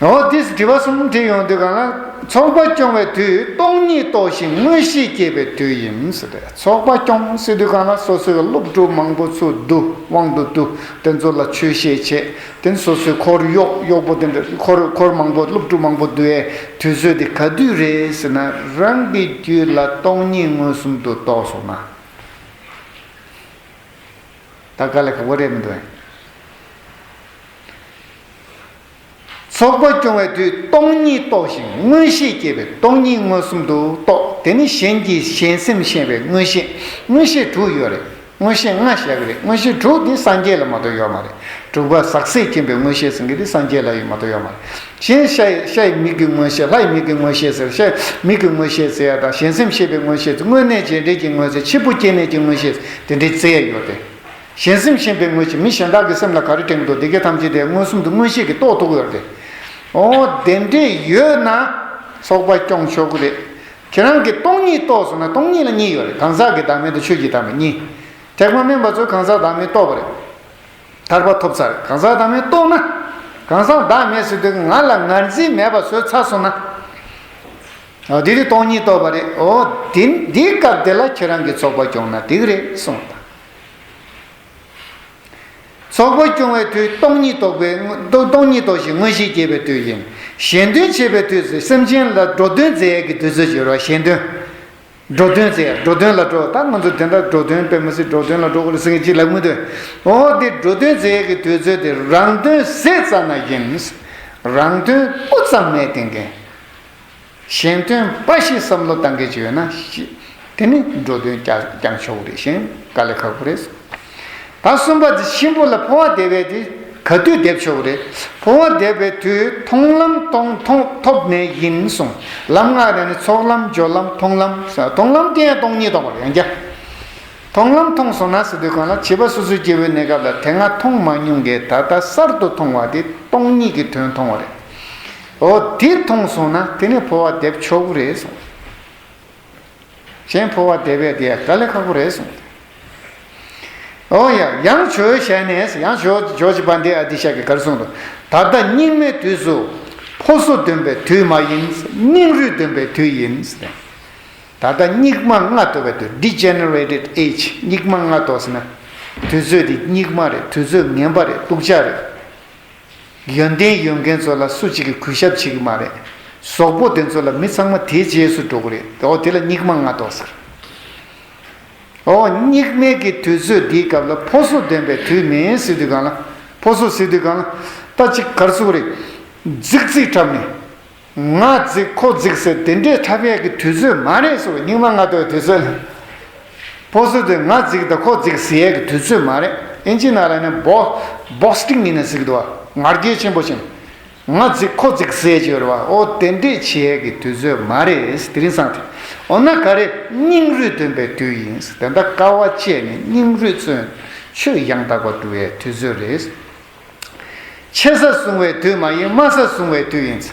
འོ་དེ་དྲི་བ་གསུམ་དྲིས་ཡོང་དུས་གང་ལ། ཚོགས་པ་སྐྱོང་བའི་དུས་སྟོང་ཉིད་རྟོགས་ཤིང་མངོན་ཤེས་སྐྱེས་པའི་དུས་ཡིན་ཟེར་ཏེ། ཚོགས་པ་སྐྱོང་ཟེར་དུས་གང་ལ། སོ་སོའི་སློབ་ཕྲུག་མང་པོ་ཚུར་བསྡུ། དབང་དུ་བསྡུ། དེ་ཚོ་ལ་ཆོས་བཤད་བྱེད། དེ་ནས་སོ་སོའི་འཁོར་གཡོག་གཡོག་པོ་དེ་འདྲ། འཁོར་འཁོར་མང་པོ། སློབ་ཕྲུག་མང་པོ་བསྡུ་བའི་དུས་ཚོད་དེ་ག་དུས་རེད་ཟེར་ན། རང་གི་རྒྱུད་ལ་སྟོང་ཉིད་མངོན་སུམ་དུ་རྟོགས་སོང་ན། ད་དཀའ་ལས་ཁག་པོ་རེད་མི་འདུག་ཨེ། ཚོགས་པ་སྐྱོང་བའི་དུས་སྟོང་ཉིད་རྟོགས་ཤིང་མངོན་ཤེས་སྐྱེས་པས། སྟོང་ཉིད་མངོན་སུམ་དུ་རྟོགས། དེ་ནི་གཞན་གྱི་གཞན་སེམས་ཤེས་པའི་མངོན་ཤེས། མངོན་ཤེས་དྲུག་ཡོད་རེད། མངོན་ཤེས་ལྔ་བཞག་གི་རེད། མངོན་ཤེས་དྲུག་འདི་སངས་རྒྱས་ལ་མ་གཏོགས་ཡོད་མ་རེད། དྲུག་པ་ཟག་ཟད་མཁྱེན་པའི་མངོན་ཤེས་ཟེར་མཁན་འདི་སངས་རྒྱས་ལ་ཡོད་མ་གཏོགས་ཡོད་མ་རེད། གཞན་ཤ་ཡི་ཤ་ཡི་མིག་གི་མངོན་ཤེས། ལྷ་ཡི་མིག་གི་མངོན་ཤེས་ཟེར། ཤ་མིག་གི་མངོན་ཤེས་ཟེར་ཡ་དང་། གཞན་སེམས་ཤེས་པའི་མངོན་ཤེས་ཟེར། དངོས་གནས་རྗེས་འབྲེལ་གྱི་མངོན་ཤེས། འཆི་འཕོ་སྐྱེ་གནས་ཀྱི་མངོན་ཤེས་དེ་འདྲའི་རྩི་ཡ་ཡོད་དེ། གཞན་སེམས་ཤེས་པའི་མངོན་ཤེས། མི་གཞན་དག་གི་སེམས་ལ་ག་རེ་དྲན་གྱི་འདུག་དེ་གའི་ཐམས་ཅད་དེ་མངོན་སུམ་དུ་མངོན་ཤེས་ཀྱིས་རྟོགས་ཐུབ་ཀྱི་ཡོད་རེད། འོ་དེ་འདྲས་ཡོད་ན་ཚོགས་པ་སྐྱོང་ཆོག་གི་རེད། ཁྱེད་རང་གིས་སྟོང་ཉིད་རྟོགས་སོང་ན། སྟོང་ཉིད་ལ་གཉིས་ཡོད་རེད། གང་ཟག་གི་བདག་མེད་དང་ཆོས་ཀྱི་བདག་མེད་གཉིས། ཐེག་པ་དམན་པ་ཚོས་གང་ཟག་བདག་མེད་རྟོགས་པ་རེད། ཐར་པ་ཐོབ་ཚར། གང་ཟག་བདག་མེད་རྟོགས་ན། གང་ཟག་བདག་མེད་ཟེར་དུས་ང་ལ་ངར་འཛིན་མེད་པ་བཟོས་ཚར་སོང་ན། འོ་དེ་དུས་སྟོང་ཉིད་རྟོགས་པ་རེད། འོ་དེ་འདིའི་སྐབས་དེ་ལ་ཁྱེད་རང་གིས་ཚོགས་པ་སྐྱོང་ན་འགྲིག་རེད་གསུངས་པ་དང་། ཚོགས་པ་སྐྱོང་བའི་དུས་སྟོང་ཉིད་རྟོགས་པའི། སྟོང་སྟོང་ཉིད་རྟོགས་ཤིང་མངོན་ཤེས་སྐྱེས་པའི་དུས་ཡིན། གཞན་དོན་བྱེད་པའི་དུས་སུ་སེམས་ཅན་ལ་འགྲོ་དོན་མཛད་ཡས་ཀྱི་དུས་ཚོད་ཅིག་ཡོད་རེད་པ། གཞན་དོན། འགྲོ་དོན་མཛད་ཡས། འགྲོ་དོན་ལ་འགྲོ། ད་ང་ཚོ་དེ་འདྲ་འགྲོ་དོན་དཔེ་མི་སྲིད། འགྲོ་དོན་ལ་འགྲོ་དགོས་རེད་ཟེར་མཁན་ཅིག་ལབ་མི་འདུག་འོ་དེ་འགྲོ་དོན་མཛད་ཡས་ཀྱི་དུས་ཚོད་དེ་རང་དོན་ཟད་ཙམ་ན་ཡིན། རང་དོན་སྤུ་ཙམ་མེད་བསྡད་མཁན། གཞན་དོན་འབའ་ཞིག་བསམ་བློ་བཏང་མཁན་ཅིག་ཡོད་ན། དེ་ནི་འགྲོ་དོན་ཀྱང་ཀྱང་ཆོག་རེད། གཞན་དཀའ་ལས་ཁག་པོ་རེད། ད་གསུམ་པ་དེ་གཤིན་པོ་ལ་འཕོ་བ་འདེབས་པའི་དེ་ག་དུས་འདེབས་ཆོག་རེད། འཕོ་བ་འདེབས་པའི་དུས་མཐོང་ལམ་མཐོང་མཐོང་ཐོབ་ནས་ཡིན་གསུངས། ལམ་ལྔ་ནས་ནི་ཚོགས་ལམ། སྦྱོར་ལམ། མཐོང་ལམ། མཐོང་ལམ་དེ་ཡང་སྟོང་ཉིད་རྟོགས་པ་རེད། ཡང་བསྐྱར། མཐོང་ལམ་མཐོང་སོང་ན་ཟེར་དུས་གང་ལ། བྱིས་པ་སོ་སོའི་སྐྱེ་བོའི་གནས་སྐབས་ལ་དེ་སྔ་མཐོང་མ་མྱོང་མཁན་ད་ལྟ་གསར་དུ་མཐོང་བ་དེ་སྟོང་ཉིད་ཀྱི་དོན་མཐོང་བ་རེད། འོ་དེ་མཐོང་སོང་ན་དེ་ནས་འཕོ་བ་འདེབས་ཆོག་གི་རེད་གསུངས། གཞན་འཕོ་བ་འདེབས་ཡས་དེ་ཡང་དཀའ་ལས་ཁག་པོ་རེད་གསུངས། འོ་ཡ། ཡང་ཇོ་བོའི་ཞལ་ནས། ཡང་ཇོ་ཇོ་བོ་རྗེ་དཔལ་ལྡན་ཨ་ཏི་ཤ་གིས་ག་རེ་གསུངས་འདུག་ད་ལྟ་སྙིགས་མའི་དུས་སུ་འཕོ་སོ་འདོན་པའི་དུས་མ་ཡིན། སྙིང་རུས་འདོན་པའི་དུས་ཡིན། ད་ལྟ་སྙིགས་མ་ལྔ་དོར་བའི་དུས། Degenerated age། སྙིགས་མ་ལྔ་དོར་ཟེར་ན། དུས་ཚོད་འདི་སྙིགས་མ་རེད། དུས་ཚོད་ངན་པ་རེད། སྡུག་ཅག་རེད། ཡོན་ཏན་ཡོད་མཁན་ཚོ་ལ་སུ་གཅིག་གིས་གུས་ཞབས་བྱེད་ཀྱི་མ་རེད། ཟོག་པོ་དེ་ཚོ་ལ་མི་ཚང་མ་དེའི་རྗེས་སུ་འགྲོ་གི་རེད། འོ་དེ་ལ་སྙིགས་མ་ལྔ་དོར་ཟེར། འོ་སྙིགས་མའི་གི་དུས་ཚོད་འདིའི་སྐབས་ལ་འཕོ་སོ་འདོན་པའི་དུས་མིན་ཟེར་དུས་གང་ལ། འཕོ་སོ་ཟེར་དུས་གང་ལ། ད་ཅིག་ག་རེ་ཟེར་དགོས་རེད། རྫིག་རྫིག་འཁྲབ་ནས། ང་རྫིག་ཁོ་རྫིག་ཟེར་དེ་འདྲས་འཁྲབ་ཡས་ཀྱི་དུས་ཚོད་མ་རེད་ཟེར་བ། སྙིགས་མ་ལྔ་དོར་བའི་དུས་ཚོད་ལ། འཕོ་སོ་དེ་ང་རྫིག་དང་ཁོ་རྫིག་ཟེར་ཡས་ཀྱི་དུས་ཚོད་མ་རེད། ཨིན་ཇི་ནང་ལ་ནི་བོ་བོ་སི་ཊིང་ཡིན་ན་ཟེར་གྱི་འདུག་བ། ང་རྒྱལ་ཆེན་པོ་བྱས་ནས། ང་རྫིག་ཁོ་རྫིག་ཟེར་གྱི་ཡོད་རེད་བ། འོ་དེ་འདྲས་བྱེད་ཡས་ཀྱི་དུས་ཚོད་མ་རེད། དེ་རིང་སང་དེ། འོ་ན་ག་རེ། སྙིང་རུས་འདོན་པའི་དུས་ཡིན། དེ་འདྲ་དཀའ་བ་སྤྱད་ནས་སྙིང་རུས་བརྩོན། ཆོས་ཡང་དག་པར་སྒྲུབ་པའི་དུས་ཚོད་རེད། ཆེ་ས་བཟུང་བའི་དུས་མ་ཡིན། དམའ་ས་བཟུང་བའི་དུས་ཡིན།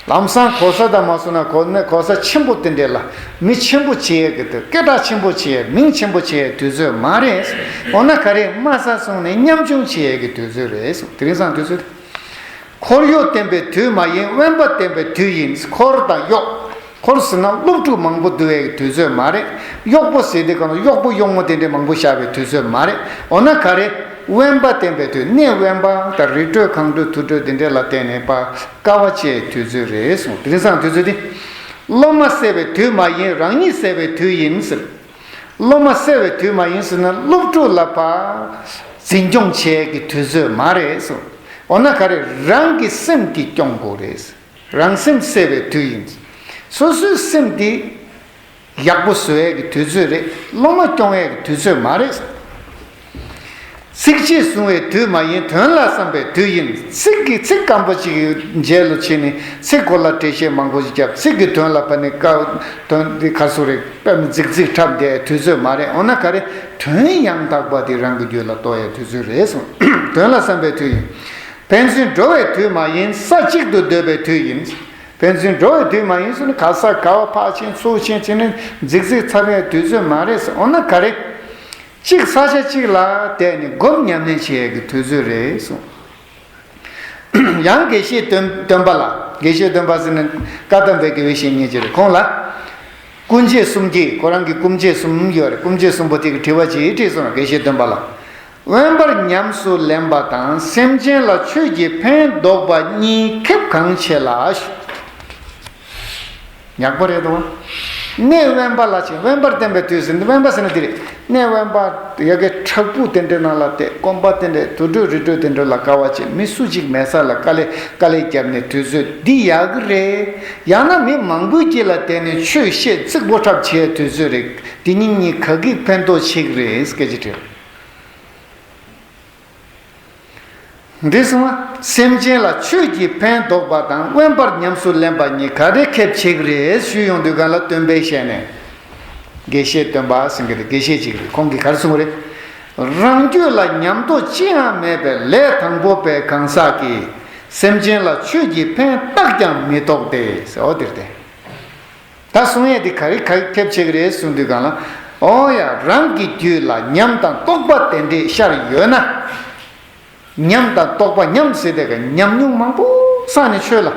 ལམ་སང་གོ་ས་དང་མ་བཟུང་ན་གོ་ན་གོ་ས་ཆེན་པོ་དེ་འདྲས་ལ། མི་ཆེན་པོ་བྱེད་ཡས་ཀྱི་དུས། སྐད་གྲགས་ཆེན་པོ་བྱེད་ཡས། མིང་ཆེན་པོ་བྱེད་ཡས་དུས་ཚོད་མ་རེད། འོ་ན་ག་རེ། དམའ་ས་བཟུང་ནས་ཉམ་ཆུང་བྱེད་ཡས་ཀྱི་དུས་ཚོད་རེད། དེ་རིང་སང་དུས་ཚོད། འཁོར་གཡོག་བསྟེན་པའི་དུས་མ་ཡིན། དབེན་པ་བསྟེན་པའི་དུས་ཡིན། འཁོར་དང་གཡོག་འཁོར་ཟེར་ན་སློབ་ཕྲུག་མང་པོ་འདུ་བའི་དུས་ཚོད་མ་རེད། གཡོག་པོ་ཟེར་དུས་གང་ལ་གཡོག་པོ་གཡོག་མོ་དེ་འདྲའི་མང་པོ་བཞག་པའི་དུས་ཚོད་མ་རེད། འོ་ན་ག་རེ། དབེན་པ་བསྟེན་པའི་དུས། གནས་དབེན་པ་དང་རི་ཁྲོད་གངས་ཁྲོད་དུར་ཁྲོད་དེ་འདྲ་ལ་བརྟེན་ནས་པ་དཀའ་བ་སྤྱད་དུས་ཚོད་རེད་གསུངས། དེ་རིང་སང་དུས་ཚོད་འདི། སློབ་མ་བསད་པའི་དུས་མ་ཡིན། རང་ཉིད་བསད་པའི་དུས་ཡིན་ཟེར། སློབ་མ་བསད་པའི་དུས་མ་ཡིན་ཟེར་ན་སློབ་ཕྲུག་ལ་ཕར་འཛིན་སྐྱོང་བྱེད་ཀྱི་དུས་ཚོད་མ་རེད་གསུངས། འོ་ན་ག་རེ། རང་གི་སེམས་དེ་སྐྱོང་དགོས་རེད། རང་སེམས་བསད་པའི་དུས་ཡིན། སོ་སོའི་སེམས་དེ་ཡག་པོ་བཟོ་ཡས་ཀྱི་དུས་ཚོད་རེད། སློབ་མ་སྐྱོང་ཡས་ཀྱི་དུས་ཚོད་མ་རེད། ཚིག་རྗེས་བཟུང་བའི་དུས་མ་ཡིན། དོན་ལ་བསམ་པའི་དུས་ཡིན། ཚིག་གི་ཚིག་སྐམ་པོ་ཅིག་གི་རྗེས་ལ་ཕྱིན་ནས་ཚིག་གོ་ལ་འགྲེལ་བཤད་མང་པོ་ཞིག་བརྒྱབ། ཚིག་གི་དོན་ལ་ཕར་ནས་བཀའ་དོན་འདི་ག་སུ་རེད། དཔེ་མི་རྫིག་རྫིག་འཁྲབ་བསྡད་དུས་ཚོད་མ་རེད། འོ་ན་ག་རེ། དོན་ཡང་དག་པ་འདི་རང་གི་རྒྱུད་ལ་རྟོགས་ཡས་དུས་ཚོད་རེད་གསུངས། དོན་ལ་བསམ་པའི་དུས་ཡིན། ཕན་ཚུན་འགྲོ་བའི་དུས་མ་ཡིན། ས་གཅིག་ཏུ་སྡོད་པའི་དུས་ཡིན། ཕན་ཚུན་འགྲོ་བའི་དུས་མ་ཡིན་ཟེར་ན་ག་ས་ག་བ་ཕར་ཕྱིན་ཚུར་ཕྱིན་བྱས་ནས་རྫིག་རྫིག་འཚབ་ཡས་དུས་ཚོད་མ་རེད་ཟེར། འོ་ན་ག་རེ། གཅིག་ས་ཆ་གཅིག་ལ་བསྡད་ནས་སྒོམ་ཉམས་ལེན་བྱེད་ཡས་ཀྱི་དུས་ཚོད་རེད་གསུངས། ཡང་དགེ་བཤེས་སྟོན་སྟོན་པ་ལ། དགེ་བཤེས་སྟོན་པ་ཟེར་ན་བཀའ་གདམས་པའི་དགེ་བའི་བཤེས་གཉེན་ཅིག་རེད། ཁོང་ལ་སྐུ་མཆེད་གསུམ་གྱིས། ཁོ་རང་གི་སྐུ་མཆེད་གསུམ་ཡོད་རེད། སྐུ་མཆེད་གསུམ་པོ་དེ་གིས་དྲི་བ་ཅིག་དྲིས་སོང་། དགེ་བཤེས་སྟོན་པ་ལ། དབེན་པར་ཉམས་སུ་ལེན་པ་དང་སེམས་ཅན་ལ་ཆོས་ཀྱི་ཕན་འདོགས་པ་གཉིས་ཁེབས་གང་ཆེ་ལ། ཉག་པ་རེད་དོ། གནས་དབེན་པ་ལ་ཕྱིན། དབེན་པར་བསྟེན་པའི་དུས་ཟེར་ན་དབེན་པ་ཟེར་ན་འདི་རེད། གནས་དབེན་པ་ཡ་གི་བྲག་ཕུག་དེ་འདྲའི་ནང་ལ་བསྡད། དགོན་པ་དེ་འདྲའི་དུར་ཁྲོད་རི་ཁྲོད་དེ་འདྲ་ལ་དཀའ་བ་སྤྱད། མི་སུ་གཅིག་མེད་ས་ལ་དཀའ་ལས་དཀའ་ལས་བརྒྱབ་ནས་དུས་ཚོད་འདི་ཡག་གི་རེད། ཡང་ན་མི་མང་པོའི་དཀྱིལ་ལ་བསྡད་ནས་ཆོས་བཤད་ཚིག་པོ་འཁྲབ་བྱེད་དུས་ཚོད་རེད། འདི་གཉིས་གཉིས་ག་གི་ཕན་ཐོགས་ཆེ་གི་རེད། སྐད་ཆ་དྲིས། འདི་གསུངས་པ། སེམས་ཅན་ལ་ཆོས་ཀྱི་ཕན་འདོགས་པ་དང་དབེན་པར་ཉམས་སུ་ལེན་པ་གཉིས་ག་རེ་ཁེབས་ཆེ་གི་རེད་ཞུས་ཡོང་དུས་སྒང་ལ་སྟོན་པས་བཤད་ནས། དགེ་བཤེས་སྟོན་པ་ཟེར་གྱི་རེད། དགེ་བཤེས་ཅིག་རེད། ཁོང་གིས་ག་རེ་གསུངས་པ་རེད། རང་རྒྱུད་ལ་ཉམས་རྟོགས་ཅི་ཡང་མེད་པའི་ལས་དང་པོ་པའི་གང་ཟག་གིས་སེམས་ཅན་ལ་ཆོས་ཀྱི་ཕན་བཏགས་ཀྱང་མི་རྟོགས་ཏེ་ཟེར་བ་འདིར་བསྟན། ད་གསུང་ཡས་འདི་ག་རེ་ག་ཁེབས་ཆེ་གི་རེད་གསུང་དུས་སྒང་ལ། འོ་ཡ། རང་གི་རྒྱུད་ལ་ཉམས་དང་རྟོགས་པ་དེ་འདྲས་ཤར་ཡོད་ན། ཉམས་དང་རྟོགས་པ། ཉམས་ཟེར་དེ་ག་ཉམས་མྱོང་མང་པོ་བསགས་ནས་ཆོས་ལ།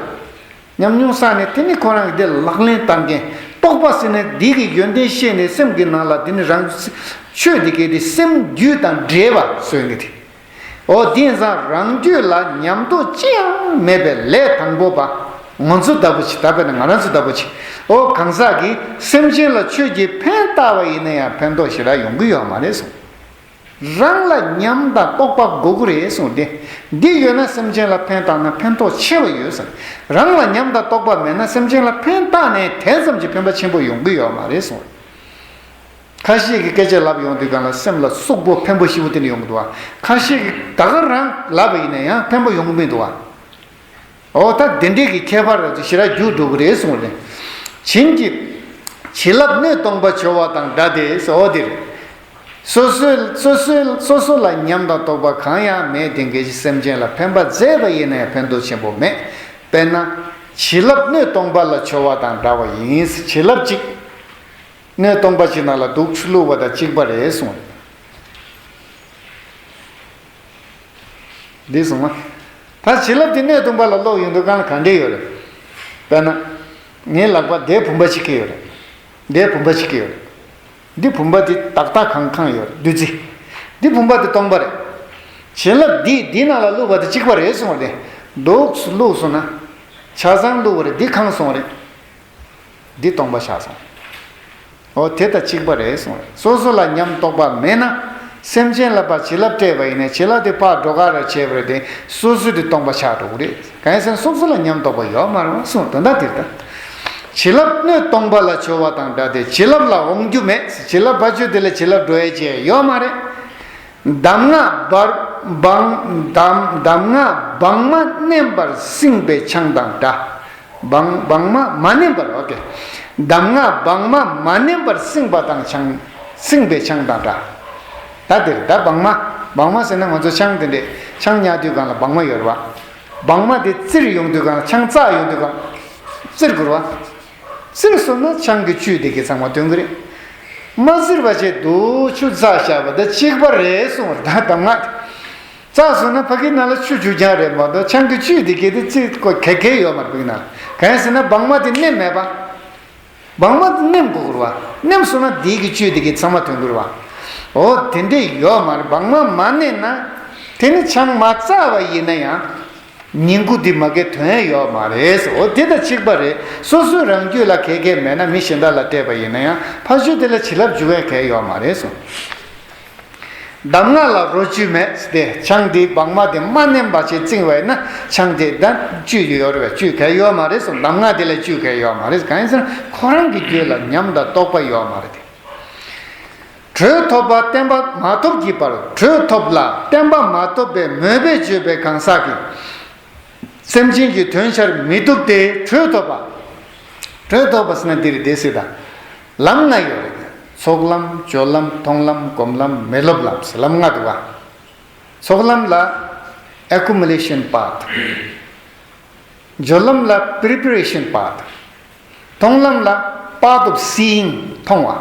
ཉམས་མྱོང་བསགས་ནས་དེ་ནི་ཁོ་རང་གི་དེ་ལག་ལེན་བསྟར་མཁན། རྟོགས་པ་ཟེར་ན་འདི་གི་ཡོན་ཏན་ཤེས་ནས་སེམས་ཀྱི་ནང་ལ་དེ་ནི་རང་ཆོས་འདི་གའི་དེ་སེམས་རྒྱུད་དང་འདྲེས་པ་བཟོས་ནི་དེ། འོ་དེ་ཡིན་ཙང་རང་རྒྱུད་ལ་ཉམས་རྟོགས་ཅི་ཡང་མེད་པའི་ལས་དང་པོ་པ། ང་ཚོ་ལྟ་བུ་ཅིག་ད་དཔེར་ན་ང་རང་ཚོ་ལྟ་བུ་ཅིག་འོ་གང་ཟག་གིས་སེམས་ཅན་ལ་ཆོས་ཀྱི་ཕན་བཏགས་པ་ཡིན་ན་ཡང་ཕན་ཐོགས་ཞེ་དྲག་ཡོང་གི་ཡོད་མ་རེད་གསུངས། རང་ལ་ཉམས་དང་རྟོགས་པ་དགོས་ཀྱི་རེད་གསུངས་ཏེ། འདི་ཡོད་ན་སེམས་ཅན་ལ་ཕན་བཏགས་ན་ཕན་ཐོགས་ཆེ་བ་ཡོད་ཟེར། རང་ལ་ཉམས་དང་རྟོགས་པ་མེད་ན་སེམས་ཅན་ལ་ཕན་བཏགས་ནས་དེ་ཙམ་གྱི་ཕན་པ་ཆེན་པོ་ཡོང་གི་ཡོད་མ་རེད་གསུངས། ཁ་ཤས་ཀྱིས་སྐད་ཆ་ལབ་ཡོང་དུས་སྒང་ལ་སེམས་ལ་སུག་པོ་ཕན་པོ་ཞེ་པོ་དེ་འདྲ་ཡོང་གི་འདུག་བ། ཁ་ཤས་ཀྱིས་ད་ག་རང་ལབ་པ་ཡིན་ན་ཡང་ཕན་པོ་ཡོང་གི་མི་འདུག་བ། འོ་ད་དེ་འདྲས་ཀྱི་ཁྱད་པར་ར་ཅིག་ཞེ་དྲག་རྒྱུགས་འགྲོ་གི་རེད་གསུངས་རེད། བྱིན་གྱིས། བྱིན་རླབས་སྣོད་སྟོང་པ་བྱོ་བ་དང་འདྲ་སྟེ་ཟེར་འོ་དེ་རེད། སོ་སོའི་སོ་སོའི་སོ་སོ་ལ་ཉམས་དང་རྟོགས་པ་གང་ཡང་མེད་དེ་འགའ་ཞིག་སེམས་ཅན་ལ་ཕན་པ་མཛད་པ་ཡིན་ན་ཡང་ཕན་ཐོགས་ཆེན་པོ་མེད། དཔེར་ན། བྱིན་རླབས་སྣོད་སྟོང་པ་ལ་བྱོ་བ་དང་འདྲ་བ་ཡིན། བྱིན་རླབས་གཅིག་སྣོད་སྟོང་པ་ཅིག་ནང་ལ་དུག་བླུགས་པ་དང་གཅིག་པ་རེད་གསུངས། འདི་གསུངས་མ། ད་བྱིན་རླབས་དེ་སྣོད་སྟོང་པ་ལ་བླུགས་ཡོང་དུས་སྒང་ལ་ག་འདྲས་ཡོད་རེད། དཔེར་ན། ངའི་ལག་པ་འདིར་བུམ་པ་གཅིག་གི་ཡོད་རེད། འདིར་བུམ་པ་གཅིག་གི་ཡོད་རེད། འདི་བུམ་པ་འདི་ཏག་ཏག་གང་གང་ཡོད་རེད་བདུད་རྩི། འདི་བུམ་པ་འདི་སྟོང་པ་རེད། བྱིན་རླབས་འདི་འདི་ནང་ལ་བླུགས་པ་དང་གཅིག་པ་རེད་གསུངས་པ་རེད། དུག་བླུགས་སོང་ན། ཆ་ཚང་བླུགས་པ་རེད། འདི་གང་སོང་རེད། འདི་སྟོང་པ་ཆགས་སོང་། འོ་དེ་དང་གཅིག་པ་རེད་གསུངས་རེད། སོ་སོ་ལ་ཉམས་རྟོགས་པ་མེད་ན། སེམས་ཅན་ལ་ཕར་བྱིན་རླབས་སྤྲད་པ་ཡིན་ན་བྱིན་རླབས་དེ་ཕར་འགྲོ་ག་རེ་བྱས་པ་རེད་དེ་སོ་སོ་དེ་སྟོང་པ་ཆགས་འགྲོ་གི་རེད། གང་ཡིན་ཟེར་ན་སོ་སོ་ལ་ཉམས་རྟོགས་པ་ཡོད་མ་རེད་པ་གསུངས། དོན་དག་དེ་རེད་ད། བྱིན་རླབས་སྣོད་སྟོང་པ་ལ་བྱོ་བ་དང་འདྲ་སྟེ་བྱིན་རླབས་ལ་འོང་རྒྱུ་མེད། བྱིན་རླབས་ཕར་ཕྱོགས་དེ་ལ་བྱིན་རླབས་འགྲོ་ཡས་ཅིག་ཡོད་མ་རེད། གདམས་ངག་བར་བང་གདམས་གདམས་ངག་བང་མ་མནན་པར་བསྲིངས་པའི་ཆང་དང་འདྲ། བང་བང་མ་མ་མནན་པར། ཨོ་ཀེ། གདམས་ངག་བང་མ་མ་མནན་པར་བསྲིངས་པ་དང་ཆང་། བསྲིངས་པའི་ཆང་དང་འདྲ། ད་འདིར་ད་བང་མ། བང་མ་ཟེར་ན་ང་ཚོ་ཆང་དེ་འདྲས་ཆང་ཉར་དུས་སྒང་ལ་བང་མ་ཡོད་རེད་པ། བང་མ་དེ་བཙིར་ཡོང་དུས་སྒང་ལ་ཆང་བཙག་ཡོང་དུས་སྒང་བཙིར་དགོས་རེད་པ། བཙིར་སོང་ན་ཆང་གི་བཅུད་དེ་གའི་ཚང་མ་ཐོན་གི་རེད། མ་བཙིར་བ་བྱས་འདུག་ཆུ་བཙགས་བཞག་པ་དང་གཅིག་པ་རེད་གསུངས་པ་རེད། ད་གདམས་ངག་བཙགས་སོང་ན་ཕ་གིའི་ནང་ལ་ཆུ་རྒྱུག་རྐྱང་རེད་མ་གཏོགས་ཆང་གི་བཅུད་དེ་གའི་དེ་བཙིར་དགོས་གལ་གལ་ཡོད་མ་རེད་ཕ་གིའི་ནང་ལ། གང་ཡིན་ཟེར་ན་བང་མ་དེ་མནན་མེད་པ། བང་མ་དེ་མནན་དགོས་ཀྱི་རེད་པ། མནན་སོང་ན་དེ་གི་བཅུད་དེ་གའི་ཚང་མ་ཐོན་གི་རེད་པ། འོ་དེ་འདྲས་ཡོད་མ་རེད། བང་མ་མ་མནན་ན་དེ་ནི་ཆང་མ་བཙགས་པ་ཡིན་ན་ཡང་། ཉིང་ཁུ་འདི་མ་གའི་དོན་ཡོད་མ་རེད། འོ་དེ་དང་གཅིག་པ་རེད། སོ་སོའི་རང་རྒྱུད་ལ་གལ་གལ་མེད་ན་མི་གཞན་དག་ལ་སྤྲད་པ་ཡིན་ན་ཡང་ཕར་ཕྱོགས་དེ་ལ་བྱིན་རླབས་འཇུག་ཡས་གལ་ཡོད་མ་རེད་གསུངས། གདམས་ངག་ལ་རོ་བཅུད་མེད་དེ་ཆང་འདི་བང་མ་དེ་མ་མནན་པ་བྱས་བཙིར་བ་ཡིན་ན་ཆང་དེ་ད་བཅུད་ཡོད་རེད་པས། བཅུད་གལ་ཡོད་མ་རེད་གསུངས། གདམས་ངག་དེ་ལ་བཅུད་གལ་ཡོད་མ་རེད། གང་ཡིན་ཟེར་ན་ཁོ་རང་གི་རྒྱུད་ལ་ཉམས་དང་རྟོགས་པ་ཡོད་མ་རེད་དེ། དྲོད་ཐོབ་པ་བརྟན་པ་མ་ཐོབ་ཀྱི་བར། དྲོད་ཐོབ་ལ་བརྟན་པ་མ་ཐོབ་པའི་མོས་པས་བརྗོད་པའི་གང་ཟག་གིས་སེམས་ཅན་གྱི་དོན་བྱར་མི་བཏུབ་སྟེ། དྲོད་ཐོབ་པ། དྲོད་ཐོབ་པ་ཟེར་ན་འདིར་སྡེ་སྲིད་དང་། ལམ་ལྔ་ཡོད་རེད། ཚོགས་ལམ། སྦྱོར་ལམ། མཐོང་ལམ། སྒོམ་ལམ། མི་སློབ་ལམ་ཟེར་ལམ་ལྔ་འདུག་ག། ཚོགས་ལམ་ལ་accumulation path། སྦྱོར་ལམ་ལ་preparation path། མཐོང་ལམ་ལ་path of seeing མཐོང་བ།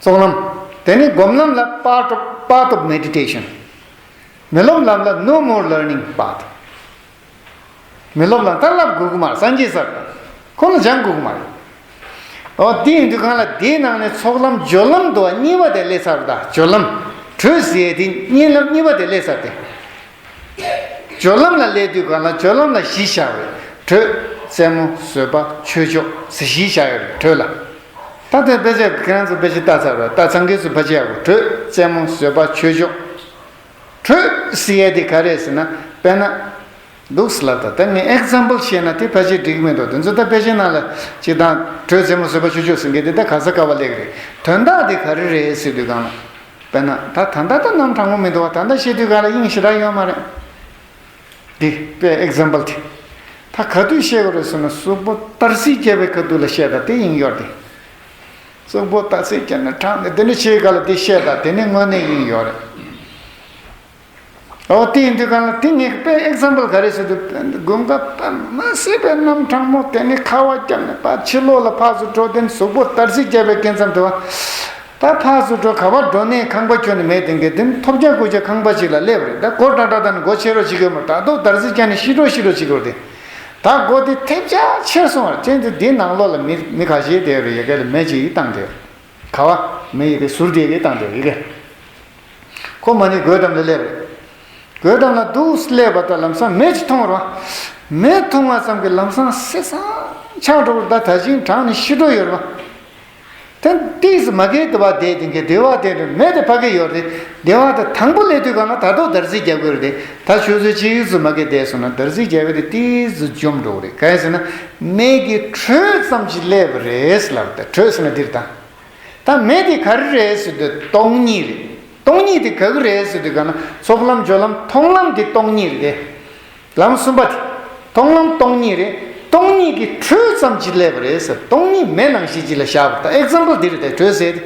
ཚོགས་ལམ། དེ་ནི་སྒོམ་ལམ་ལ་path of, path of meditation། མི་སློབ་ལམ་ལ་no more learning path། མི་སློབ་ལམ་ད་བསླབ་དགོས་ཀྱི་མ་རེད། སངས་རྒྱས་ས་རེད། ཁོང་ལ་སྦྱང་དགོས་ཀྱི་མ་རེད། འོ་དེ་ཡིན་དུས་གང་ལ་དེའི་ནང་ནས་ཚོགས་ལམ་སྦྱོར་ལམ་དུ་བ་གཉིས་པ་དེ་སླེབས་ཚར། ད་སྦྱོར་ལམ་དྲོད་ཟེར་ཡས་དེ་གཉིས་ལམ་གཉིས་པ་དེ་སླེབས་ཚར་ཏེ། སྦྱོར་ལམ་ལ་སླེབས་དུས་གང་ལ་སྦྱོར་ལམ་ལ་བཞི་བཞག་རེད། དྲོད། རྩེ་མོ། བཟོད་པ། ཆོས་མཆོག་ཟེར་བཞི་བཞག་ཡོད་རེད་དྲོད་ལ། ད་དེ་དཔེ་ཆ་ཁྱེད་རང་ཚོ་དཔེ་ཆ་ལྟ་ཚར་བ། ད་ཚང་གི་སུ་ཕལ་ཆེར་ཡག་པོ། དྲོད། རྩེ་མོ། བཟོད་པ། ཆོས་མཆོག་དྲོད་ཟེར་ཡས་དེ་ག་རེ་ཟེར་ན། དཔེར་ན། འདུག་སེ་ལབ་ད། ད་ངས་example་བཤད་ན་དེ་ཕལ་ཆེར་འགྲིག་གི་མི་འདུག་དེ་ཚོ་ད་དཔེ་ཆའི་ནང་ལ་སྤྱིར་བཏང་དྲོད། རྩེ་མོ། བཟོད་པ། ཆོས་མཆོག་ཟེར་མཁན་དེ་ད་ག་ས་ག་བ་སླེབས་ཀྱི་རེད། དོན་དག་དེ་ག་རེ་རེད་ཟེར་དུས་གང་ལ། དཔེར་ན་ད་ད་ལྟ་ད་རྣམ་གྲངས་མོ་མི་འདུག་བ། ད་ལྟ་བཤད་དུས་གང་ལ་དབྱིངས་ཞེ་དྲག་ཡོད་མ་རེད། འདི་དཔེ་example་དེ། ད་ག་དུས་བཤད་དགོས་རེད་ཟེར་ན་གཟུགས་པོ་དར་ཚིལ་བརྒྱབ་པའི་ཁ་ཐུག་ལ་བཤད། ད་དེ་དབྱིངས་ཡོད་དེ། གཟུགས་པོ་དར་ཚིལ་བརྒྱབ་ནས་དྲངས་ནས་དེ་ནས་ཕྱིའི་ཁ་ལ་དེ་བཤད། ད་དེ་ནི་དངོས་གནས་དབྱིངས་ཡོད་རེད། འོ་དེ་ཡིན་དུས་གང་ལ་དེ་ངས་དཔེ་example་ག་རེ་ཟེར་དུས། དགུན་ཁ་དཔེ་མ་སྲིད་པའི་གནམ་གྲང་མོ་དེ་ནི་ཁ་བ་བརྒྱབ་ནས་ཕར་ཕྱི་ལོགས་ལ་ཕར་ཚུར་འགྲོ། དེ་ནི་གཟུགས་པོ་དར་ཚིལ་བརྒྱབ་པའི་སྐད་མཚམས་དུ་བ། ད་ཕར་ཚུར་འགྲོ་ག་བར་འགྲོ་ནས་ཁང་པ་ཁྱོན་ནས་མེད། དེ་འགའི་དེ་ནི་ཐོབ་རྒྱག་སྐུ་རྒྱག་ཁང་པ་ཞིག་ལ་སླེབས་རེད། ད་སྒོ་ཏྲག་ཏྲག་ད་ནི་སྒོ་ཕྱེ་རོགས་བྱེད་ཀྱི་ཡོད་མ་རེད། ད་དུང་དར་ཚིལ་བརྒྱབ་ནས་ཤི་འགྲོ་ཤི་འགྲོ་བྱེད་ཀྱི་ཡོད་རེད། ད་སྒོ་དེ་ཐེབས་ཆག་ཆེར་སོང་བ་རེད། ཅན་དུ་དེའི་ནང་ལོགས་ལ་མི་མི་ཁ་ཤས་བསྡད་ཡོད་རེད། ཡ་གི་ལ་མེ་ཅིག་བཏང་བསྡད་ཡོད་རེད། ག་བ་མེ་ཡི་གི་ཟུར་དེ་གི་བཏང་བསྡད་ཡོད་རེད། ཁོ་མ་ཎི་སྒོའི་འགྲམ་ལ་སླེབས་རེད། སྒོའི་འགྲམ་ལ་འདུག་སླེབས་པ་དང་ལམ་སང་མེ་ཅིག་མཐོང་རོགས། མེ་མཐོང་བ་ཙམ་གྱིས་ལམ་སང་སེམས་ཆགས་འགྲོ་གི་རེད། ད་ད་ཅིང་གྲང་ནས་ཤི་འགྲོ་ཡོད་རེད་པ། དེ་ཏིས་མ་གིའི་དུ་བ་དེ་དེ་གི་དེ་བ་དེ་རེད། མེ་དེ་ཕ་གི་ཡོད་རེད། དེ་བ་དེ་དང་པོ་སླེབས་དུས་གང་ལ་ད་དུང་དར་ཚིལ་རྒྱག་དགོས་རེད། ད་ཆུ་ཚོད་གཅིག་ཙམ་མ་གི་བསྡད་སོང་ན་དར་ཚིལ་རྒྱག་གི་དེ་ཏིས་འཇོམས་འགྲོ་གི་རེད། གང་ཡིན་ཟེར་ན་མེ་གི་དྲོད་ཙམ་ཞིག་སླེབས་པ་རེད་ལབ། ད་དྲོད་ཟེར་ན་འདིར་ད། ད་མེ་དེ་ག་རེ་རེད་ཟེར་དུས་སྟོང་ཉིད་རེད། སྟོང་ཉིད་དེ་ག་གི་རེད་ཟེར་དུས་གང་ན་ཚོགས་ལམ་སྦྱོར་ལམ་མཐོང་ལམ་དེ་སྟོང་ཉིད་རེད། ལམ་གསུམ་པ་དེ། མཐོང་ལམ་སྟོང་ཉིད་རེད། སྟོང་ཉིད་ཀྱི་དྲོད་ཙམ་ཅིག་སླེབས་པ་རེད་ཟེར། སྟོང་ཉིད་མེ་ནང་བཞིན་ཅིག་ལ་བཞག་པ། ད་example་འདི་རེད། དེ་དྲོད་ཟེར་དེ།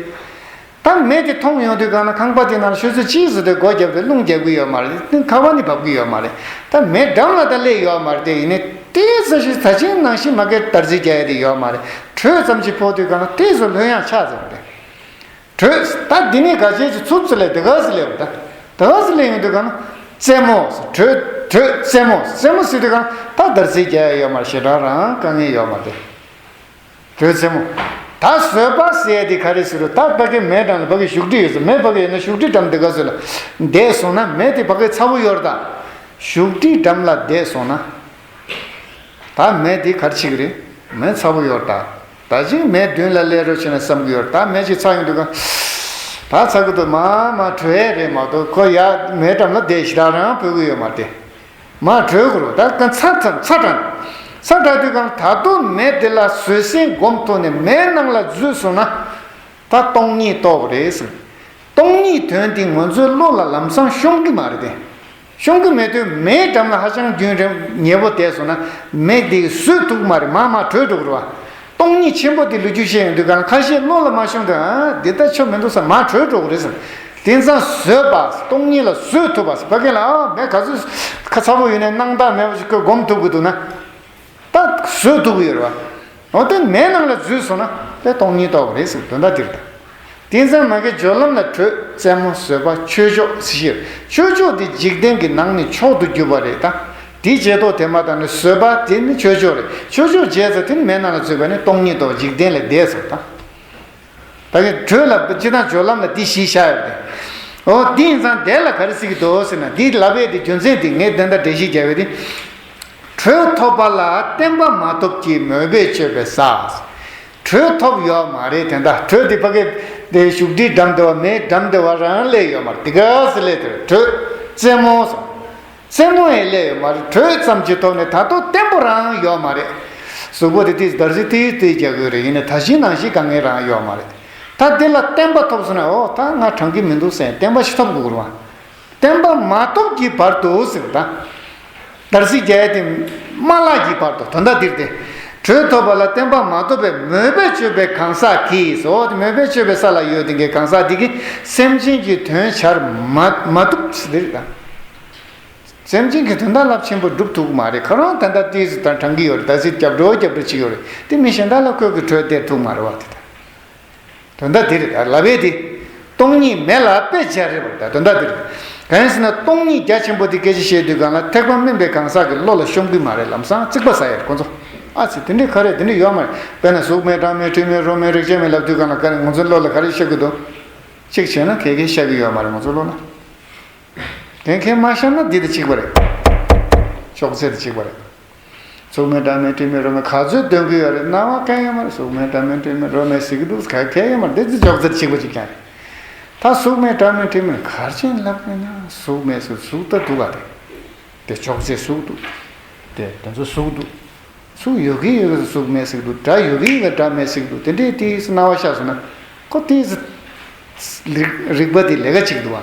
ད་མེ་དེ་མཐོང་ཡོང་དུས་གང་ན་ཁང་པ་དེ་ནང་ལ་ཆུ་ཚོད་གཅིག་ཙམ་དེ་སྒོ་བརྒྱབ་རེད། རླུང་རྒྱག་གི་ཡོད་མ་རེད། ཁ་བ་ནི་བབས་གི་ཡོད་མ་རེད། ད་མེ་འགྲམ་ལ་ད་སླེབས་ཡོད་མ་རེད། དེ་ཡིན་ནའི་ཏོག་ཙམ་ཞིག་ད་ཅིང་ནང་བཞིན་མ་གི་དར་ཚིལ་རྒྱག་ཡ་དེ་ཡོད་མ་རེད། དྲོད་ཙམ་ཅིག་ཕོག་དུས་གང་ན་ཏོག་ཙམ་ལྷོད་ཡངས་ཆགས་ཙམ་རེད། དྲོད། ད་འདི་ནས་ག་ཅན་ཅིག་ཚུབ་ཙམ་ལས་དེ་ག་ཟེར་ལེབ་ད། དེ་ག་ཟེར་ལེ་ཡོང་དུས་གང་ན་རྩེ་མོ། དྲོད། དྲོད་རྩེ་མོ། རྩེ་མོ་ཟེར་དུས་གང་ད་དར་ཚིལ་རྒྱག་ཡ་ཡོད་མ་རེད། ཞེ་དྲག་རང་དཀའ་ངལ་ཡོད་མ་རེད། དྲོད་རྩེ་མོ། ད་བཟོད་པ་ཟེར་ཡ་དེ་ག་རེ་ཟེར་རོ། ད་ཕ་གི་མེ་འགྲམ་ལ་ཕ་གི་བཞུགས་ཁྲི་ཡོད་ཟེར། མེ་ཕ་གི་ཡོད་ན་བཞུགས་ཁྲི་འགྲམ་དེ་ག་ཟེར་ལ་བསྡད་སོང་ན་མེ་དེ་ཕ་གི་ཚ་པོ་ཡོད་རེད་ད། བཞུགས་ཁྲི་འགྲམ་ལ་བསྡད་སོང་ན། ད་མེ་དེ་ག་རེ་བྱེད་ཀྱི་རེད། མེ་ཚ་པོ་ཡོད་རེད་ད། ད་ཅིང་མེ་མདུན་ལ་སླེབས་རོགས་བྱས་ན་བསམ་གྱི་ཡོད་རེད། ད་མེ་ཅིག་ཚ་ཡོང་དུས་གང་། ད་ཚ་གི་འདུག་མ་མ་དྲོད་རེད་མ་གཏོགས་ཁོ་ཡ་མེ་འགྲམ་ལ་བསྡད་ཞེ་དྲག་རང་ཕོད་ཀྱི་ཡོད་མ་རེད། མ་དྲོད་དགོས་རེད། ད་གང་ཚ་ཚ་ཚ་དྲགས། ཚ་དྲགས་དུས་གང་ད་དུང་མེ་དེ་ལ་བཟོད་བསྲན་སྒོམ་ཐུབ་ནས་མེ་ནང་ལ་འཛུལ་སོང་ན། ད་སྟོང་ཉིད་རྟོགས་པ་རེད་ཟེར། སྟོང་ཉིད་དོན་དེ་ང་ཚོའི་བློ་ལ་ལམ་སང་ཤོང་གི་མ་རེད་དེ། ཤོང་གི་མེད་དུས་མེའི་འགྲམ་ལ་ཧ་ཅང་རྒྱུན་རིང་ཉེ་པོ་བསྡད་སོང་ན་མེ་དེ་བཟོད་ཐུབ་ཀྱི་མ་རེད། མར་མར་དྲོད་འགྲོ་གི་རེད་བ། སྟོང་ཉིད་ཆེན་པོ་དེ་ལོ་རྒྱུས་བཤད་ཡོང་དུས་གང་ཁ་ཤས་བློ་ལ་མ་ཤོང་དུས་ཨ་འདི་ལྟ་ཆོ་མི་འདུག་ས་མར་དྲོད་འགྲོ་གི་རེད་ཟེར། དེང་སང་བཟོད་པ་སྟོང་ཉིད་ལ་བཟོད་ཐུབ་པ་ཟེར་ཕ་གི་ལ་ཨ་མེ་ག་ཚོད་ཁ་ཚ་པོ་ཡོད་ནའི་སྣང་དག་མེད་པ་ཞིག་ཁོས་སྒོམ་ཐུབ་ཀྱི་འདུག་ན། ད་བཟོད་ཐུབ་ཀྱི་ཡོད་རེད་བ། འོ་དེ་མེ་ནང་ལ་འཛུལ་སོང་ན་དེ་སྟོང་ཉིད་རྟོགས་པ་རེད་ཟེར་དོན་དག་འདིར་ད། དེང་སང་མ་གི་སྦྱོར་ལམ་ལ་དྲོད་རྩེ་མོ་བཟོད་པ་ཆོས་མཆོག་ཟེར་ཞིང་ཆོས་མཆོག་དེ་འཇིག་རྟེན་གྱི་ནང་ནས་མཆོག་ཏུ་གྱུར་པ་རེད་ད། དེ་བྱེད་ཐོག་དེ་མ་དང་ནི་བཟོད་པ་དེ་ནི་ཆོས་མཆོག་རེད། ཆོས་མཆོག་བྱས་ཚེ་དེ་ནི་མེ་ནང་ལ་འཛུལ་བ་ནི་སྟོང་ཉིད་རྟོགས་འཇིག་རྟེན་ལས་འདས་ཟེར་ད། ད་གིན་དྲོད་ལ་སྤྱི་དང་སྦྱོར་ལམ་ལ་འདི་བཞི་བཞག་ཡོད་དེ། འོ་འདི་ཡིན་ཙང་དེ་ལ་ག་རེ་ཟེར་གྱི་འདུག་ཟེར་ན་འདི་ལབ་ཡས་དེ་རྒྱུ་མཚན་དེ་ངས་དེ་འདྲ་འགྲེལ་བཤད་རྒྱབ་ཡས་དེ། དྲོད་ཐོབ་པ་ལ་བརྟན་པ་མ་ཐོབ་ཀྱི་མོས་པས་སྤྱོད་པའི་ས། དྲོད་ཐོབ་ཡོད་མ་རེད། དེ་འདྲ་དྲོད་དེ་ཕ་གི་དེ་བཞུགས་ཁྲིའི་འགྲམ་དེ་བ་མེའི་འགྲམ་དེ་བ་རང་སླེབས་ཡོད་མ་རེད། དེ་ག་ཟེར་སླེབས་དེ་དྲོད་རྩེ་མོ་སོང་། རྩེ་མོ་ཡང་སླེབས་ཡོད་མ་རེད། དྲོད་ཙམ་གྱི་ཐོག་ནས་ད་དུང་བརྟན་པོ་རང་ཡོད་མ་རེད། གཟུགས་པོ་དེ་ཏིས་འདར་སིག་ཏིས་ཏིས་རྒྱག་གི་ཡོད་རེད། ཡིན་ནའི་ད་གཞི་ནང་བཞིན་དཀའ་ངལ་རང་ཡོད་མ་རེད། ད་དེ་ལ་བརྟན་པ་ཐོབ་སོང་ན་འོ་ད་ང་གྲང་གི་མི་འདུག་ཟེར་བརྟན་པ་ཞིག་ཐོབ་དགོས་རེད་བ། བརྟན་པ་མ་ཐོབ་ཀྱི་བར་དུ་ཟེར་བ་དང་། འདར་སིག་རྒྱག་ཡ་དེ་མ་བརླག་གི་བར་དུ་དོན་དག་འདིར་ཏེ། དྲོད་ཐོབ་པ་ལ་བརྟན་པ་མ་ཐོབ་པའི་མོས་པས་སྤྱོད་པའི་གང་ཟག་གིས་སོ། མོས་པས་སྤྱོད་པའི་ས་ལ་ཡོད་དེ་གའི་གང་ཟག་འདི་གིས་སེམས་ཅན་གྱི་དོན་བྱར་མ་མ་བཏུབ་ཟེར་དེ་རེད་ད། སེམས་ཅན་གྱི་དོན་དག་རླབས་ཆེན་པོ་སྒྲུབ་ཐུབ་ཀྱི་མ་རེད། ཁོ་རང་ད་ལྟ་ཏིས་དང་གྲང་གི་ཡོད་རེད། ད་སྲིད་རྒྱབ་འགྲོ་རྒྱབ་འགྲོ་བྱེད་ཀྱི་ཡོད་རེད། དེ་མི་གཞན་དག་ལ་ཁོས་ཀྱི་དྲོད་སྟེར་ཐུབ་མ་རེད་བ་དེ་ད། དོན་དག་དེ་རེད་ད་ལབ་ཡས་དེ། སྟོང་ཉིད་མེ་ལ་དཔེ་སྦྱར་རེད་པ། ད་དོན་དག་འདི་རེད། གང་ཡིན་ཟེར་ན་སྟོང་ཉིད་རྒྱ་ཆེན་པོ་འདི་སྐད་ཆ་བཤད་དུས་སྒང་ལ་ཐེག་པ་དམན་པའི་གང་ཟག་གི་བློ་ལ་ཤོང་གི་མ་རེད། ལམ་སང་རྩིག་པ་ཟ་ཡ་རེད་ཁོ་ཚོ། ཨ་ཙི་དེ་འདྲའི་ག་རེད། དེ་འདྲ་ཡོད་མ་རེད། དཔེར་ན་གཟུགས་མེད་སྒྲ་མེད་དྲི་མེད་རོ་མེད་རེག་བྱ་མེད་ལབ་དུས་སྒང་ལ་ག་རེ་ང་ཚོའི་བློ་ལ་ག་རེ་ཤར་གི་འདུག་གཅིག་བྱས་ན་ག་གེ་ཤར་གི་ཡོད་མ་རེད་ང་ཚོའི་བློ་ལ། ག་གེ་མ་ཤར་ན་འདི་དང་གཅིག་པ་རེད། ཅོག་ཙེ་དང་གཅིག་པ་རེད། གཟུགས་མེད་སྒྲ་མེད་དྲི་མེད་རོ་མེད་ག་ཚོད་འདོན་གི་ཡོད་རེད། སྣང་བ་གང་ཡང་མ་རེད། གཟུགས་མེད་སྒྲ་མེད་དྲི་མེད་རོ་མེད་ཟེར་གི་འདུག་ག་གང་ཡང་མ་རེད། འདི་ཅོག་ཙེ་གཅིག་པ་གཅིག་རྐྱང་རེད། ད་གཟུགས་མེད་སྒྲ་མེད་དྲི་མེད་ག་རེ་བྱས་ནས་ལབ་དགོས་ན་གཟུགས་མེད་ཟེར་གཟུགས་ད་འདུག་ག་དེ། དེ་ཅོག་ཙེ་གཟུགས་འདུག་དེ་དེ་ཚོ་གཟུགས་འདུག་གཟུགས་ཡོད་ཀྱི་ཡོད་ཀྱི་གཟུགས་མེད་ཟེར་གི་འདུག་སྒྲ་ཡོད་ཀྱི་ཡོད་ཀྱི་སྒྲ་མེད་ཟེར་གི་འདུག་དེ་འདྲའི་དེ་སྣང་བ་ཤར་སོང་ན་ཁོ་དེ་རིག་རིག་པ་དེ་ལས་ཀ་བྱེད་ཀྱི་འདུག་བ།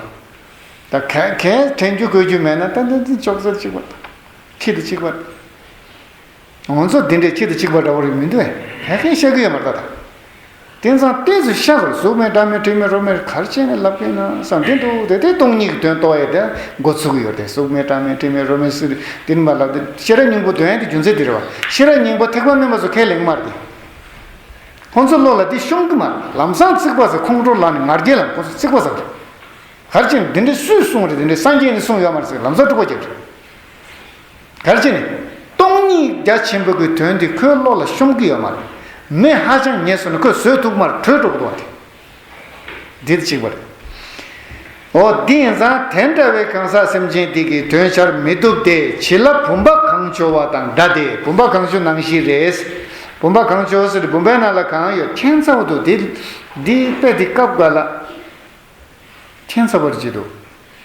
ད་ག་གས་དྲན་རྒྱུ་དགོས་རྒྱུ་མེད་ན་ད་འདི་འདི་ཅོག་ཙེ་གཅིག་པ་དང་ཁྱི་དང་གཅིག་པ། ང་ཚོ་འདི་འདྲའི་ཁྱི་དང་གཅིག་པ་འདྲ་བོ་རེད་མི་འདུག་ཨེ། ག་གས་ཤར་གི་ཡོད་མ་རེད་ད། ད་དེང་སང་ཏོག་ཙམ་ཤར་སོང་། གཟུགས་མེད་སྒྲ་མེད་དྲི་མེད་རོ་མེད་ག་རེ་བྱས་ནས་ལབ་ཀྱི་ཡིན་ན་བསམ་དེ་འདུག་དེ་དེ་སྟོང་ཉིད་ཀྱི་དོན་རྟོགས་ཡས་དེ་འགོ་ཚུགས་ཀྱི་ཡོད་རེད། གཟུགས་མེད་སྒྲ་མེད་དྲི་མེད་རོ་མེད་ཟེར་དེ་ནི་མ་ལབ་དེ་ཤེས་རབ་སྙིང་པོ་འདོན་ཡས་དེ་རྒྱུ་མཚན་དེ་རེད་བ། ཤེས་རབ་སྙིང་པོ་ཐེག་པ་དམན་པ་ཚོ་ཁས་ལེན་གྱི་མ་རེད་དེ། ཁོང་ཚོ་བློ་ལ་དེ་ཤོང་གི་མ་རེད། ལམ་སང་རྩིག་པ་ཟེར་ཁོང་ཁྲོ་ལངས་ནས་ང་རྒྱལ་ལངས། ཁོང་ཚོ་རྩིག་པ་ཟེར་རེད། ག་རེ་བྱས་ནས་འདི་འདྲའི་སུས་གསུངས་རེད། འདི་འདྲའི་སངས་རྒྱས་ནས་གསུངས་ཡོད་མ་རེད་ཟེར་ལམ་སང་དཀྲུག་པ་རྒྱག་རེད། ག་རེ་བྱས་ནས་སྟོང་ཉིད་རྒྱ་ཆེན་པོ་གི་དོན་དེ་ཁོའི་བློ་ལ་ཤོང་གི་ཡོད་མ་རེད། མི་ཧ་ཅང་ཉེ་སོང་ན་ཁོས་བཟོད་ཐུབ་མ་རེད། བྲོས་འགྲོ་གི་འདུག་བ་དེ། འདི་གཅིག་པ་རེད། འོ་འདི་ཡིན་ཙང་དེ་འདྲ་བའི་གང་ཟག་སེམས་ཅན་དེ་གི་དོན་བྱར་མི་བཏུབ་སྟེ། བྱིན་རླབས་བུམ་པ་གང་བྱོ་བ་དང་འདྲ་སྟེ། བུམ་པ་གང་བྱོ་ནང་བཞིན་རེད། བུམ་པ་གང་བྱོ་ཟེར་བུམ་པའི་ནང་ལ་གང་ཡོད་ཁྱད་མཚར་པོ་འདུག་འདི་འདི་དཔེ་འདི་སྐབས་འགའ་ལ། ཁྱད་མཚར་པོ་ཅིག་འདུག་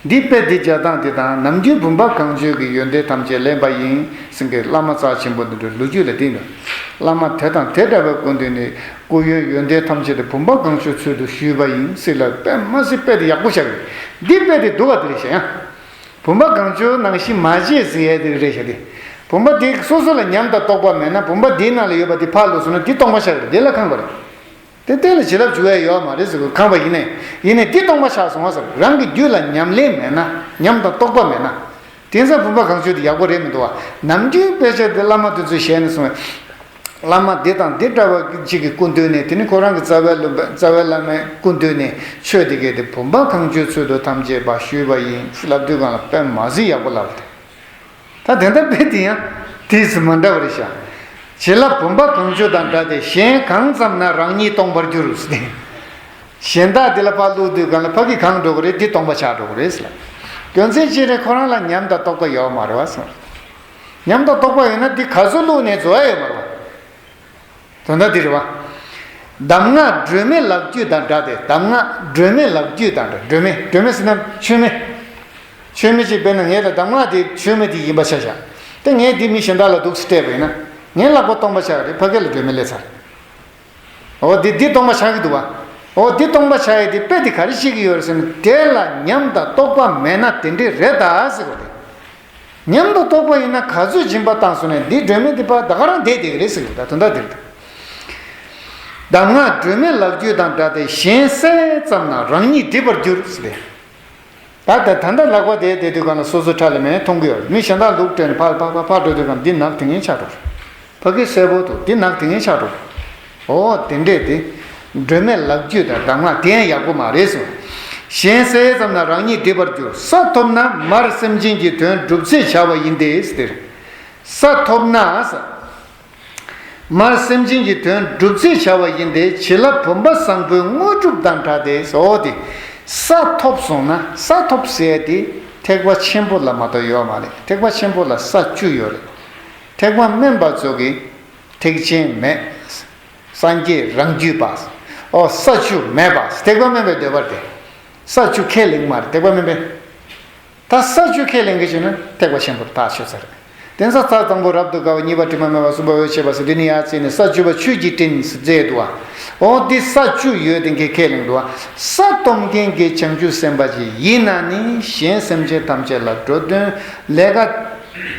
འདི་དཔེ་འདི་རྒྱག་སྟངས་དེ་དང་ནམ་རྒྱུན་བུམ་པ་གང་བྱོའི་ཡོན་ཏན་ཐམས་ཅད་ལེན་པ་ཡིན་ཟེར་མཁན་བླ་མ་རྩ་ཆེན་པོ་འདི་འདྲའི་ལོ་རྒྱུས་ལ་བརྟེན་ནས། བླ་མ་དེ་དང་དེ་འདྲ་བའི་སྐུ་མདུན་ནས་སྐུ་ཡོན་ཡོན་ཏན་ཐམས་ཅད་དེ་བུམ་པ་གང་བྱོའི་ཚུལ་དུ་ཞུས་པ་ཡིན་ཟེར་ལ་དཔེ་མ་སྲིད་དཔེ་དེ་ཡག་པོ་བཞག་གི། འདི་དཔེ་དེ་སྡུག་ག་དེ་རེད་ཤག་ཡང་། བུམ་པ་གང་བྱོའི་ནང་བཞིན་མ་བྱེད་ཟེར་ཡས་དེ་རེད་ཤག་དེ། བུམ་པ་དེ་སོ་སོ་ལ་ཉམས་དང་རྟོགས་པ་མེད་ན་བུམ་པ་དེའི་ནང་ལ་ཡོད་པ་དེ་ཕར་ལོག་སོང་ན་དེ་སྟོང་པ་ཆགས་ཀྱི་རེད། དེ་ལ་ཁེངས་པ་རེད། དེ་གཏན་ལ་བྱིན་རླབས་འཇུག་ཡ་ཡོད་མ་རེད་ཟེར་དགོས། ཁེངས་པ་ཡིན་ནས་ཡིན་ནས་འདི་སྟོང་པ་ཆགས་སོང་བ་ཟེར། རང་གི་རྒྱུད་ལ་ཉམས་ལེན་མེད་ན། ཉམས་དང་རྟོགས་པ་མེད་ན། དེང་སང་བུམ་པ་གང་བྱོའི་དེ་ཡག་པོ་རེད་མི་འདུག་བ། ནམ་རྒྱུན་དཔེ་ཆ་དེ་བླ་མ་དེ་ཚོའི་ཞལ་ནས་གསུངས་པའི། བླ་མ་འདི་དང་འདི་འདྲ་བ་ཅིག་གི་སྐུ་མདུན་ནས། དེ་ནི་ཁོ་རང་གི་རྩ་བའི་ལུང་པ་རྩ་བའི་བླ་མའི་སྐུ་མདུན་ནས་ཆོས་དེ་གའི་དེ་བུམ་པ་གང་བྱོའི་ཚུལ་དུ་ཐམས་ཅད་པ་ཞུས་པ་ཡིན་ལབ་དུས་སྒང་ལ་དཔེ་མ་སྲིད་ཡག་པོ་ལབ་པ་དེ། ད་དེ་འདྲ་དཔེ་དེ་ཡང་དེས་མ་འདྲ་བ་རེད་ཤག་བྱིན་རླབས་བུམ་པ་གང་བྱོ་དང་འདྲ་སྟེ། གཞན་གང་ཙམ་ན་རང་ཉིད་སྟོང་པར་འགྱུར་ཟེར་ཏེ། གཞན་དག་འདི་ལ་ཕར་བླུགས་དུས་སྒང་ལ་ཕ་གི་གང་འགྲོ་གི་རེད། འདི་སྟོང་པ་ཆགས་འགྲོ་གི་རེད་ཟེར་ལ། དོན་ཚན་གཅིག་རེད། ཁོ་རང་ལ་ཉམས་དང་རྟོགས་པ་ཡོད་མ་རེད་བ་ཟེར། ཉམས་དང་རྟོགས་པ་ཡོད་ན་འདི་ག་ཚོད་བླུགས་ནས་བཟོ་ཡ་ཡོད་མ་རེད་བ། དོན་དག་འདི་རེད་བ། གདམས་ངག་སྒྲོན་མེ་ལག་བརྒྱུད་དང་འདྲ་སྟེ། གདམས་ངག་སྒྲོན་མེ་ལག་བརྒྱུད་དང་འདྲ། སྒྲོན་མེ་སྒྲོན་མེ་ཟེར་ན་མཆོད་མེ། མཆོད་མེ་ཅིག་དཔེར་ན་ངས་ལ་གདམས་ངག་དེ་མཆོད་མེ་དེ་ཡིན་པ་ཆ་བཞག་དེ་ངས་འདི་མི་གཞན་དག་ལ་འདུག་སེ་སྤྲད་པ་ཡིན་ན། ངའི་ལག་པ་སྟོང་པ་ཆགས་རེད། ཕ་གི་ལ་སྒྲོན་མེ་སླེབས་ཚར། འོ་འདི་འདི་སྟོང་པ་ཆགས་ཀྱི་འདུག་བ། འོ་འདི་སྟོང་པ་ཆགས་ཡས་དེ་དཔེ་དེ་ག་རེ་བཤད་ཀྱི་ཡོད་རེད་ཟེར་ན། དེ་ལ་ཉམས་དང་རྟོགས་པ་མེད་ན་དེ་འདྲས་རེད་ད་ཟེར་བ་རེད། ཉམས་དང་རྟོགས་པ་ཡིན་ན་ག་ཚོད་སྦྱིན་པ་བཏང་སོང་ནས་འདི་སྒྲོན་མེ་འདི་ཕར་ད་ག་རང་བསྡད་བསྡད་ཀྱི་རེད་ཟེར་གྱི་འདུག་ད་དོན་དག་འདིར་འདུག་གདམས་ངག་སྒྲོན་མེ་ལག་བརྒྱུད་དང་འདྲ་སྟེ། གཞན་གསལ་ཙམ་ན་རང་ཉིད་འགྲིབ་པར་འགྱུར་ཟེར་ཏེ། ད་ལྟ་ད་ལྟ་ལག་པ་དེ་བསྡད་དུས་སྒང་ལ་སོ་སོ་ཁྲ་ལ་མེད་མཐོང་གི་ཡོད། མི་གཞན་དག་ལུག་སྤྲད་ནས་ཕར་ཕར་ཕར་ཕར་འགྲོ་དུས་སྒང་འདི་ནག་དེ་ངན་ཆགས་འགྲོ། ཕ་གི་གསལ་པོ་འདུག་འདི་ནག་དེ་ངན་ཆགས་འགྲོ། འོ་དེ་འདྲས་དེ། སྒྲོན་མེ་ལག་བརྒྱུད་དང་གདམས་ངག་དེ་ཡང་ཡག་པོ་མ་རེད་གསུངས། གཞན་གསལ་ཙམ་ན་རང་ཉིད་འགྲིབ་པར་འགྱུར། ས་ཐོབ་ན་མར་སེམས་ཅན་གྱི་དོན་སྒྲུབ་ཚེ་བྱ་བ་ཡིན་ཏེ་ཟེར། ས་ཐོབ་ན་ས། མར་སེམས་ཅན་གྱི་དོན་སྒྲུབ་ཚེ་བྱ་བ་ཡིན་ཏེ། བྱིན་རླབས་བུམ་པ་བཟང་པོའི་དངོས་གྲུབ་དང་འདྲ་སྟེ། འོ་དེ། ས་ཐོབ་སོང་ན། ས་ཐོབ་ཟེར་ཡ་དེ་ཐེག་པ་ཆེན་པོ་ལ་མ་གཏོགས་ཡོད་མ་རེད། ཐེག་པ་ཆེན་པོ་ལ་ས་བཅུ་ཡོད་རེད། ཐེག་པ་དམན་པ་ཚོ་གི་ཐེག་ཆེན་མེད། སངས་རྒྱས་རང་རྒྱུད་པ། ཨོ་ས་བཅུ་མེད་པ། ཐེག་པ་དམན་པའི་འདོད་པ་རེད། ས་བཅུ་ཁས་ལེན་མ་རེད་ཐེག་པ་དམན་པས། ད་ས་བཅུ་ཁས་ལེན་གྱི་བྱས་ན་ཐེག་པ་ཆེན་པོར་ཐག་ཆོད་ཚར་རེད། དེང་སང་ས་དང་པོ་རབ་ཏུ་དགའ་བ། གཉིས་པ་དྲི་མ་མེད་པ། གསུམ་པ་འོད་ཆེས་པ་ཟེར། འདི་ནི་ཡར་བརྩིས་ནས་ས་བཅུ་པ་ཆོས་ཀྱི་སྤྲིན་ཟེར་མཛད་འདུག་བ། ཨོ་འདི་ས་བཅུ་ཡོད་དེ་འགས་ཁས་ལེན་འདུག་བ། ས་ཐོབ་མཁན་གྱི་བྱང་ཆུབ་སེམས་དཔའ་ཅིག་ཡིན་ན་ནི་གཞན་སེམས་ཅན་ཐམས་ཅད་ལ་འགྲོ་དོན་ལས་ཀ་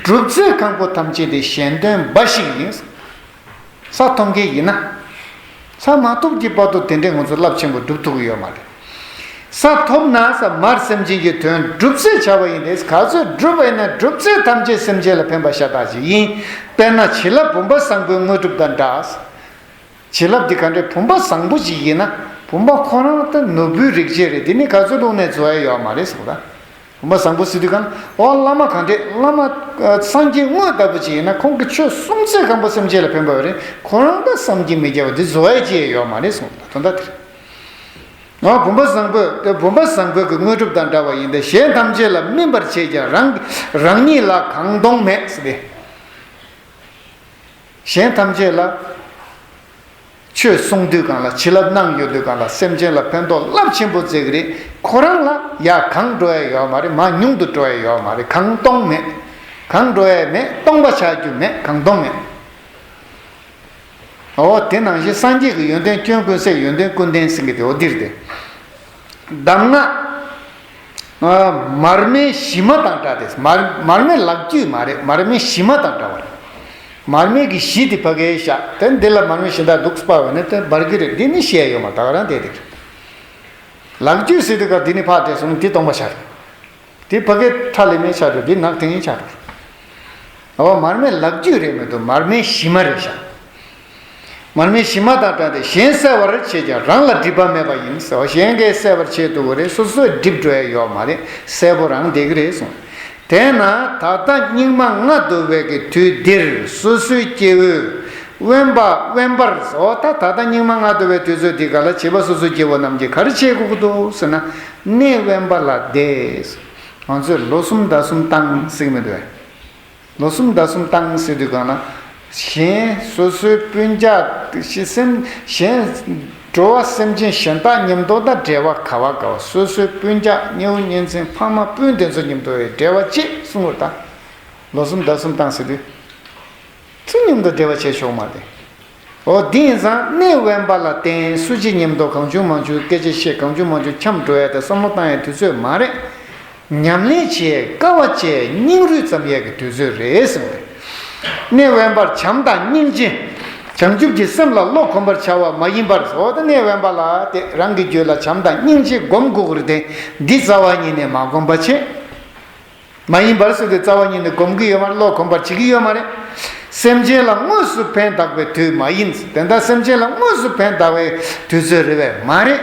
སྒྲུབ་ཚེ་གང་པོ་ཐམས་ཅད་དེ་གཞན་དོན་འབའ་ཞིག་ཡིན། ས་ཐོབ་མཁན་ཡིན་ན། ས་མ་ཐོབ་ཀྱི་བར་དུ་དེ་འདྲའི་ང་ཚོ་རླབས་ཆེན་པོ་སྒྲུབ་ཐུབ་ཀྱི་ཡོད་མ་རེད། ས་ཐོབ་ན་ས་མར་སེམས་ཅན་གྱི་དོན་སྒྲུབ་ཚེ་བྱ་བ་ཡིན་ཏེ། ག་ཚོད་སྒྲུབ་པ་ཡིན་ན་སྒྲུབ་ཚེ་ཐམས་ཅད་སེམས་ཅན་ལ་ཕན་པ་ཤ་སྟག་ཅིག་ཡིན། དཔེར་ན་བྱིན་རླབས་བུམ་པ་བཟང་པོའི་དངོས་གྲུབ་དང་འདྲ། བྱིན་རླབས་འདི་ག་འདྲའི་བུམ་པ་བཟང་པོ་ཅིག་ཡིན་ན། བུམ་པ་ཁོ་རང་ད་ནོར་བུའི་རིགས་ཅན་རེད། དེ་ནི་ག་ཚོད་བླུགས་ནས་བཟོ་ཡ་ཡོད་མ་རེད་གསུངས་ད། བུམ་པ་བཟང་པོ་ཟེར་དུས་གང་ཨོ་བླ་མ་ག་འདྲས་བླ་མ་ཨ་སངས་རྒྱས་དངོས་ལྟ་བུ་ཅིག་ཡིན་ན་ཁོང་གི་ཆོས་གསུང་ཚད་གང་པོ་སེམས་ཅན་ལ་ཕན་པ་ཡོད་རེད། ཁོ་རང་ད་བསམ་གྱིས་མི་ཁྱབ་པ་འདི་བཟོ་ཡ་ཅི་ཡང་ཡོད་མ་རེད་གསུངས་ད། དོན་དག་དེ་རེད། ཨོ་བུམ་པ་བཟང་པོས་དེ་བུམ་པ་བཟང་པོའི་གི་དངོས་གྲུབ་དང་འདྲ་བ་ཡིན་ཏེ། གཞན་ཐམས་ཅད་ལ་སྨིན་པར་བྱེད་ཀྱང་རང་རང་ཉིད་ལ་གང་སྟོང་མེད་ཟེར་ཏེ། གཞན་ཐམས་ཅད་ལ་ཆོས་གསུང་དུས་གང་ལ་བྱིན་རླབས་གནང་ཡོད་དུས་གང་ལ་སེམས་ཅན་ལ་ཕན་ཐོགས་རླབས་ཆེན་པོ་བྱེད་ཀྱི་རེད། ཁོ་རང་ལ་ཡ་གང་འགྲོ་ཡ་ཡོད་མ་རེད། མར་ཉུང་དུ་འགྲོ་ཡ་ཡོད་མ་རེད། གང་སྟོང་མེད། གང་འགྲོ་ཡ་མེད། སྟོང་པ་ཆགས་རྒྱུ་མེད། གང་སྟོང་མེད། འོ་དེ་ནང་བཞིན་སངས་རྒྱས་ཀྱི་ཡོན་ཏན་སྐྱོན་ཀུན་ཟད། ཡོན་ཏན་ཀུན་ལྡན་ཟེར་གྱི་དེ་འོ་འདིར་ཏེ། གདམས་ངག་མར་མེའི་གཞི་མ་དང་འདྲ་སྟེ། མར་མར་མེ་ལག་བརྒྱུད་མ་རེད། མར་མེའི་གཞི་མ་དང་འདྲ་བ་རེད། མར་མེ་གི་གཞི་དེ་ཕ་གིར་བཞག་དེ་འདི་ལ་མར་མེ་གཞན་དག་འདུག་སྤར་བ་ནི་དེ་འབར་གྱི་རེད། འདི་ནི་བཤད་ཡོད་མ་ད་ག་རང་བསྡད་དེ་རེད། ལག་བརྒྱུད་ཟེར་དུས་ཀ་འདི་ནི་ཕར་བསྡད་སོང་། འདི་སྟོང་པ་ཆགས་རེད། དེ་ཕ་གིའི་ཁྲ་ལེ་མའི་ཆ་འགྲོ། དེ་ནག་དེ་ཡིན་ཆ་འགྲོ། འོ་མར་མེ་ལག་བརྒྱུད་རེད་མི་འདུག་མར་མེའི་གཞི་མ་རེད་ཤག་མར་མེའི་གཞི་མ་དང་འདྲ་སྟེ། གཞན་བསལ་བར་བྱེད་ཀྱང་རང་ལ་སྒྲིབ་པ་མེད་པ་ཡིན་ཟེར་བ། གཞན་གྱིས་བསལ་བར་བྱེད་ཐུབ་ཀྱི་རེད། སོ་སོས་སྒྲིབ་འགྲོ་ཡ་ཡོད་མ་རེད། གསལ་པོ་རང་བསྡད་ཀྱི་རེད་གསུངས། དེས་ན་ད་ལྟ་སྙིགས་མ་ལྔ་བདོ་བའི་གི་དུས་འདིར་སོ་སོའི་སྐྱེ་བོས་དབེན་པ་དབེན་པར་ཟེར་བ། ད་ད་ལྟ་སྙིགས་མ་ལྔ་བདོ་བའི་དུས་ཚོད་འདི་ག་ལ་བྱིས་པ་སོ་སོའི་སྐྱེ་བོ་རྣམས་ཀྱིས་ག་རེ་བྱེད་དགོས་ཀྱི་འདུག་ཟེར་ན། གནས་དབེན་པ་ལ་བསྡད། ང་ཚོས་ལོ་གསུམ་ཟླ་གསུམ་བཏང་ཟེར་གྱི་མི་འདུག་གས། ལོ་གསུམ་ཟླ་གསུམ་བཏང་ཟེར་དུས་གང་ལ། གཞན་སོ་སོའི་སྤུན་ཀྱག་ཤི་སེམས་གཞན་འགྲོ་བ་སེམས་ཅན་གཞན་དག་མཉམ་དུ་དང་འབྲེལ་བ་ག་བ་ག་བ། སོ་སོའི་སྤུན་ཀྱག་ཉེ་བོ་གཉེན་ཚན་ཕ་མ་སྤུན་དེ་ཚོ་མཉམ་དུ་ཡི་འབྲེལ་བ་བཅད་གསུང་བར་ད། ལོ་གསུམ་ཟླ་གསུམ་བཏང་ཟེར་དུས། ཚུར་མཉམ་དུ་འབྲེལ་བ་བྱེད་ཆོག་མ་རེད། འོ་དེ་ཡིན་ཙང་གནས་དབེན་པ་ལ་བརྟེན་སུ་གཅིག་མཉམ་དུ་གང་བྱུང་མང་བྱུང་སྐད་ཆ་བཤད། གང་བྱུང་མང་བྱུང་འཁྱམས་འགྲོ་ཡ་དང་བསམ་བློ་བཏང་ཡའི་དུས་ཚོད་མ་རེད། ཉམས་ལེན་བྱེད་དཀའ་བ་སྤྱད་སྙིང་རུས་བརྩམ་ཡས་ཀྱི་དུས་ཚོད་རེད་ཟེར་བ་རེད། གནས་དབེན་པར་བྱམས་དང་སྙིང་རྗེ། བྱང་ཆུབ་ཀྱི་སེམས་ལ་བློ་གོམས་པར་བྱ་བ་མ་ཡིན་པར་ཟེར་བ་དང་། གནས་དབེན་པ་ལ་དེ་རང་གི་རྒྱུད་ལ་བྱམས་དང་སྙིང་རྗེ་སྒོམ་དགོས་ཀྱི་རེད་དེ། འདི་རྩ་བ་ཉིད་ནས་མ་བསྒོམས་པ་བྱས། མ་ཡིན་པར་ཟེར་དུས་རྩ་བ་ཉིད་ནས་སྒོམ་གྱི་ཡོད་མ་རེད། བློ་གོམས་པར་བྱེད་ཀྱི་ཡོད་མ་རེད། སེམས་ཅན་ལ་དངོས་སུ་ཕན་བཏགས་པའི་དུས་མ་ཡིན། དེ་ལྟར་སེམས་ཅན་ལ་དངོས་སུ་ཕན་བཏགས་པའི་དུས་ཚོད་རེད་པས་མ་རེད།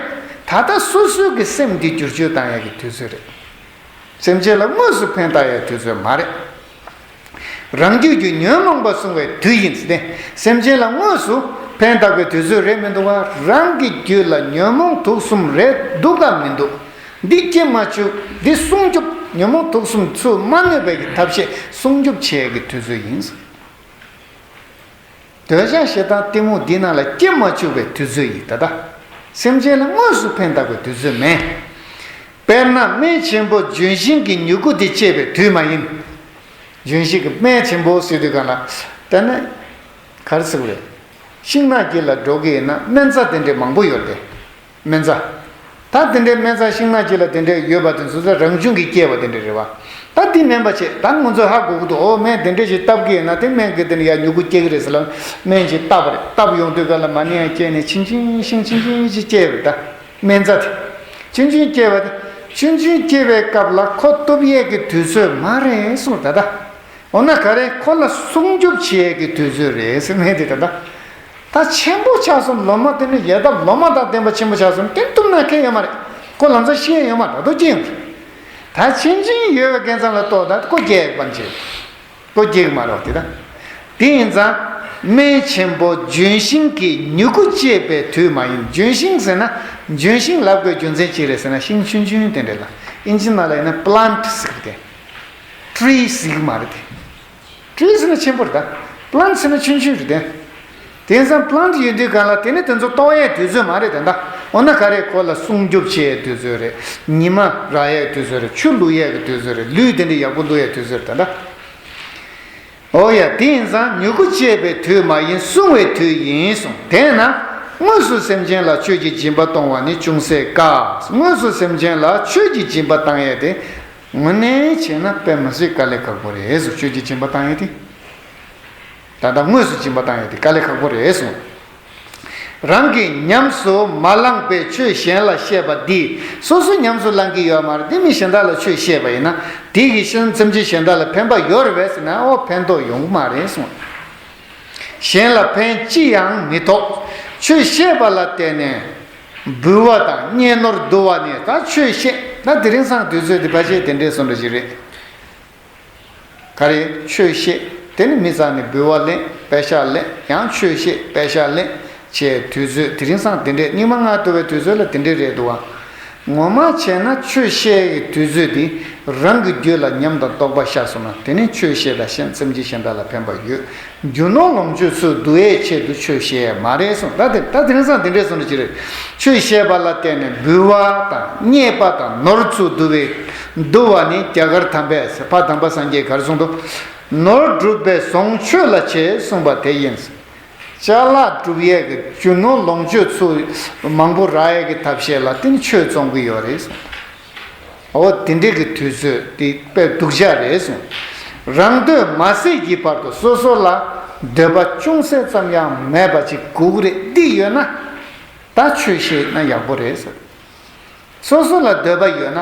ད་ལྟ་སོ་སོའི་གི་སེམས་འདི་བསྒྱུར་བཅོས་བཏང་ཡ་གི་དུས་ཚོད་རེད། སེམས་ཅན་ལ་དངོས་སུ་ཕན་བཏགས་ཡ་དུས་ཚོད་མ་རེད། རང་རྒྱུད་ཀྱི་ཉོན་མོངས་པ་བསྲུང་བའི་དུས་ཡིན་ཟེར་ཏེ། སེམས་ཅན་ལ་དངོས་སུ་ཕན་བཏགས་པའི་དུས་ཚོད་རེད་མི་འདུག་བ། རང་གི་རྒྱུད་ལ་ཉོན་མོངས་དུག་གསུམ་རེད་འདུག་གམ་མི་འདུག་འདི་སྐྱེ་མ་བཅུག་འདི་སྲུང་སྐྱོབ། ཉོན་མོངས་དུག་གསུམ་ཚུར་མ་གནོད་པའི་གི་ཐབས་ཤེས་སྲུང་སྐྱོབ་བྱེད་ཡས་ཀྱི་དུས་ཚོད་ཡིན། འདོད་ཆགས་ཞེ་སྡང་གཏི་མུག་འདི་རྣམས་ལ་སྐྱེ་མ་བཅུག་པའི་དུས་ཚོད་ཡིན། ད་ལྟ་སེམས་ཅན་ལ་དངོས་སུ་ཕན་བཏགས་པའི་དུས་ཚོད་མེད། དཔེར་ན་སྨན་ཆེན་པོ་ལྗོན་ཤིང་གི་མྱུ་གུ་དེ་བཅད་པའི་དུས་མ་ཡིན། ལྗོན་ཤིང་གི་སྨན་ཆེན་པོ་ཟེར་དུས་གང་ལ། དེ་ནི་ག་རེ་ཟེར་དགོས་རེད། ཤིང་ནགས་དཀྱིལ་ལ་འགྲོ་གི་ཡིན་ན་སྨན་རྩྭ་དེ་འདྲའི་མང་པོ་ཡོད་རེད། སྨན་རྩྭ། ད་དེ་འདྲའི་སྨན་རྩྭ་ཤིང་ནགས་དཀྱིལ་ལ་དེ་འདྲའི་ཡོད་པ་དེ་ཚོ་ཚོ་རང་བྱུང་གིས་སྐྱེས་པ་དེ་འདྲ་རེད་བ། ད་འདི་སྨན་པ་བྱས་ད་ང་ཚོས་ཧ་གོ་གི་འདུག་འོ་སྨན་དེ་འདྲ་ཞིག་བཏབ་གི་ཡིན་ན་དེ་སྨན་གི་དེ་ནི་ཡ་མྱུ་གུ་སྐྱེ་གི་རེད་ཟེར་ལ། སྨན་ཞིག་བཏབ་པ་རེད། བཏབ་ཡོང་དུས་ག་ལ་མ་ཎི་ཡང་བསྐྱལ་ནས་ཆུང་ཆུང་ཆུང་ཆུང་ཞིག་སྐྱེས་པ་རེད། ད་སྨན་རྩྭ་དེ་ཆུང་ཆུང་སྐྱེས་པ་དེ་ཆུང་ཆུང་སྐྱེས་པའི་སྐབས་ལ་ཁོ་གཏུབ་ཡས་ཀྱི་དུས་ཚོད་མ་རེད་གསུངས། ད་ད་འོ་ན་ག་རེ་ཁོ་ལ་སྲུང་སྐྱོབ་བྱེད་ཡས་ཀྱི་དུས་ཚོད་རེད་ཟེར་སྨན་དེ་ད་ད། ད་ཆེན་པོ་ཆགས་སོང་། ལོ་མ་དེ་ནི་ཡལ་འདབ་ལོ་མ་དང་ལྡན་པ་ཆེན་པོ་ཆགས་སོང་། དེ་གཏུབ་ན་ཁེ་ཡོད་མ་རེད། ཁོ་ལམ་སང་ཤི་ཡས་ཡོད་མ་རེད། ད་དུང་སྐྱེ་ཡོང་། ད་ཆུང་ཆུང་ཡོད་པའི་སྐལ་བཟང་ལ་གཏོགས་ད་ཁོ་སྐྱེ་ཡག་པ་ཅིག་ཁོ་སྐྱེ་གི་མ་རེད། དེ་ད་དེ་ཡིན་ཙང་སྨན་ཆེན་པོ་ལྗོན་ཤིང་གི་མྱུ་གུ་བཅད་པའི་དུས་མ་ཡིན། ལྗོན་ཤིང་ཟེར་ན་ལྗོན་ཤིང་ལབ་དགོས་རྒྱུ་མཚན་ཅི་རེད་ཟེར་ན་ཤིང་ཆུང་ཆུང་དེ་འདྲ་ལ་ཨིན་ཇི་ནང་ལ་ཡིན་ན་པི་ལན་ཊི་ཟེར་གི་དེ། ཊི་རི་ཟེར་གི་མ་རེད་དེ། ཊི་རི་ཟེར་ན་ཆེན་པོ་རེད་ད། པི་ལན་ཊི་ཟེར་ན་ཆུང་ཆུང་རེད་དེ། དེང་སང་པི་ལན་ཊི་ཡོད་དུས་གང་ལ་དེ་ནི་དེ་ཚོ་གཏོར་ཡས་དུས་ཚོད་མ་རེད་དེ་ད། འོ་ན་ག་རེ་ཁོ་ལ་སྲུང་སྐྱོབ་བྱེད་ཡས་དུས་ཚོད་རེད། ཉི་མ་རག་ཡས་དུས་ཚོད་རེད། ཆུ་བླུག་ཡས་ཀྱི་དུས་ཚོད་རེད། ལུད་དེ་འདྲ་ཡག་པོ་བླུག་ཡས་དུས་ཚོད་རེད་ད་ད། འོ་ཡ་དེ་ཡིན་ཙང་མྱུ་གུ་བཅད་པའི་དུས་མ་ཡིན། སྲུང་བའི་དུས་ཡིན་གསུངས། དེས་ན་དངོས་སུ་སེམས་ཅན་ལ་ཆོས་ཀྱི་སྦྱིན་པ་གཏོང་བ་ནི་ཅུང་ཟད་དཀའ། དངོས་སུ་སེམས་ཅན་ལ་ཆོས་ཀྱི་སྦྱིན་པ་བཏང་ཡས་དེ། དངོས་གནས་བྱས་ན་དཔེ་མི་སྲིད་དཀའ་ལས་ཁག་པོ་རེད་ཟེར། ཆོས་ཀྱི་སྦྱིན་པ་བཏང་ཡས་དེ། ད་ལྟ་དངོས་སུ་སྦྱིན་པ་བཏང་ཡས་དེ་དཀའ་ལས་ཁག་པོ་རེད་གསུངས། རང་གིས་ཉམས་སུ་མ་བླངས་པའི་ཆོས་གཞན་ལ་བཤད་པ་འདིས། སོ་སོ་ཉམས་སུ་བླང་གི་ཡོད་མ་རེད་དེ། མི་གཞན་དག་ལ་ཆོས་བཤད་པ་ཡིན་ན་དེ་གིས་སེམས་ཅན་གཞན་དག་ལ་ཕན་པ་ཡོད་རེད་པས་ཟེར་ན་ཨོ་ཕན་ཐོགས་ཡོང་གི་མ་རེད་གསུངས། གཞན་ལ་ཕན་ཅི་ཡང་མི་ཐོགས། ཆོས་བཤད་པ་ལ་བརྟེན་ནས། འབུལ་བ་དང་བསྙེན་ནོར་བསྡུ་བ་ནི་ད་ཆོས་བཤད། ད་དེ་རིང་སང་དུས་ཚོད་འདི་ཕལ་ཆེར་དེ་འདྲས་སོང་འདྲ་ཞིག་རེད། ག་རེ། ཆོས་བཤད། དེ་ནི་མི་ཚང་ནས་འབུལ་བ་ལེན། པད་ཤག་ལེན། ཡང་ཆོས་བཤད། པད་ཤག་ལེན་བྱས། དུས་ཚོད་དེ་རིང་སང་དེ་འདྲས། སྙིགས་མ་ལྔ་བསྡུ་བའི་དུས་ཚོད་ལ་དེ་འདྲས་རེད་འདུག་བ། ངོ་མ་བྱས་ན་ཆོས་བཤད་ཀྱི་དུས་ཚོད་འདི་རང་གི་རྒྱུད་ལ་ཉམས་དང་རྟོགས་པ་ཤར་སོང་ན། དེ་ནི་ཆོས་བཤད་པ་གཞན་སེམས་ཅན་གཞན་དག་ལ་ཕན་པ་ཡོད། རྒྱུ་ནོར་ལོངས་སྤྱོད་ཚུར་བསྡུ་བའི་ཆེད་དུ་ཆོས་བཤད་མ་རེད་གསུངས། ད་དེ་ད་དེ་རིང་སང་དེ་འདྲས་གསུངས་ནི་ཅི་རེད། ཆོས་བཤད་པ་ལ་བརྟེན་ནས་འབུལ་བ་དང་བསྙེན་པ་དང་ནོར་ཚུར་བསྡུ་བའི། བསྡུ་བ་ནི་རྒྱ་གར་དམ་པས། ཕ་དམ་པ་སངས་རྒྱས་ག་རེ་གསུངས་འདུག་ནོར་སྒྲུབ་པའི་ཟོང་མཆོད་ལ་བྱེད་གསུངས་པ་དེ་ཡིན། ཅ་ལག་སྒྲུབ་ཡས་ཀྱི་རྒྱུ་ནོར་ལོངས་སྤྱོད་ཚུར་མང་པོ་རག་ཡས་ཀྱི་ཐབས་ཤེས་ལ་བརྟེན་ཆོས་བཙོང་གི་ཡོད་རེད། འོ་དེ་འདྲའི་གི་དུས་ཚོད་དེ་དཔེ་སྡུག་ཅག་རེད་གསུངས། རང་འདོད་མ་ཟད་ཀྱི་བར་དུ་སོ་སོ་ལ་འདོད་པ་ཅུང་ཟད་ཙམ་ཡང་མེད་པ་ཅིག་དགོས་ཀྱི་རེད། འདི་ཡོད་ན་ད་ཆོས་བཤད་ན་ཡག་པོ་རེད་ཟེར། སོ་སོ་ལ་འདོད་པ་ཡོད་ན།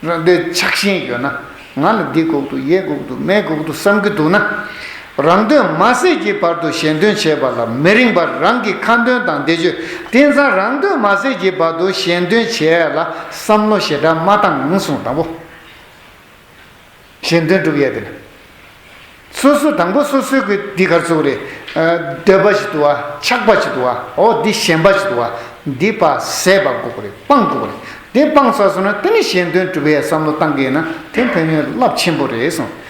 རང་འདོད་ཆགས་ཞེན་ཡོད་ན། ང་ལ་འདི་དགོས་འདུག་ཡེ་དགོས་འདུག་མེ་དགོས་འདུག་བསམ་གྱི་འདུག་ན། རང་འདོད་མ་ཟད་ཀྱི་བར་དུ་གཞན་དོན་བྱེད་པ་ལ་མི་རིང་བར་རང་གི་ཁ་འདོན་དང་བཟླས་བརྗོད། དེང་སང་རང་འདོད་མ་ཟད་ཀྱི་བར་དུ་གཞན་དོན་བྱེད་ཡ་ལ་བསམ་བློ་ཞེ་དྲག་མ་བཏང་གསུངས། དང་པོ། གཞན་དོན་སྒྲུབ་ཡ་དེ་ལ། སོ་སོ་དང་པོ་སོ་སོའི་གི་འདི་གར་ཚུགས་རེད། འདོད་པ་ཞིག་འདུག་བ། ཆགས་པ་ཞིག་འདུག་བ། འོ་འདི་ཞེན་པ་ཞིག་འདུག་བ། འདི་ཕར་ཟད་པ་དགོས་ཀྱི་རེད། སྤང་དགོས་ཀྱི་རེད། འདི་སྤངས་ཚར་སོང་ན་དེ་ནི་གཞན་དོན་སྒྲུབ་པའི་བསམ་བློ་བཏང་གི་ཡིན་ན་དེ་ཕན་ཡོན་རླབས་ཆེན་པོ་རེད་གསུངས།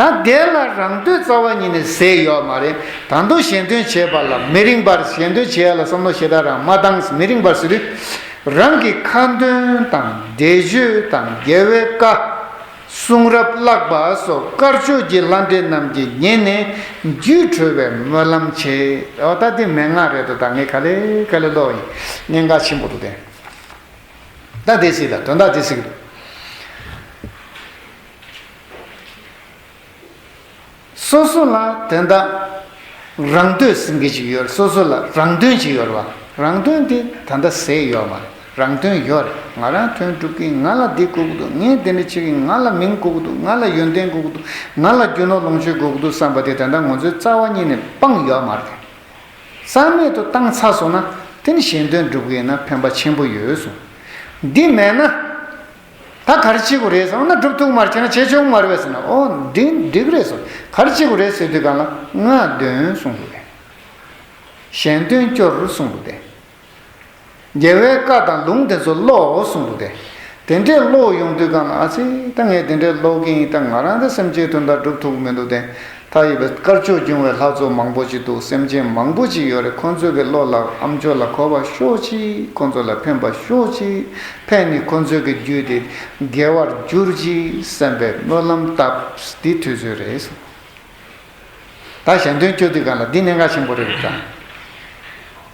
ད་དེ་ལ་རང་འདོད་རྩ་བ་ཉིད་ནས་ཟད་ཡོད་མ་རེད། ད་དུང་གཞན་དོན་བྱེད་པ་ལ་མི་རིང་བར། གཞན་དོན་བྱེད་ཡ་ལ་བསམ་བློ་ཞེ་དྲག་རང་མ་བཏང་། མི་རིང་བར་ཟེར་དུས། རང་གི་ཁ་འདོན་དང་བཟླས་བརྗོད་དང་རྒྱལ་བའི་བཀའ། གསུང་རབ་བཀླག་པ་སོགས་དཀར་ཕྱོགས་ཀྱི་ལྷ་འདྲེ་རྣམས་ཀྱིས་ཉན་ནས་རྒྱུད་གྲོལ་བའི་སྨོན་ལམ་བྱེད། འོ་ད་འདི་མན་ངག་རེད་དོ། ད་ངས་ག་ལེ་ག་ལེ་ཀློག་ཡིན། གནད་འགག་ཆེན་པོ་འདུག་སྟེ། ད་དེ་སྲིད་ད་དོན་དག་དེ་སྲིད། སོ་སོ་ལ་དོན་དག་རང་འདོད་ཟེར་མཁན་ཅིག་ཡོད་རེད། སོ་སོ་ལ་རང་དོན་ཅིག་ཡོད་རེད་བ། རང་དོན་དེ་ད་ལྟ་ཟད་ཡོད་མ་རེད། རང་དོན་ཡོད་རེད། ང་རང་དོན་སྒྲུབ་ཀྱི་ཡིན། ང་ལ་འདི་དགོས་ཀྱི་འདུག་ངས་འདི་འདྲ་བྱེད་ཀྱི་ཡིན། ང་ལ་མིང་དགོས་ཀྱི་འདུག་ང་ལ་ཡོན་ཏན་དགོས་ཀྱི་འདུག་ང་ལ་རྒྱུ་ནོར་ལོངས་སྤྱོད་དགོས་ཀྱི་འདུག་བསམ་པ་དེ་ད་ལྟ་ང་ཚོས་རྩ་བ་ཉིད་ནས་སྤངས་ཡོད་མ་རེད། རྩ་མེད་དུ་བཏང་ཚར་སོང་ན་དེ་ནི་གཞན་དོན་སྒྲུབ་ཀྱི་ཡིན་ན་ཕན་པ་ཆེན་པོ་ཡོད་གསུངས། འདི་མེད་ན། ད་ག་རེ་བྱེད་དགོས་རེད་ཟེར་ན། སྒྲུབ་ཐུབ་མ་རེད། བྱས་ན་བྱེད་ཆོག་མ་རེད་པས་ཟེར་ན། ཨོ་འདི་འགྲིག་རེད་ཟེར། ག་རེ་བྱེད་དགོས་རེད་ཟེར་དུས་གང་ལ་ང་འདོན་གསུངས་འདུག་སྟེ། གཞན་དོན་སྐྱོར་གསུངས་འདུག་སྟེ། རྒྱལ་བའི་བཀའ་དང་ལུང་དེ་ཚོ་ཀློག་གསུངས་འདུག་སྟེ། དེ་འདྲས་ཀློག་ཡོང་དུས་གང་ལ་ཨ་ཙི། ད་ངས་དེ་འདྲས་ཀློག་གིན་ད་ང་རང་ད་སེམས་ཅན་དོན་དག་སྒྲུབ་ཐུབ་མི་འདུག་སྟེ། མཐའ་ཡས་པའི་དཀར་ཕྱོགས་སྐྱོང་བའི་ལྷ་ཚོགས་མང་པོ་ཅིག་འདུག་སེམས་ཅན་མང་པོ་ཅིག་ཡོད་རེད། ཁོང་ཚོས་ཀྱི་བློ་ལ་ཨ་མཆོག་ལ་གོ་བར་ཤོག་ཅིག་ཁོང་ཚོ་ལ་ཕན་པ་ཤོག་ཅིག་ཕན་ནས་ཁོང་ཚོའི་གི་རྒྱུད་དེ་དགེ་བར་གྱུར་ཅིག་བསམ་པའི་སྨོན་ལམ་བཏབ། འདི་དུས་ཚོད་རེད། ད་གཞན་དོན་སྐྱོར་དུས་གང་ལ་འདི་གནད་འགག་ཆེན་པོ་རེད་འདུག་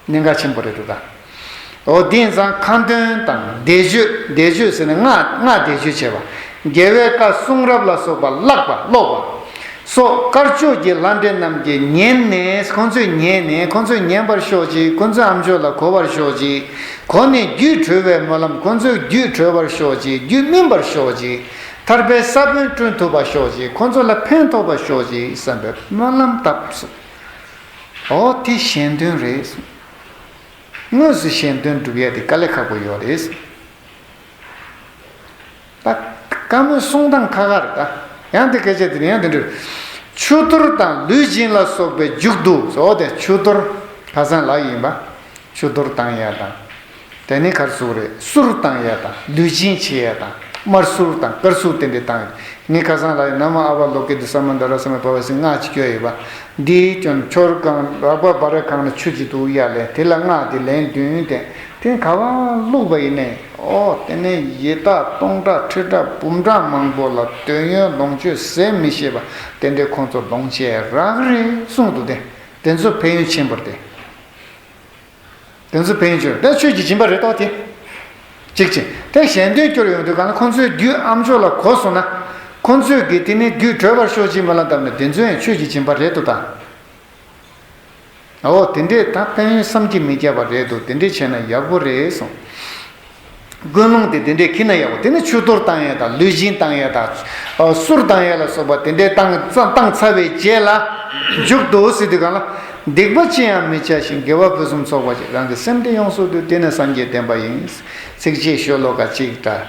ད། གནད་འགག་ཆེན་པོ་རེད་འདུག་ད། འོ་དེ་ཡིན་ཙང་ཁ་འདོན་དང་བཟླས་བརྗོད། བཟླས་བརྗོད་ཟེར་ནས་སྔགས་སྔགས་བཟླས་བརྗོད་བྱས་པ། རྒྱལ་བའི་བཀའ་གསུང་རབ་ལ་སོགས་པ་བཀླག་པ་ཀློག་པ་སོགས་དཀར་ཕྱོགས་ཀྱི་ལྷ་འདྲེ་རྣམས་ཀྱིས་ཉན་ནས། ཁོང་ཚོས་ཉན་ནས། ཁོང་ཚོས་ཉན་པར་ཤོག་ཅིག་ཁོང་ཚོས་ཨ་མཆོག་ལ་གོ་བར་ཤོག་ཅིག་གོ་ནས་རྒྱུད་གྲོལ་བའི་སྨོན་ལམ། ཁོང་ཚོས་རྒྱུད་གྲོལ་བར་ཤོག་ཅིག་རྒྱུད་སྨིན་པར་ཤོག་ཅིག་ཐར་པའི་ས་བོན་བསྐྲུན་ཐུབ་པར་ཤོག་ཅིག་ཁོང་ཚོ་ལ་ཕན་ཐོགས་པར་ཤོག་ཅིག་བསམ་པའི་སྨོན་ལམ་བཏབ་སོང་། འོ་དེ་གཞན་དོན་རེད། དངོས་སུ་གཞན་དོན་སྒྲུབ་ཡས་དེ་དཀའ་ལས་ཁག་པོ་ཡོད་རེད། ད་བཀའ་མོལ་གསུང་སྟངས་ཁག་ཁག་རེད་ད། ཡང་དེ་སྐད་ཆ་དེ་ཡང་དེ་འདྲ། ཆུ་གཏོར་དང་ལུས་སྦྱིན་ལ་སོགས་པའི་མཇུག་ཏུ། འོ་དེ་ཆུ་གཏོར་ཁ་སང་ལབ་ཡིན་པ། ཆུ་གཏོར་བཏང་ཡས་དང་། དེ་ནི་གར་སུ་རེད། གསུར་བཏང་ཡས་དང་། ལུས་སྦྱིན་བྱེད་ཡས་དང་། དམར་གསུར་དང་དཀར་གསུར་དེ་འདྲ་བཏང་ཡས། ངས་ཁ་སང་ལ་ཡི་ན་མོ་ཨ་བ་ལོ་ཀེ་དྷཱི་ས་མ་ན་དྷ་ར་ས་མ་བྷ་ཝ་ཟེར་སྔགས་ཅིག་བསྐྱོན་ཡོད་པ། འདིའི་སྐྱོན་ཆོར་གང་རག་པ་བ་ར་གང་ན་ཆུ་ཅིག་འདུག་ཡ་ལས། དེ་ལ་སྔགས་དེ་ལན་བདུན་བསྟན། དེ་ག་བ་བླུགས་པ་ཡིན་ནས། ཨོ་དེ་ནས་ཡི་དྭགས་སྟོང་ཕྲག་ཁྲི་ཕྲག་འབུམ་ཕྲག་མང་པོ་ལ་འདོད་ཡོན་ལོངས་སྤྱོད་ཟད་མི་ཤེས་པ་དེ་འདྲའི་ཁོང་ཚོ་ལོངས་སྤྱད་རག་རེད་གསུངས་འདུག་སྟེ། དེ་ཚོ་ཕན་ཡོན་ཆེན་པོ་རེད་དེ། དེ་ཚོ་ཕན་ཡོན་ཆེ་བ་དེ་ཆོས་ཀྱི་སྦྱིན་པ་རེད་དོ་དེ། གཅིག་བྱས་དེ་གཞན་དོན་སྐྱོར་ཡོང་དུས་གང་ལ་ཁོང་ཚོའི་རྒྱུད་ཨ་མཆོག་ལ་གོ་སོང་ན། ཁོང་ཚོས་ཀྱི་དེ་ནི་རྒྱུད་གྲོལ་བར་ཤོག་ཅིག་སྨོན་ལམ་བཏབ་ནས་དེ་ཚོ་ཡང་ཆོས་ཀྱི་སྦྱིན་པ་རེད་དོ་ད། འོ་དེ་འདྲས་ད་ཕན་ཡོན་བསམ་གྱིས་མི་ཁྱབ་པ་རེད་འདུག་དེ་འདྲས་བྱས་ན་ཡག་པོ་རེད་གསུངས། ཀུན་སློང་དེ་དེ་འདྲས་ཁྱེར་ན་ཡག་པོ། དེ་ནི་ཆུ་གཏོར་བཏང་ཡས་དང་། ལུས་སྦྱིན་བཏང་ཡས་དང་། ཨ་གསུར་བཏང་ཡས་ལ་སོགས་པ་དེ་འདྲས་བཏང་བཏང་ཚར་བའི་རྗེས་ལ། མཇུག་ཏུ་ཟེར་དུས་གང་ལ། སྡིག་པ་ཅི་ཡང་མི་བྱ་ཞིང་། དགེ་བ་ཕུན་སུམ་ཚོགས་པར་བྱེད། རང་གི་སེམས་དེ་ཡོངས་སུ་འདུལ། དེ་ནི་སངས་རྒྱས་བསྟན་པ་ཡིན། ཚིགས་བཅད་ཤོ་ལོ་ཀ་གཅིག་འདྲ།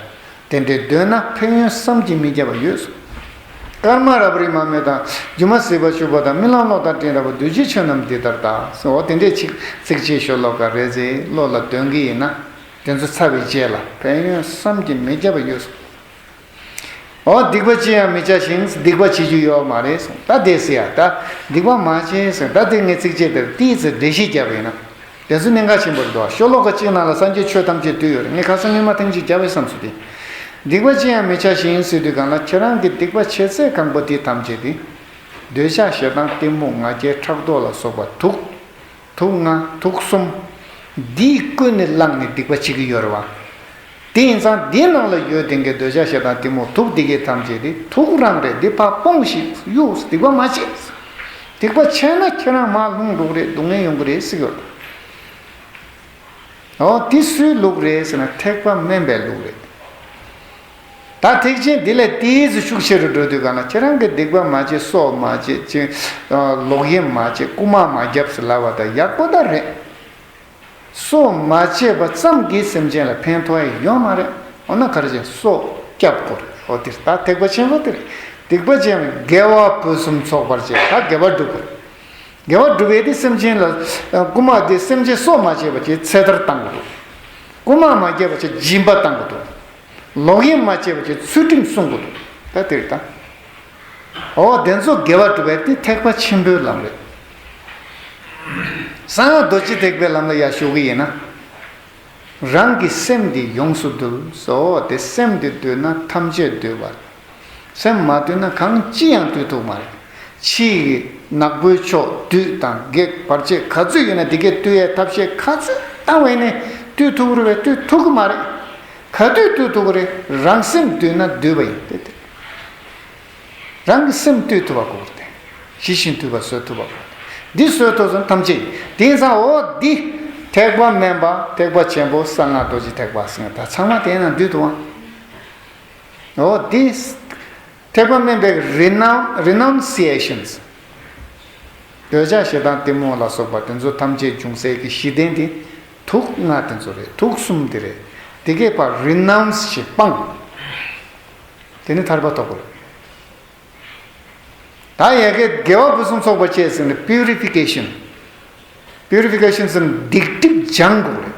དེ་འདྲའི་འདོད་ན་ཕན་ཡོན་བསམ་གྱིས་མི་ཁྱབ་པ་ཡོད་གསུངས། སྐར་མ་རབ་རིབ་མ་རྨོས་དང་། སྒྱུ་མ་ཟིལ་པ་བྱུགས་པ་དང་། རྨི་ལམ་གློག་དང་སྤྲིན་འདྲ་བ། འདུ་བྱེད་ཆོས་རྣམས་འདི་ལྟར་བལྟ། ཟེར། འོ་དེ་འདྲའི་ཚིགས་ཚིགས་བཅད་ཤོ་ལོ་ཀ་རེ་ཟེར་བློ་ལ་འདོན་གྱི་ཡིན་ན། དེ་ཚོ་ཚར་བའི་རྗེས་ལ་ཕན་ཡོན་བསམ་གྱིས་མི་ཁྱབ་པ་ཡོད་གསུངས། འོ་སྡིག་པ་ཅི་ཡང་མི་བྱ་ཞིང་། སྡིག་པ་བྱེད་རྒྱུ་ཡོད་མ་རེད་གསུངས། ད་དེ་ཟེར་ཡ་ད། སྡིག་པ་མ་བྱེད་ཟེར། ད་དེ་ངས་ཚིགས་བཅད་དེར་ཏིས་ཙི་འགྲེལ་བཤད་བརྒྱབ་པ་ཡིན་ན། དེ་ཚོ་གནད་འགག་ཆེན་པོ་རེད་འདུག་ཤོ་ལོ་ཀ་གཅིག་ནང་ལ་སངས་རྒྱས་ཆོས་ཐམས་ཅད་འདུས་ཡོད་རེད། ངས་ཁ་སང་སྔོན་མ་ཐེངས་གཅིག་བརྒྱབ་པའི་བསམ་ཚུལ་དེ། སྡིག་པ་ཅི་ཡང་མི་བྱ་ཞིང་ཟེར་དུས་གང་ལ། ཁྱེད་རང་གི་སྡིག་པ་བྱེད་ཚད་གང་པོ་དེ་ཐམས་ཅད་དེ། འདོད་ཆགས་ཞེ་སྡང་གཏི་མུག་ང་རྒྱལ་ཕྲག་དོག་ལ་སོགས་པ་དུག་དུག་ལྔ་དུག་གསུམ། འདིས་ཀུན་ནས་བསླངས་ནས་སྡིག་པ་བྱེད་ཀྱི་ཡོད་རེད་བ། དེ་ཡིན་ཙང་འདིའི་ནང་ལ་ཡོད་དེ་གའི་འདོད་ཆགས་ཞེ་སྡང་གཏི་མུག་དུག་འདི་གའི་ཐམས་ཅད་དེ་དུག་རང་རེད། འདི་ཕར་སྤོངས་ཤིག་གཡུག་སྡིག་པ་མ་བྱེད། སྡིག་པ་བྱས་ན་ཁྱེད་རང་མར་ལྷུང་འགྲོ་གི་རེད། སྡུག་བསྔལ་ཡོང་གི་རེད་ཟེར་གྱི་ཡོད། འོ་དེ་སུའི་ལུགས་རེད་ཟེར་ན་ཐེག་པ་དམན་པའི་ལུགས་རེད། ད་ཐེག་ཆེན་འདི་ལས་ཏིས་ཤུགས་ཆེ་རུ་འགྲོ་དུས་གང་ལ། ཁྱེད་རང་གིས་སྡིག་པ་མ་བྱེད། སྲོག་མ་བཅད་ཅིང་། ལོག་གཡེམ་མ་བྱེད། རྐུ་མ་མ་རྒྱབ་ཟེར་ལབ་པ་ད་ཡག་པོ་ད་རེད། སྲོག་མ་བཅད་པ་ཙམ་གྱིས་སེམས་ཅན་ལ་ཕན་ཐོགས་ཡ་ཡོད་མ་རེད། འོ་ན་ག་རེ་བྱས་སྲོག་སྐྱབས་དགོས་རེད། འོ་དེ་རེད། ད་ཐེག་པ་ཆེན་པོ་དེ་རེད། སྡིག་པ་བྱས་ན་དགེ་བ་ཕུན་སུམ་ཚོགས་པར་བྱེད། ད་དགེ་བ་སྒྲུབ་དགོས་རེད། དགེ་བ་སྒྲུབ་པའི་དེ་སེམས་ཅན་ལ། རྐུ་མ་དེ་སེམས་ཅན་སྲོག་མ་བཅད་པ་བྱས་ཚེ་ཐར་བཏང་གི་འདུག་རྐུ་མ་མ་བརྒྱབ་པ་བྱས་སྦྱིན་པ་བཏང་གི་འདུག་ལོག་གཡེམ་མ་བྱས་པ་བྱས་ཚུལ་ཁྲིམས་སྲུང་གི་འདུག་ད་དེ་རེད་ད། འོ་དེ་ཚོ་དགེ་བ་སྒྲུབ་པའི་དེ་ཐེག་པ་ཆེན་པོའི་ལམ་རེད། གསང་སྔགས་རྡོ་རྗེ་ཐེག་པའི་ལམ་ལ་ཡར་ཞུགས་ཀྱི་ཡིན་ན། རང་གི་སེམས་འདི་ཡོངས་སུ་འདུལ། འོ་དེ་སེམས་འདི་འདུལ་ན་ཐམས་ཅད་འདུལ་བ། སེམས་མ་དུལ་ན་གང་ཅི་ཡང་དུལ་ཐུབ་མ་རེད། ཕྱི་ཡི་ནག་པོའི་ཕྱོགས་བདུད་དང་བགེགས་བར་ཆད་ག་ཚོད་ཡོད་ན་དེ་གས་བཏུལ་ཡའི་ཐབས་ཤེས་ག་ཚོད་བཏང་བས་ནས་བཏུལ་ཐུབ་རུ་བས་བཏུལ་ཐུབ་ཀྱི་མ་རེད། ག་དུས་བཏུལ་ཐུབ་ཀྱི་རེད། རང་སེམས་བཏུལ་ན་འདུལ་བ་ཡིན་ཏེ་ཏེ། རང་གི་སེམས་བཏུལ་ཐུབ་པ་དགོས་ཏེ། ཞི་ཞིང་དུལ་བ་བཟོ་ཐུབ་པ་དགོས་ཏེ། འདི་བཟོ་ཐུབ་སོང་ཐམས་ཅད་ཡིན། དེང་སང་འོ་འདི་ཐེག་པ་དམན་པ་ཐེག་པ་ཆེན་པོ་གསང་སྔགས་རྡོ་རྗེ་ཐེག་པ་ཟེར་ད་ཚང་མ་དེ་ན་འདུས་འདུག་ཨ། འོ་འདི། ཐེག་པ་དམན་པའི་renoun- renunciations། འདོད་ཆགས་ཞེ་སྡང་གཏི་མུག་ལ་སོགས་པ་དེ་ཚོ་ཐམས་ཅད་འབྱུང་སའི་གི་གཞི་རྟེན་དེ་དུག་ལྔ་དེ་ཚོ་རེད། དུག་གསུམ་དེ་རེད། དེ་གས་ཕར་renounce བྱེད་སྤང་། དེ་ནི་ཐར་པ་ཐོབ་པ་རེད། ད་ཡ་གི་དགེ་བ་ཕུན་སུམ་ཚོགས་པ་བཅས་ཟེར་ནས་purification purification ཟེར་ན་སྡིག་སྒྲིབ་སྦྱང་དགོས་རེད།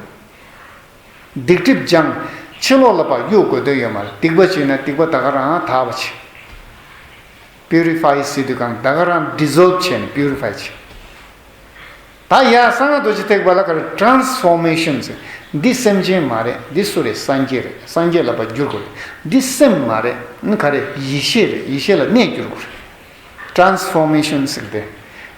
སྡིག་སྒྲིབ་སྦྱང་། ཕྱི་ལོགས་ལ་ཕར་གཡུག་དགོས་འདོད་ཡོད་མ་རེད། སྡིག་པ་བྱས་ན་སྡིག་པ་ད་ག་རང་དག་པ་བྱེད། purify ཟེར་དུས་གང་ད་ག་རང་dissolve བྱས་ནས་purify བྱེད། ད་ཡ་གསང་སྔགས་རྡོ་རྗེ་ཐེག་པ་ལ་ག་རེ་transformation ཟེར། འདི་སེམས་ཅན་མ་རེད། འདི་སུ་རེད། སངས་རྒྱས་རེད། སངས་རྒྱས་ལ་ཕར་འགྱུར་དགོས་རེད། འདི་སེམས་མ་རེད། འདི་ག་རེ་ཡེ་ཤེས་རེད། ཡེ་ཤེས་ལ་གནས་འགྱུར་དགོས་རེད། transformation ཟེར་ཏེ།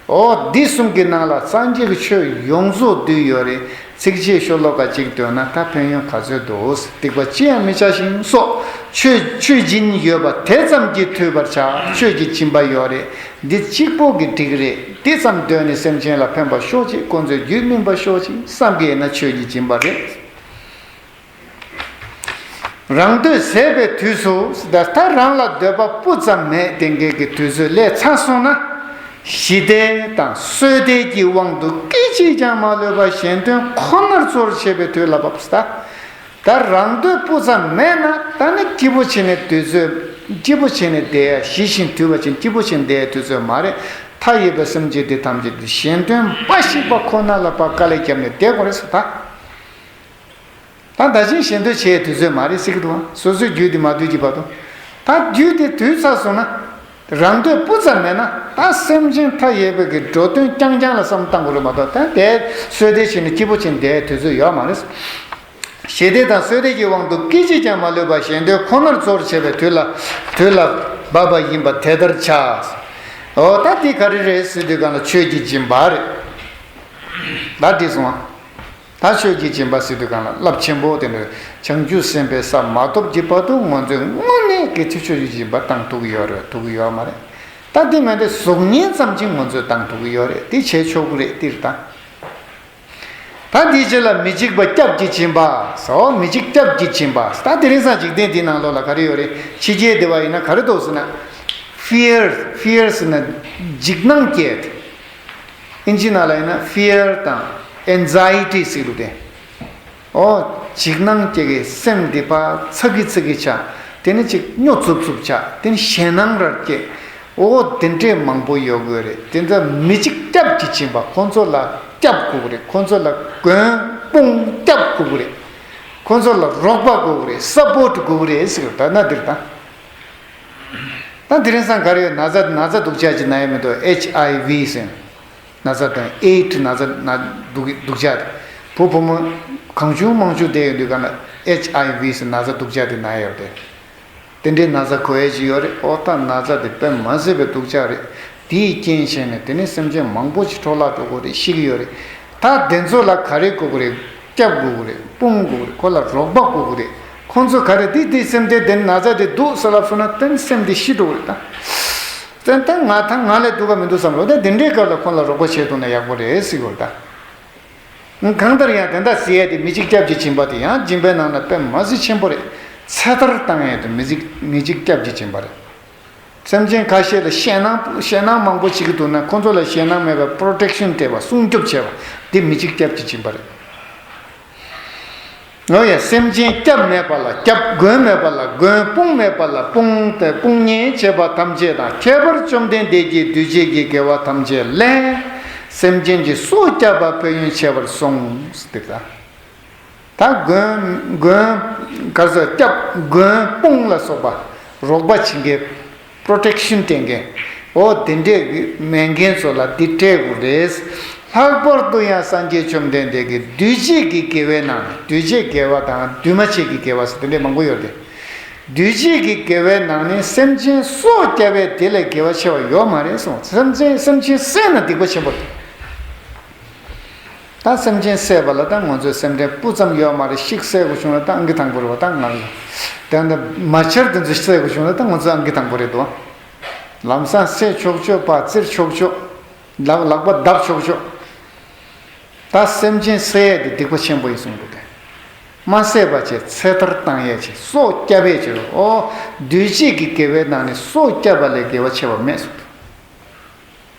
འོ་འདི་གསུམ་གྱི་ནང་ལ་སངས་རྒྱས་ཀྱི་ཆོས་ཡོངས་རྫོགས་འདུས་ཡོད་རེད། ཚིགས་བཅད་ཤོ་ལོ་ཀ་གཅིག་འདོན་ན་ད་ཕན་ཡོན་ག་ཚོད་འདུག་སྡིག་པ་ཅི་ཡང་མི་བྱ་ཞིང་སོགས་ཆོས་ཆོས་སྦྱིན་ཡོད་པ་དེ་ཙམ་གྱིས་ཐུལ་བར་བྱ། ཆོས་ཀྱི་སྦྱིན་པ་ཡོད་རེད། འདི་གཅིག་པོ་གི་འགྲིག་རེད། འདི་ཙམ་འདོན་ནས་སེམས་ཅན་ལ་ཕན་པ་ཤོག་ཅིག་ཁོང་ཚོའི་རྒྱུད་སྨིན་པ་ཤོག་ཅིག་བསམ་གྱི་ཡིན་ན་ཆོས་ཀྱི་སྦྱིན་པ་རེད། རང་འདོད་ཟད་པའི་དུས་སུ། ད་ལྟ་རང་ལ་འདོད་པ་སྤུ་ཙམ་མེད་དེ་འགའི་གི་དུས་ཚོད་སླེབས་ཚར་སོང་ན། ཞི་བདེ་དང་བསོད་བདེ་གི་དབང་དུ་སྐད་ཅིག་ཀྱང་མ་ལུས་པ་གཞན་དོན་ཁོ་ནར་གཙོར་བྱེད་པའི་དུས་ལ་བབས་ད། ད་རང་འདོད་སྤུ་ཙམ་མེད་ན་ད་ནི་སྐྱིད་པོ་བྱས་ནས་དུས་ཚོད་སྐྱིད་པོ་བྱས་ནས་བསྡད་ཡ། ཞི་ཞིང་དུལ་བ་ཅན་སྐྱིད་པོ་བྱས་ནས་བསྡད་ཡ་དུས་ཚོད་མ་རེད། མཐའ་ཡས་པའི་སེམས་ཅན་དེ་ཐམས་ཅད་དུ་གཞན་དོན་འབའ་ཞིག་པ་ཁོ་ན་ལ་ཕར་དཀའ་ལས་བརྒྱབ་ནས་བསྡད་དགོས་རེད་ཟེར་ད། ད་ད་ཅིང་གཞན་དོན་བྱེད་དུས་ཚོད་མ་རེད་ཟེར་གྱི་འདུག་ཨ། སོ་སོའི་རྒྱུད་འདི་མ་འདུལ་གྱི་བར་དུ། ད་རྒྱུད་འདི་དུལ་ཚར་སོང་ན། རང་འདོད་སྤུ་ཙམ་མེད་ན་ད་སེམས་ཅན་མཐའ་ཡས་པའི་གི་འགྲོ་དོན་རྐྱང་རྐྱང་ལ་བསམ་བཏང་དགོས་རེད་མ་གཏོགས་ད་དེ་བསོད་བདེ་བྱས་ནས་སྐྱིད་པོ་བྱས་ནས་བསྡད་དུས་ཚོད་ཡོད་མ་རེད། ཞི་བདེ་དང་བསོད་བདེ་གི་དབང་དུ་སྐད་ཅིག་ཀྱང་མ་ལུས་པ་གཞན་དོན་ཁོ་ནར་གཙོར་བྱེད་པའི་དུས་ལ་དུས་ལ་བབ་པ་ཡིན་པ་དེ་ལྟར་བྱ། འོ་ད་འདི་ག་རེ་རེད་ཟེར་དུས་གང་ལ་ཆོས་ཀྱི་སྦྱིན་པ་རེད། ད་འགྲིག་སོང་ཨ། ད་ཆོས་ཀྱི་སྦྱིན་པ་ཟེར་དུས་གང་ལ་རླབས་ཆེན་པོ་དེ་འདྲ་བྱང་ཆུབ་སེམས་དཔའི་ས་མ་ཐོབ་ཀྱི་བར་དུ་ང་ཚོས་དངོས་གནས་ཀྱི་ཆོས་ཀྱི་སྦྱིན་པ་བཏང་ཐུབ་ཀྱི་ཡོད་རེད། ཐུབ་ཀྱི་ཡོད་མ་རེད། ད་འདི་མེད་དེ་གཟུགས་བརྙན་ཙམ་ཅིག་ང་ཚོས་བཏང་ཐུབ་ཀྱི་ཡོད་རེད། དེ་བྱས་ཆོག་གི་རེད། དེ་རེད་ད། ད་འདིའི་རྗེས་ལ་མི་འཇིགས་པ་སྐྱབས་ཀྱི་སྦྱིན་པ་ཟེར། མི་འཇིགས་སྐྱབས་ཀྱི་སྦྱིན་པ་ཟེར། ད་དེ་རིང་སང་འཇིག་རྟེན་འདིའི་ནང་ལོགས་ལ་ག་རེ་ཡོད་རེད། ཕྱི་རྒྱལ་སྡེ་བ་ཡིན་ན་ག་རེ་འདུག་ཟེར་ན། Fear, fear ཟེར་ན་འཇིགས་སྣང་སྐྱེ་དེ། ཨིན་ཇི་ནང་ལ་ཡིན་ན་fear དང་anxiety ཟེར་གི་འདུག་སྟེ། ཨོ། འཇིགས་སྣང་སྐྱེ་གི་སེམས་འདི་ཕར་ཚ་གི་ཚ་གི་ཆགས། དེ་ནི་ཅིག་སྨྱོ་འཚུབ་འཚུབ་ཆགས། དེ་ནི་ཞེད་སྣང་ར་སྐྱེ། ཨོ། དེ་འདྲས་མང་པོ་ཡོད་དགོས་རེད། དེ་འདྲ་མི་གཅིག་སྐྱབས་ཀྱིས་བྱིན་པ་ཁོང་ཚོ་ལ་སྐྱབས་དགོས་ཀྱི་རེད། ཁོང་ཚོ་ལ་མགོན་དཔུང་སྐྱབས་དགོས་ཀྱི་རེད། ཁོང་ཚོ་ལ་རོགས་པ་དགོས་ཀྱི་རེད། support དགོས་ཀྱི་རེད་ཟེར་གི་ད་ན་འདིར་ད། ད་དེ་རིང་སང་ག་རེ་ཡོད། ན་ཚ་ན་ཚ་སྡུག་ཅག་ཅིག་ན་ཡོད་མི་འདུག H I V ཟེར། ན་ཚ་དང་AIDS ན་ཚ་ན་སྡུག་སྡུག་ཅག་དེ། བུ་བུ་མོ་གང་བྱུང་མང་བྱུང་བསྡད་ཡོད་དུས་ག་ན་H I V ཟེར་ན་ཚ་སྡུག་ཅག་དེ་ན་ཡོད་དེ། དེ་འདྲའི་ན་ཚ་གོ་ཡས་ཅིག་ཡོད་རེད། ཨོ་ད་ན་ཚ་དེ་དཔེ་མ་སྲིད་པའི་སྡུག་ཅག་རེད། དེའི་རྐྱེན་བྱས་ནས་དེ་ནི་སེམས་ཅན་མང་པོ་ཅིག་འཕྲོ་བརླག་འགྲོ་གི་རེད། ཤི་གི་ཡོད་རེད། ད་དེ་ཚོ་ལ་ག་རེ་དགོས་ཀྱི་རེད། སྐྱབས་དགོས་ཀྱི་རེད། དཔུང་དགོས་ཀྱི་རེད། ཁོ་ལ་རོགས་པ་དགོས་ཀྱི་རེད། ཁོང་ཚོ་ག་རེ་དེ་དེ་སེམས་ཅན་དེ་ན་ཚ་དེ་འདུག་ཟེར་ལབ་སོང་ན་དེ་ནི་སེམས་དེ་ཤི་འགྲོ་གི་རེད་ད། ཏན་ཏན་ང་ད་ང་ལས་སྡུག་ག་མི་འདུག་བསམ་རོགས་ད་དེ་འདྲའི་སྐབས་ལ་ཁོང་ལ་རོགས་པ་བྱས་ཐུབ་ན་ཡག་པོ་རེད་ཟེར་གི་རེད་ད། གང་ལྟར་ཡང་དེ་འདྲ་ཟེར་ཡས་དེ་མི་གཅིག་སྐྱབས་ཀྱིས་བྱིན་པ་དེ་ཡང་སྦྱིན་པའི་ནང་ན་དཔེ་མ་སྲིད་ཆེན་པོ་རེད། ཚེ་ཐར་བཏང་ཡས་དེ་མི་གཅིག་མི་གཅིག་སྐྱབས་ཀྱིས་བྱིན་པ་རེད། སེམས་ཅན་ཁ་ཤས་ལ་ཞེད་སྣང་ཞེད་སྣང་མང་པོ་བྱེད་ཀྱི་འདུག་ན་ཁོང་ཚོ་ལ་ཞེད་སྣང་མེད་པར་protection སྤྲད་པ་སྲུང་སྐྱོབ་བྱས་པ་དེ་མི་གཅིག་སྐྱབས་ཀྱིས་བྱིན་པ་རེད། འོ་ཡ། སེམས་ཅན་སྐྱབས་མེད་པ་ལ་སྐྱབས། མགོན་མེད་པ་ལ་མགོན། དཔུང་མེད་པ་ལ་དཔུང་སྟེ། དཔུང་གཉེན་བྱེད་པ་ཐམས་ཅད་དང་། ཁྱད་པར་བཅོམ་ལྡན་འདས་ཀྱིས་འདུས་བྱས་ཀྱི་དགེ་བ་ཐམས་ཅད་ལས། སེམས་ཅན་གྱི་སྲོག་བསྐྱབ་པ་ཕན་ཡོན་ཆེ་བར་གསུངས། ཟེར་ད། ད་མགོན་མགོན་ག་ཚོད་སྐྱབས་མགོན་དཔུང་ལ་སོགས་པ་རོགས་པ་བྱེད་མཁན། protection སྤྲད་མཁན། འོ་དེ་འདྲས་མེད་མཁན་ཚོ་ལ་འདི་སྤྲད་དགོས་རེད། ལྷག་པར་དུ་ཡང་སངས་རྒྱས་བཅོམ་ལྡན་འདས་ཀྱིས་འདུས་བྱས་ཀྱི་དགེ་བའི་ནང་ནས། འདུས་བྱས་དགེ་བ་དང་འདུས་མ་བྱས་ཀྱི་དགེ་བ་ཟེར་དེ་འདྲས་མང་པོ་ཡོད་དེ། འདུས་བྱས་ཀྱི་དགེ་བའི་ནང་ནས་སེམས་ཅན་སྲོག་བསྐྱབ་པས་དེ་ལས་དགེ་བ་ཆེ་བ་ཡོད་མ་རེད་གསུངས། སེམས་ཅན་སེམས་ཅན་བསད་ན་སྡིག་པ་ཆེན་པོ་རེད། ད་སེམས་ཅན་བསད་པ་ལ་ད་ང་ཚོའི་སེམས་ཁྲལ་སྤུ་ཙམ་ཡོད་མ་རེད། ཤིག་བསད་དགོས་བྱུང་ན་ད་ཨང་ཀི་དང་པོ་རེད་བ། ད་ང་ལ་དེ་འདྲ་མ་ཆར་དེ་ཚོ་བསད་དགོས་བྱུང་ན་ད་ང་ཚོའི་ཨང་ཀི་དང་པོ་རེད་དོ། ལམ་སང་བསད་ཆོག་ཆོག་པ་བཙིར་ཆོག་ཆོག་ལག་ལག་པ་བརྡབ་ཆོག་ཆོག་ད་སེམས་ཅན་བསད་ཡས་དེ་སྡིག་པ་ཆེན་པོ་ཡིན་གསུངས་འདུག་སྟེ། མ་བསད་པ་བྱས། ཚེ་ཐར་བཏང་ཡས་བྱས། སྲོག་བསྐྱབ་ཡས་བྱས། ཨོ། འདུས་བྱས་ཀྱི་དགེ་བའི་ནང་ནས་སྲོག་བསྐྱབ་པ་ལས་དགེ་བ་ཆེ་བ་མེད་གསུངས་འདུག་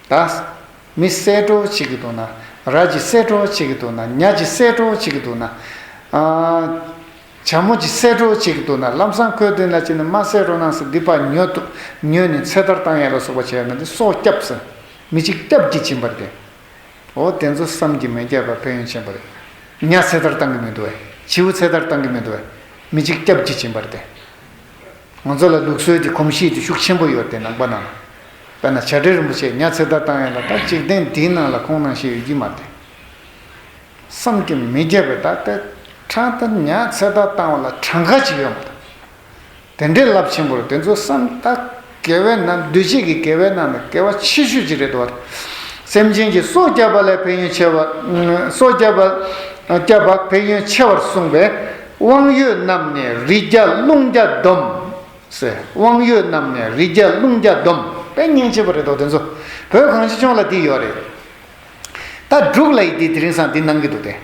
ད་མི་བསད་འགྲོ་བྱེད་ཀྱི་འདུག་ན། ར་ཅིག་བསད་འགྲོ་བྱེད་ཀྱི་འདུག་ན། ཉ་ཅིག་བསད་འགྲོ་བྱེད་ཀྱི་འདུག་ན། ཨ། བྱ་མོ་ཅིག་བསད་འགྲོ་བྱེད་ཀྱི་འདུག་ན། ལམ་སང་ཁོས་དེ་ལ་བྱས་ནས་མ་བསད་རོགས་གནང་ཟེར་སྡིག་པ་ཉོ་ཐུབ་ཉོས་ནས་ཚེ་ཐར་བཏང་ཡ་ལ་སོགས་པ་བྱས་ཡོད་ན་དེ་སྲོག་སྐྱབས་ཟེར། མི་གཅིག་སྐྱབས་ཀྱིས་བྱིན་པ་རེད་དེ། འོ་དེ་ཚོ་བསམ་གྱིས་མི་ཁྱབ་པ་ཕན་ཡོན་ཆེན་པོ་རེད། ཉ་ཚེ་ཐར་བཏང་གི་མི་འདུག་བས། བྱིའུ་ཚེ་ཐར་བཏང་གི་མི་འདུག་བས། མི་གཅིག་སྐྱབས་ཀྱིས་བྱིན་པ་རེད་དེ། ང་ཚོ་ལ་ལུགས་སྲོལ་དེ་གོམས་གཤིས་དེ་ཤུགས་ཆེན་པོ་ཡོད་དེ་ནང་པ་ནང་ལ། དཔེར་ན་བྱ་བྲལ་རིན་པོ་ཆེས་ཉ་ཚེ་ཐར་བཏང་ཡ་ལ་ད་འཇིག་རྟེན་འདིའི་ནང་ལ་ཁོང་ནང་བཞིན་ཡོད་ཀྱི་མ་རེད། བསམ་གྱིས་མི་ཁྱབ་པའི་ད་ལྟ་ཕྲང་ལྟ་ཉ་ཚེ་ཐར་བཏང་བ་ལ་གྲངས་ཀ་ཅིག་ཡོད་མ་རེད། དེ་འདྲའི་རླབས་ཆེན་པོ་རེད། དེ་ཚོ་བསམ་ད་དགེ་བའི་ནང་འདུས་བྱས་ཀྱི་དགེ་བའི་ནང་ནས་དགེ་བ་ཆེ་ཤོས་ཅིག་རེད་དོ། སེམས་ཅན་གྱི་སྲོག་བསྐྱབ་པ་ལས་ཕན་ཡོན་ཆེ་བ། སྲོག་བསྐྱབ་པ་བསྐྱབ་པ་ཕན་ཡོན་ཆེ་བར་གསུངས་པས། དབང་ཡོད་རྣམས་ནི་རི་རྒྱལ་ཀླུང་རྒྱལ་སྡོམ། ཟེར། དབང་ཡོད་རྣམས་ནི་རི་རྒྱལ་ཀླུང་རྒྱལ་སྡོམ། དཔེ་སྙིང་རྗེ་པོ་རེད་དོ་དེ་ཚོ། བོད་གངས་ཅན་ལྗོངས་ལ་འདི་ཡོད་རེད། ད་འབྲུག་ལ་ཡི་འདི་དེ་རིང་སང་འདི་གནང་གི་འདུག་སྟེ།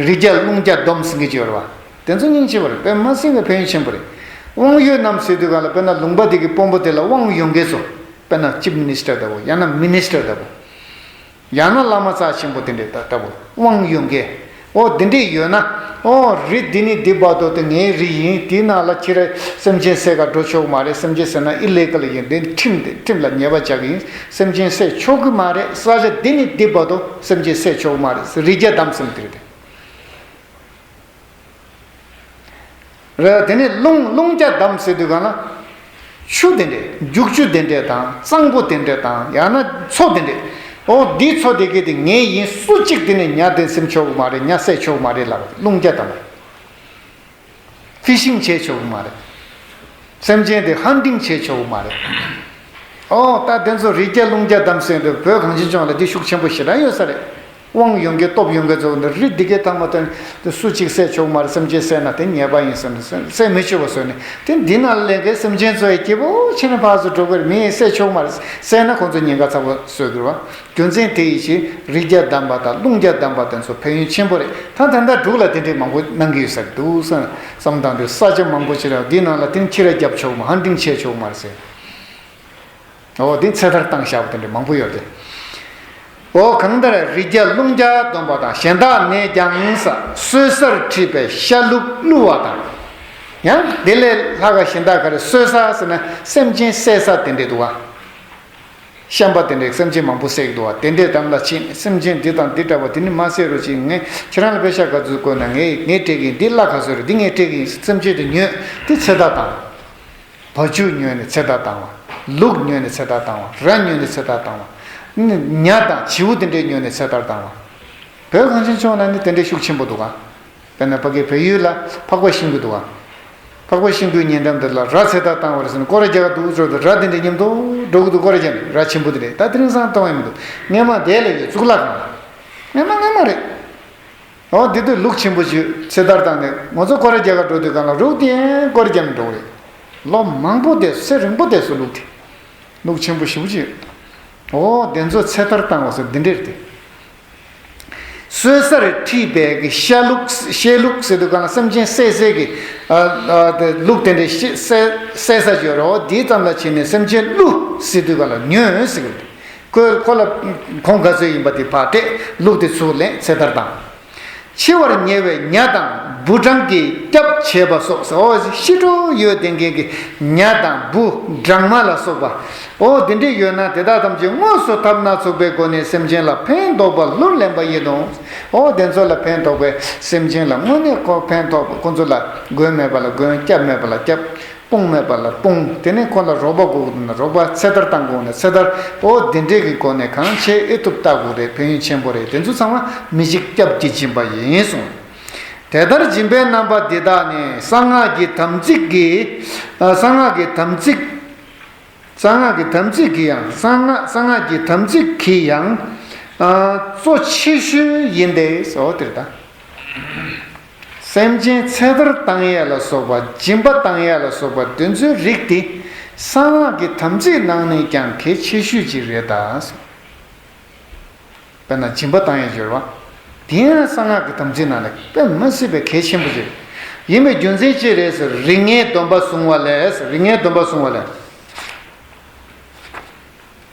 རི་རྒྱལ་ཀླུང་རྒྱལ་སྡོམ་ཟེར་གྱི་ཅིག་ཡོད་རེད་བ། དེ་ཚོ་སྙིང་རྗེ་པོ་རེད། དཔེ་མ་སྲིད་པའི་ཕན་ཡོན་ཆེན་པོ་རེད། དབང་ཡོད་རྣམས་ཟེར་དུས་ག་ལ་དཔེར་ན་ལུང་པ་དེ་གི་དཔོན་པོ་དེ་ལ་དབང་ཡོད་མཁན་ཚོ། དཔེར་ན་ཅིབ་མི་ནི་སི་ཊར་ལྟ་བུ། ཡང་ན་མི་ནི་སི་ཊར་ལྟ་བུ། ཡང་ན་བླ་མ་རྩ་ཆེན་པོ་དེ་འདྲའི་ལྟ་ལྟ་བུ། དབང་ཡོད་མཁན། ཨོ་དེ་འདྲས་ཡོད་ན། ཨོ་རི་འདི་ནི་འདི་བར་དུ་དེ་ངའི་རི་ཡིན། དེའི་ནང་ལ་ཁྱེད་རང་སེམས་ཅན་བསད་ག་འགྲོ་ཆོག་མ་རེད། སེམས་ཅན་བསད་ན་ཨི་ལི་གལ་ཡིན། དེ་ཁྲིམས་དེ་ཁྲིམས་ལ་ཉེས་པ་བྱ་གི་ཡིན། སེམས་ཅན་བསད་ཆོག་གི་མ་རེད། ས་ཆ་འདི་ནི་འདི་བར་དུ་སེམས་ཅན་བསད་ཆོག་གི་མ་རེད། རི་རྒྱལ་སྡོམ་ཟེར་དེ་རེད་དེ། རེད། དེ་ནས་ཀླུང་ཀླུང་རྒྱལ་སྡོམ་ཟེར་དུས་གང་ལ། ཆུ་དེ་འདྲས། རྒྱུག་ཆུ་དེ་འདྲས་དང་གཙང་པོ་དེ་འདྲས་དང་ཡང་ན་མཚོ་དེ་འདྲས། ཨོ་འདི་མཚོ་དེ་གས་དེ་ངའི་ཡིན། སུ་གཅིག་དེ་ནས་ཉ་དེ་ཟིན་ཆོག་གི་མ་རེད། ཉ་བསད་ཆོག་གི་མ་རེད་ལབ། ཀླུང་རྒྱལ་སྡོམ། ཕི་ཤིང་བྱས་ཆོག་གི་མ་རེད། སེམས་ཅན་དེ་ཧན་ཊིང་བྱས་ཆོག་གི་མ་རེད། ཨོ་ད་དེ་ཚོ་རི་རྒྱལ་ཀླུང་རྒྱལ་སྡོམ་ཟེར་དུས་བོད་གངས་ཅན་ལྗོངས་ལ་འདི་ཤུགས་ཆེན་པོ་ཞེ་དྲག་ཡོད་ས་རེད། དབང་ཡོད་མཁན་སྟོབས་ཡོད་མཁན་ཚོ་འདི་རི་འདི་གའི་ཐང་མ་སྟོན་དེ་སུ་གཅིག་བསད་ཆོག་མ་རེད། སེམས་ཅན་བསད་ན་དེ་ཉེས་པ་ཡིན་ཟེར་ནས་བསད་མི་ཆོག་པ་བཟོས་ནས། དེ་འདི་ནང་ལ་ལས་མཁན་སེམས་ཅན་ཚོ་ཡི་སྐྱིད་པོ་བྱས་ནས་ཕར་ཚུར་འགྲོ་གི་རེད། མི་ཡིས་བསད་ཆོག་མ་རེད། བསད་ན་ཁོང་ཚོ་ཉེན་ཁ་ཚ་པོ་བཟོ་གི་རེད་བ། རྒྱུ་མཚན་དེ་ཡི་ཕྱིར་རི་རྒྱལ་སྡོམ་པ་དང་ཀླུང་རྒྱལ་སྡོམ་པ་དེ་ཚོ་ཕན་ཡོན་ཆེན་པོ་རེད། ད་ད་ལྟ་འབྲུག་ལ་དེ་འདྲའི་མང་པོ་གནང་གི་ཡོད་ས་རེད་འདུག་བསམ་བསམ་བཏང་དུས་ས་ཆ་མང་པོ་ཞིག་ལ་འདི་ནང་ལ་དེ་ཁྱི་ར་རྒྱབ་ཆོག་མ། ཧན་ཊིང་བྱས་ཆོག་མ་རེད་ཟེར། འོ་དེ་ཚེ་ཐར་བཏང་བཞག་པ་དེ་འདྲ་མང་པོ་ཡོད་དེ། འོ་གང་ལྟར་རི་རྒྱ་རླུང་རྒྱ་སྡོམ་པ་དང་གཞན་དག་ནས་ཀྱང་ས་གསོད་སར་ཁྲིད་པའི་ཤ་བླུགས་བླུ་བ་དང་། ཡང་དེ་ལས་ལྷག་ག་གཞན་དག་ག་རེ་གསོད་ས་ཟེར་ན་སེམས་ཅན་བསད་ས་དེ་འདྲས་འདུག་བ། བཤན་པ་དེ་འདྲས་སེམས་ཅན་མང་པོ་བསད་ཀྱི་འདུག་བ། དེ་འདྲས་དམ་ལ་ཕྱིན་སེམས་ཅན་འདི་དང་འདི་འདྲ་བ་དེ་ནི་མ་བསད་རོགས་གྱིས། ངས་ཁྱེད་རང་ལ་པེ་ཤ་ག་ཚོད་བསྐོས་ན་ངས་ངས་སྤྲད་ཀྱི་ཡིན། འདི་བླ་ག་ཚོད་རེད། འདི་ངས་སྤྲད་ཀྱི་ཡིན། སེམས་ཅན་དེ་ཉོས་དེ་ཚེ་ཐར་བཏང་། བ་ཕྱུགས་ཉོས་ནས་ཚེ་ཐར་བཏང་བ། ལུག་ཉོས་ནས་ཚེ་ཐར་བཏང་བ། ར་ཉོས་ནས་ཚེ་ཐར་བཏང་བ། ཉ་དང་བྱིའུ་དེ་འདྲས་ཉོས་ནས་ཚེ་ཐར་བཏང་བ། བོད་གངས་ཅན་ལྗོངས་ན་ནི་དེ་འདྲས་ཤུགས་ཆེན་པོ་འདུག་ག། དཔེར་ན་ཕ་གི་བལ་ཡུལ་ལ་ཕག་པ་ཤིང་གི་འདུག་ག། ཕག་པ་ཤིང་གི་ཉེ་འགྲམ་དེ་ལ་ར་ཚེ་ཐར་བཏང་བ་རེད་ཟེར་ན་སྐོར་ར་རྒྱག་ག་འདུག་ཚོད་དུ་ར་དེ་འདྲས་མཉམ་དུ་འགྲོ་གི་འདུག་སྐོར་ར་རྒྱག་ནས་ར་ཆེན་པོ་དེ་འདྲས་ད་དེ་རིང་སང་མཐོང་ཡ་མི་འདུག་སྔས་མ་དེ་ལ་ཡོད་གཙུག་ལག་ཁང་། སྔས་མ་སྔས་མ་རེད། འོ་འདི་དུས་ལུག་ཆེན་པོ་ཞིག་ཚེ་ཐར་བཏང་ནས་ང་ཚོ་སྐོར་ར་རྒྱག་ག་འགྲོ་དུས་གང་ལ་རུག་དེ་སྐོར་རྒྱག་ནས་འགྲོ་གི་རེད། ལོ་མང་པོ་དེ་ཚེ་རིང་པོ་དེ་སུ་ལུག་དེ། ལུག་ཆེན་པོ་ཞེ་པོ་ཅིག་འོ་དེ་ཚོ་ཚེ་ཐར་བཏང་བ་ཟེར་འདི་འདྲས་རེད་དེ། གསོད་སར་ཁྲིད་པའི་གི་ཤ་ལུག་ཤ་ལུག་ཟེར་དུས་གང་ལ་སེམས་ཅན་བསད་བསད་གི་ཨ་ཨ་དེ་ལུག་དེ་འདྲས་ཤི་བསད་བསད་ས་ཅིག་ཡོད་རེད། འོ་དེའི་ཙམ་ལ་ཕྱིན་ནས་སེམས་ཅན་བླུ་ཟེར་དུས་གང་ལ་ཉོས་ཟེར་གི་རེད། ཁོས་ཁོ་ལ་ཁོང་ག་ཚོད་ཡིན་པ་དེ་ཕར་སྤྲད། ལུག་དེ་ཚུར་ལེན་ཚེ་ཐར་བཏང་། འཆི་བར་ཉེ་བའི་ཉ་དང་འབུ་སྦྲང་གིས་སྐྱབས་བྱེད་པ་སོགས་ཟེར། འོ་ཤི་འགྲོ་ཡོད་དེ་འགན་གྱི་ཉ་དང་འབུ་སྦྲང་མ་ལ་སོགས་པ། འོ་དེ་འདྲས་ཡོད་ན་དེ་དག་ཐམས་ཅད་དངོས་སུ་ཐབས་སྣ་ཚོགས་པའི་སྒོ་ནས་སེམས་ཅན་ལ་ཕན་འདོགས་པ་ལུར་ལེན་པ་ཡིན་ནོ། འོ་དེ་ཚོ་ལ་ཕན་འདོགས་པའི་སེམས་ཅན་ལ་དངོས་གནས་ཁོ་ཕན་ཐོགས་པ་ཁོ་ཚོ་ལ་མགོན་མེད་པ་ལ་མགོན། སྐྱབས་མེད་པ་ལ་སྐྱབས། དཔུང་མེད་པ་ལ་དཔུང་། དེ་ནས་ཁོ་ལ་རོགས་པ་དགོས་ཀྱི་འདུག་ན་རོགས་པ། ཚེ་ཐར་བཏང་དགོས་ན་ཚེ་ཐར། འོ་དེ་འདྲས་ཀྱི་སྒོ་ནས་གང་བྱེད་ཨེ་ཐུབ་བལྟ་དགོས་རེད། ཕན་ཡོན་ཆེན་པོ་རེད། དེ་ཚོ་ཚང་མ་མི་ཤིགས་སྐྱབས་ཀྱི་སྦྱིན་པ་ཡིན་གསུངས། དེ་ལྟར་སྦྱིན་པའི་རྣམ་པ་འདི་དག་ནི་གསང་སྔགས་ཀྱི་དམ་ཚིག་གི་ཨ་གསང་སྔགས་ཀྱི་དམ་ཚིག་གསང་སྔགས་ཀྱི་དམ་ཚིག་གི་ཡང་གསང་སྔགས་གསང་སྔགས་ཀྱི་དམ་ཚིག་གི་ཡང་ཨ་གཙོ་ཆེ་ཤོས་ཡིན་ཏེ་ཟེར་བ་དེ་རེད་ད། སེམས་ཅན་ཚེ་ཐར་བཏང་ཡས་ལ་སོགས་པ་སྦྱིན་པ་བཏང་ཡས་ལ་སོགས་པ་དེ་ཚོའི་རིགས་དེ་གསང་སྔགས་ཀྱི་དམ་ཚིག་ནང་ནས་ཀྱང་གལ་ཆེ་ཤོས་ཅིག་རེད་ད། དཔེར་ན་སྦྱིན་པ་བཏང་ཡས་སྦྱོར་བ། དེ་ཡང་གསང་སྔགས་ཀྱི་དམ་ཚིག་ནང་ནས་དཔེ་མི་སྲིད་པའི་གལ་ཆེན་པོ་ཅིག་རེད། ཡིན་པའི་རྒྱུ་མཚན་ཅི་རེད་ཟེར། རིགས་ལྔའི་སྡོམ་པ་བསྲུང་བ་ལས། རིགས་ལྔའི་སྡོམ་པ་བསྲུང་བ་ལས།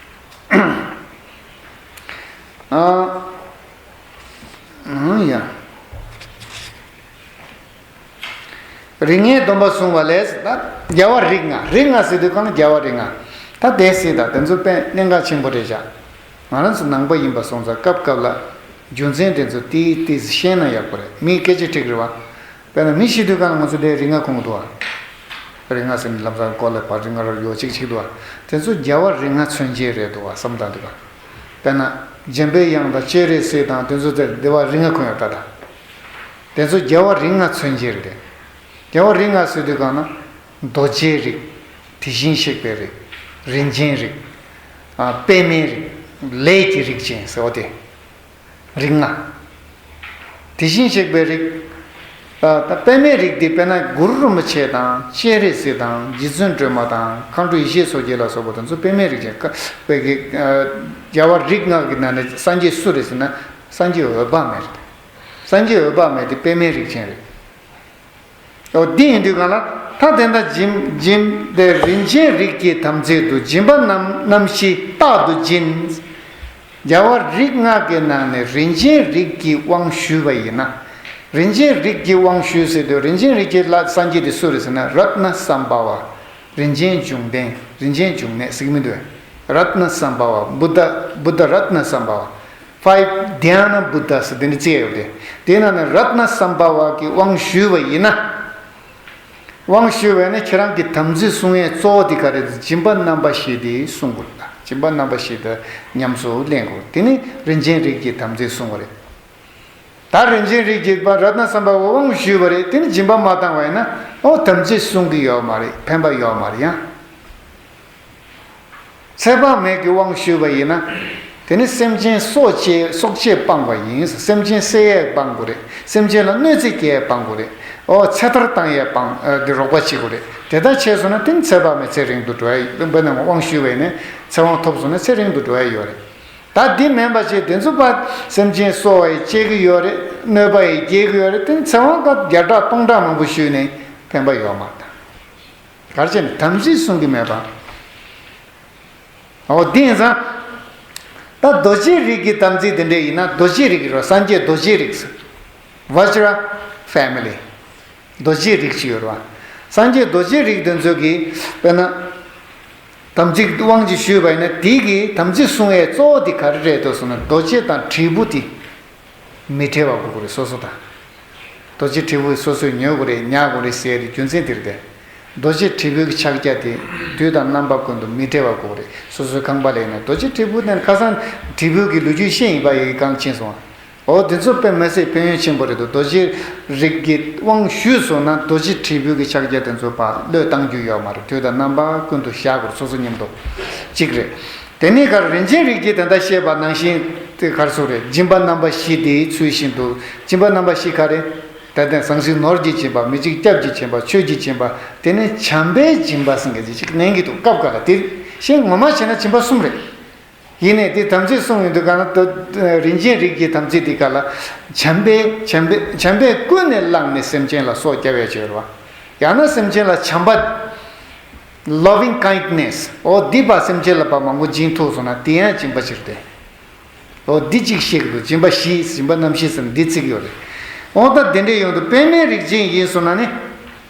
ཨ། ཨང་ཡ། རིགས་ལྔའི་སྡོམ་པ་བསྲུང་བ་ལས། ད་རྒྱལ་བ་རིགས་ལྔ། རིགས་ལྔ་ཟེར་དུས་གང་ལ་རྒྱལ་བ་རིགས་ལྔ། ད་དེ་སྲིད་ད་དེ་ཚོ་དཔེ་གནད་འགག་ཆེན་པོ་རེད་བཞག་ང་རང་ཚོ་ནང་པ་ཡིན་པ་སོང་ཙང་སྐབས་སྐབས་ལ་རྒྱུ་མཚན་དེ་ཚོ་ཏིས་ཏིས་ཤེས་ན་ཡག་པོ་རེད། མིའི་སྐད་ཆ་འགྲིག་རེད་བ། དཔེར་ན་མི་ཤི་དུས་གང་ལ་ང་ཚོ་དེ་རིགས་ལྔ་ཁོང་གི་འདུག་བ། རིགས་ལྔ་ཟེར་ནས་ལམ་སང་སྐོར་ལ་བར་རིགས་ལྔ་ར་ཡོ་གཅིག་གཅིག་འདུག་བ། དེ་ཚོ་རྒྱལ་བ་རིགས་ལྔ་མཚོན་བྱེད་རེད་འདུག་བ་བསམ་བཏང་འདུག་བ། དཔེར་ན་འཇམ་པའི་དབྱངས་དང་སྤྱན་རས་གཟིགས་དང་དེ་ཚོ་དེ་བདེ་བ་རིགས་ལྔ་ཁོང་ཡོད་ད་ད། དེ་ཚོ་རྒྱལ་བ་རིགས་ལྔ་མཚོན་བྱེད་རེད། རྒྱལ་བ་རིགས་ལྔ་ཟེར་དུས་གང་ན། རྡོ་རྗེའི་རིགས། དེ་བཞིན་གཤེགས་པའི་རིགས། རིན་ཆེན་རིགས། ཨ་པདྨའི་རིགས། ལས་ཀྱི་རིགས་ཅན་ཟེར་བ་དེ། རིགས་ལྔ། དེ་བཞིན་གཤེགས་པའི་རིགས། ཨ་ད་པདྨའི་རིགས་དེ་དཔེར་ན་གུ་རུ་རིན་པོ་ཆེ་དང་སྤྱན་རས་གཟིགས་དང་རྗེ་བཙུན་སྒྲོལ་མ་དང་མཁའ་འགྲོ་ཡེ་ཤེས་མཚོ་རྒྱལ་ལ་སོགས་པ་དེ་ཚོ་པདྨའི་རིགས་ཅན། ཀ་པའི་གི་ཨ་རྒྱལ་བ་རིགས་ལྔ་གི་ནང་ནས་སངས་རྒྱས་སུ་རེད་ཟེར་ན་སངས་རྒྱས་འོད་དཔག་མེད་རེད། སངས་རྒྱས་འོད་དཔག་མེད་དེ་པདྨའི་རིགས་ཅན་རེད། འོ་འདི་ཡིན་དུས་གང་ལ་ད་དེ་འདྲ་སྦྱིན་སྦྱིན་དེ་རིན་ཆེན་རིགས་ཀྱི་དམ་ཚིག་ཏུ་སྦྱིན་པ་རྣམས་རྣམ་བཞི་རྟག་ཏུ་སྦྱིན། རྒྱལ་བ་རིགས་ལྔ་གི་ནང་ནས་རིན་ཆེན་རིགས་ཀྱི་དབང་ཞུས་པ་ཡིན་ན། རིན་ཆེན་རིགས་ཀྱི་དབང་ཞུས་ཟེར་དུས་རིན་ཆེན་རིགས་ཀྱི་ལྷ་སངས་རྒྱས་དེ་སུ་རེད་ཟེར་ན་རཏྣ་སམ་བྷ་བ། རིན་ཆེན་འབྱུང་ལྡན། རིན་ཆེན་འབྱུང་གནས་ཟེར་གྱི་མི་འདུག་རཏྣ་སམ་བྷ་བ། བུདྡྷ་བུདྡྷ་རཏྣ་སམ་བྷ་བ། Five Dhyana Buddhas དེ་འདྲ་བརྩི་ཡ་ཡོད་རེད། དེའི་ནང་ནས་རཏྣ་སམ་བྷ་བ་གི་དབང་ཞུས་པ་ཡིན་ན། དབང་ཞུས་པ་ཡིན་ན་ཁྱེད་རང་གི་དམ་ཚིག་སྲུང་ཡས་གཙོ་བོ་དེ་ག་རེ་རེད། སྦྱིན་པ་རྣམ་པ་བཞི་དེ་སྲུང་དགོས་རེད། སྦྱིན་པ་རྣམ་པ་བཞི་དེ་ཉམས་སུ་ལེན་དགོས་རེད། དེ་ནི་རིན་ཆེན་རིགས་ཀྱི་དམ་ཚིག་སྲུང་བ་རེད། ད་རིན་ཆེན་རིགས་ཀྱི་རཏྣ་སམ་བྷ་བ་དབང་ཞུས་པ་རེད། དེ་ནི་སྦྱིན་པ་མ་བཏང་བ་ཡིན་ན་ཨོ་དམ་ཚིག་སྲུང་གི་ཡོད་མ་རེད། ཕན་པ་ཡོད་མ་རེད་ཡང་། ཚེ་དཔག་མེད་ཀྱི་དབང་ཞུས་པ་ཡིན་ན། དེ་ནི་སེམས་ཅན་སྲོག་བཅད་སྲོག་བཅད་སྤང་བ་ཡིན། སེམས་ཅན་བསད་ཡས་སྤང་དགོས་རེད། སེམས་ཅན་ལ་གནོད་འཚེ་སྐྱེལ་ཡས་སྤང་དགོས་རེད། ཨོ་ཚེ་ཐར་བཏང་ཡས་སྤང་ཨ་དེ་རོགས་པ་བྱེད་དགོས་རེད། དེ་ལྟར་བྱས་སོང་ན་དེ་ནི་ཚེ་དཔག་མེད་ཚེ་རིང་དུ་འགྲོ་ཡས་ཡོད། དཔེར་ན་དབང་ཞུས་པ་ཡིན་ན་ཚེ་དབང་ཐོབ་སོང་ན་ཚེ་རིང་དུ་འགྲོ་ཡས་ཡོད་རེད། ད་འདི་མིན་པ་བྱས་དེ་ཚོ་པ་སེམས་ཅན་གསོ་བ་ཡི་བྱེད་ཀྱི་ཡོད་རེད། གནོད་པ་ཡི་སྐྱེལ་གྱི་ཡོད་རེད། དེ་ནི་ཚེ་དབང་སྐབས་བརྒྱ་ཕྲག་སྟོང་ཕྲག་མང་པོ་ཞུས་ནས་ཕན་པ་ཡོད་མ་རེད། ག་རེ་བྱས་ནས་དམ་ཚིག་སྲུང་གི་མེད་པ། འོ་དེ་ཡིན་ཙང་། ད་རྡོ་རྗེ་རིགས་ཀྱི་དམ་ཚིག་དེ་འདྲ་ཡིན་ན་རྡོ་རྗེ་རིགས་རོ། སངས་རྒྱས་རྡོ་རྗེ་རིགས། Vajra family། རྡོ་རྗེ་རིགས་ཅིག་ཡོད་རེད་བ། སངས་རྒྱས་རྡོ་རྗེ་རིགས་དེ་ཚོ་གིས་དཔེར་ན། དམ་ཚིག་དབང་ཅིག་ཞུས་པ་ཡིན་ན་དེ་གི་དམ་ཚིག་སྲུང་ཡས་གཙོ་བོ་དེ་ག་རེ་རེད་འདུག་ཟེར་ན་རྡོ་རྗེ་དང་དྲིལ་བུ་དེ། མི་འབྲལ་བ་དགོས་ཀྱི་རེད་སོ་སོ་དང་། རྡོ་རྗེ་དྲིལ་བུ་སོ་སོས་ཉོ་དགོས་རེད། ཉར་དགོས་རེད་ཟེར་ཏེ་རྒྱུ་མཚན་དེ་རེད་དེ། རྡོ་རྗེ་དྲིལ་བུའི་ཕྱག་རྒྱ་དེ་དུས་དང་རྣམ་པ་ཀུན་ཏུ་མི་འབྲལ་བ་དགོས་ཀྱི་རེད། སོ་སོའི་ཁང་པ་ལ་ཡིན་ན་རྡོ་རྗེ་དྲིལ་བུ་དེ་ཁ་སང་དྲིལ་བུ་གི་ལོ་རྒྱུས་བཤད་ཡིན་པ་ཡི་གེ་གང་ཕྱིན་སོང་། འོ་དེ་ཚོ་དཔེ་མི་སྲིད་ཕན་ཡོན་ཆེན་པོ་རེད་འདུག་རྡོ་རྗེ་རིགས་ཀྱི་དབང་ཞུས་སོང་ན་རྡོ་རྗེ་དྲིལ་བུ་གི་ཕྱག་རྒྱ་དེ་ཚོ་ཕར་བློས་བཏང་རྒྱུ་ཡོད་མ་རེད། དུས་དང་རྣམ་པ་ཀུན་ཏུ་བཞག་དགོས་རེད་སོ་སོ་མཉམ་དུ། གཅིག་རེད། དེ་ནས་ག་རེ་རིན་ཆེན་རིགས་ཀྱི་དེ་འདྲ་བཤད་པ་ནང་བཞིན་དེ་ག་རེ་ཟེར་དགོས་རེད། སྦྱིན་པ་རྣམ་པ་བཞི་དེའི་ཚུལ་བཞིན་དུ་སྦྱིན་པ་རྣམ་པ་བཞི་ག་རེ། ད་ལྟ་ཟང་ཟིང་ནོར་གྱི་སྦྱིན་པ། མི་འཇིགས་སྐྱབས་ཀྱི་སྦྱིན་པ། ཆོས་ཀྱི་སྦྱིན་པ། དེ་ནས་བྱམས་པའི་སྦྱིན་པ་ཟེར་མཁན་ཅིག་ནན་གྱི་འདུག་སྐབས་འགའ་ལ་དེ་བཞིན་ངོ་མ་བྱས་ན་སྦྱིན་པ་གསུམ་རེད། ཡིན་ནའི་དེ་དམ་ཚིག་གསུམ་ཡིན་དུས་ག་ན་ད་རིན་ཆེན་རིགས་ཀྱི་དམ་ཚིག་དེ་ག་ལ་བྱམས་པས་བྱམས་པས་བྱམས་པས་ཀུན་ནས་བསླངས་ནས་སེམས་ཅན་ལ་སྲོག་བསྐྱབ་པའི་ཕྱིར་རོ། ཡང་ན་སེམས་ཅན་ལ་བྱམས་པ། Loving kindness། འོ་འདི་པ་སེམས་ཅན་ལ་པ་མང་པོ་སྦྱིན་ཐུབ་སོང་ན་དེ་ཡང་སྦྱིན་པ་ཕྱིར་ཏེ། འོ་འདི་གཅིག་ཤེས་དགོས། སྦྱིན་པ་བཞི། སྦྱིན་པ་རྣམ་བཞི་ཟེར་ན་འདི་ཚིག་ཡོད་རེད། འོ་ད་དེ་འདྲའི་ཡོང་དུས་པདྨའི་རིགས་ཅན་ཡིན་སོང་ན་ནི།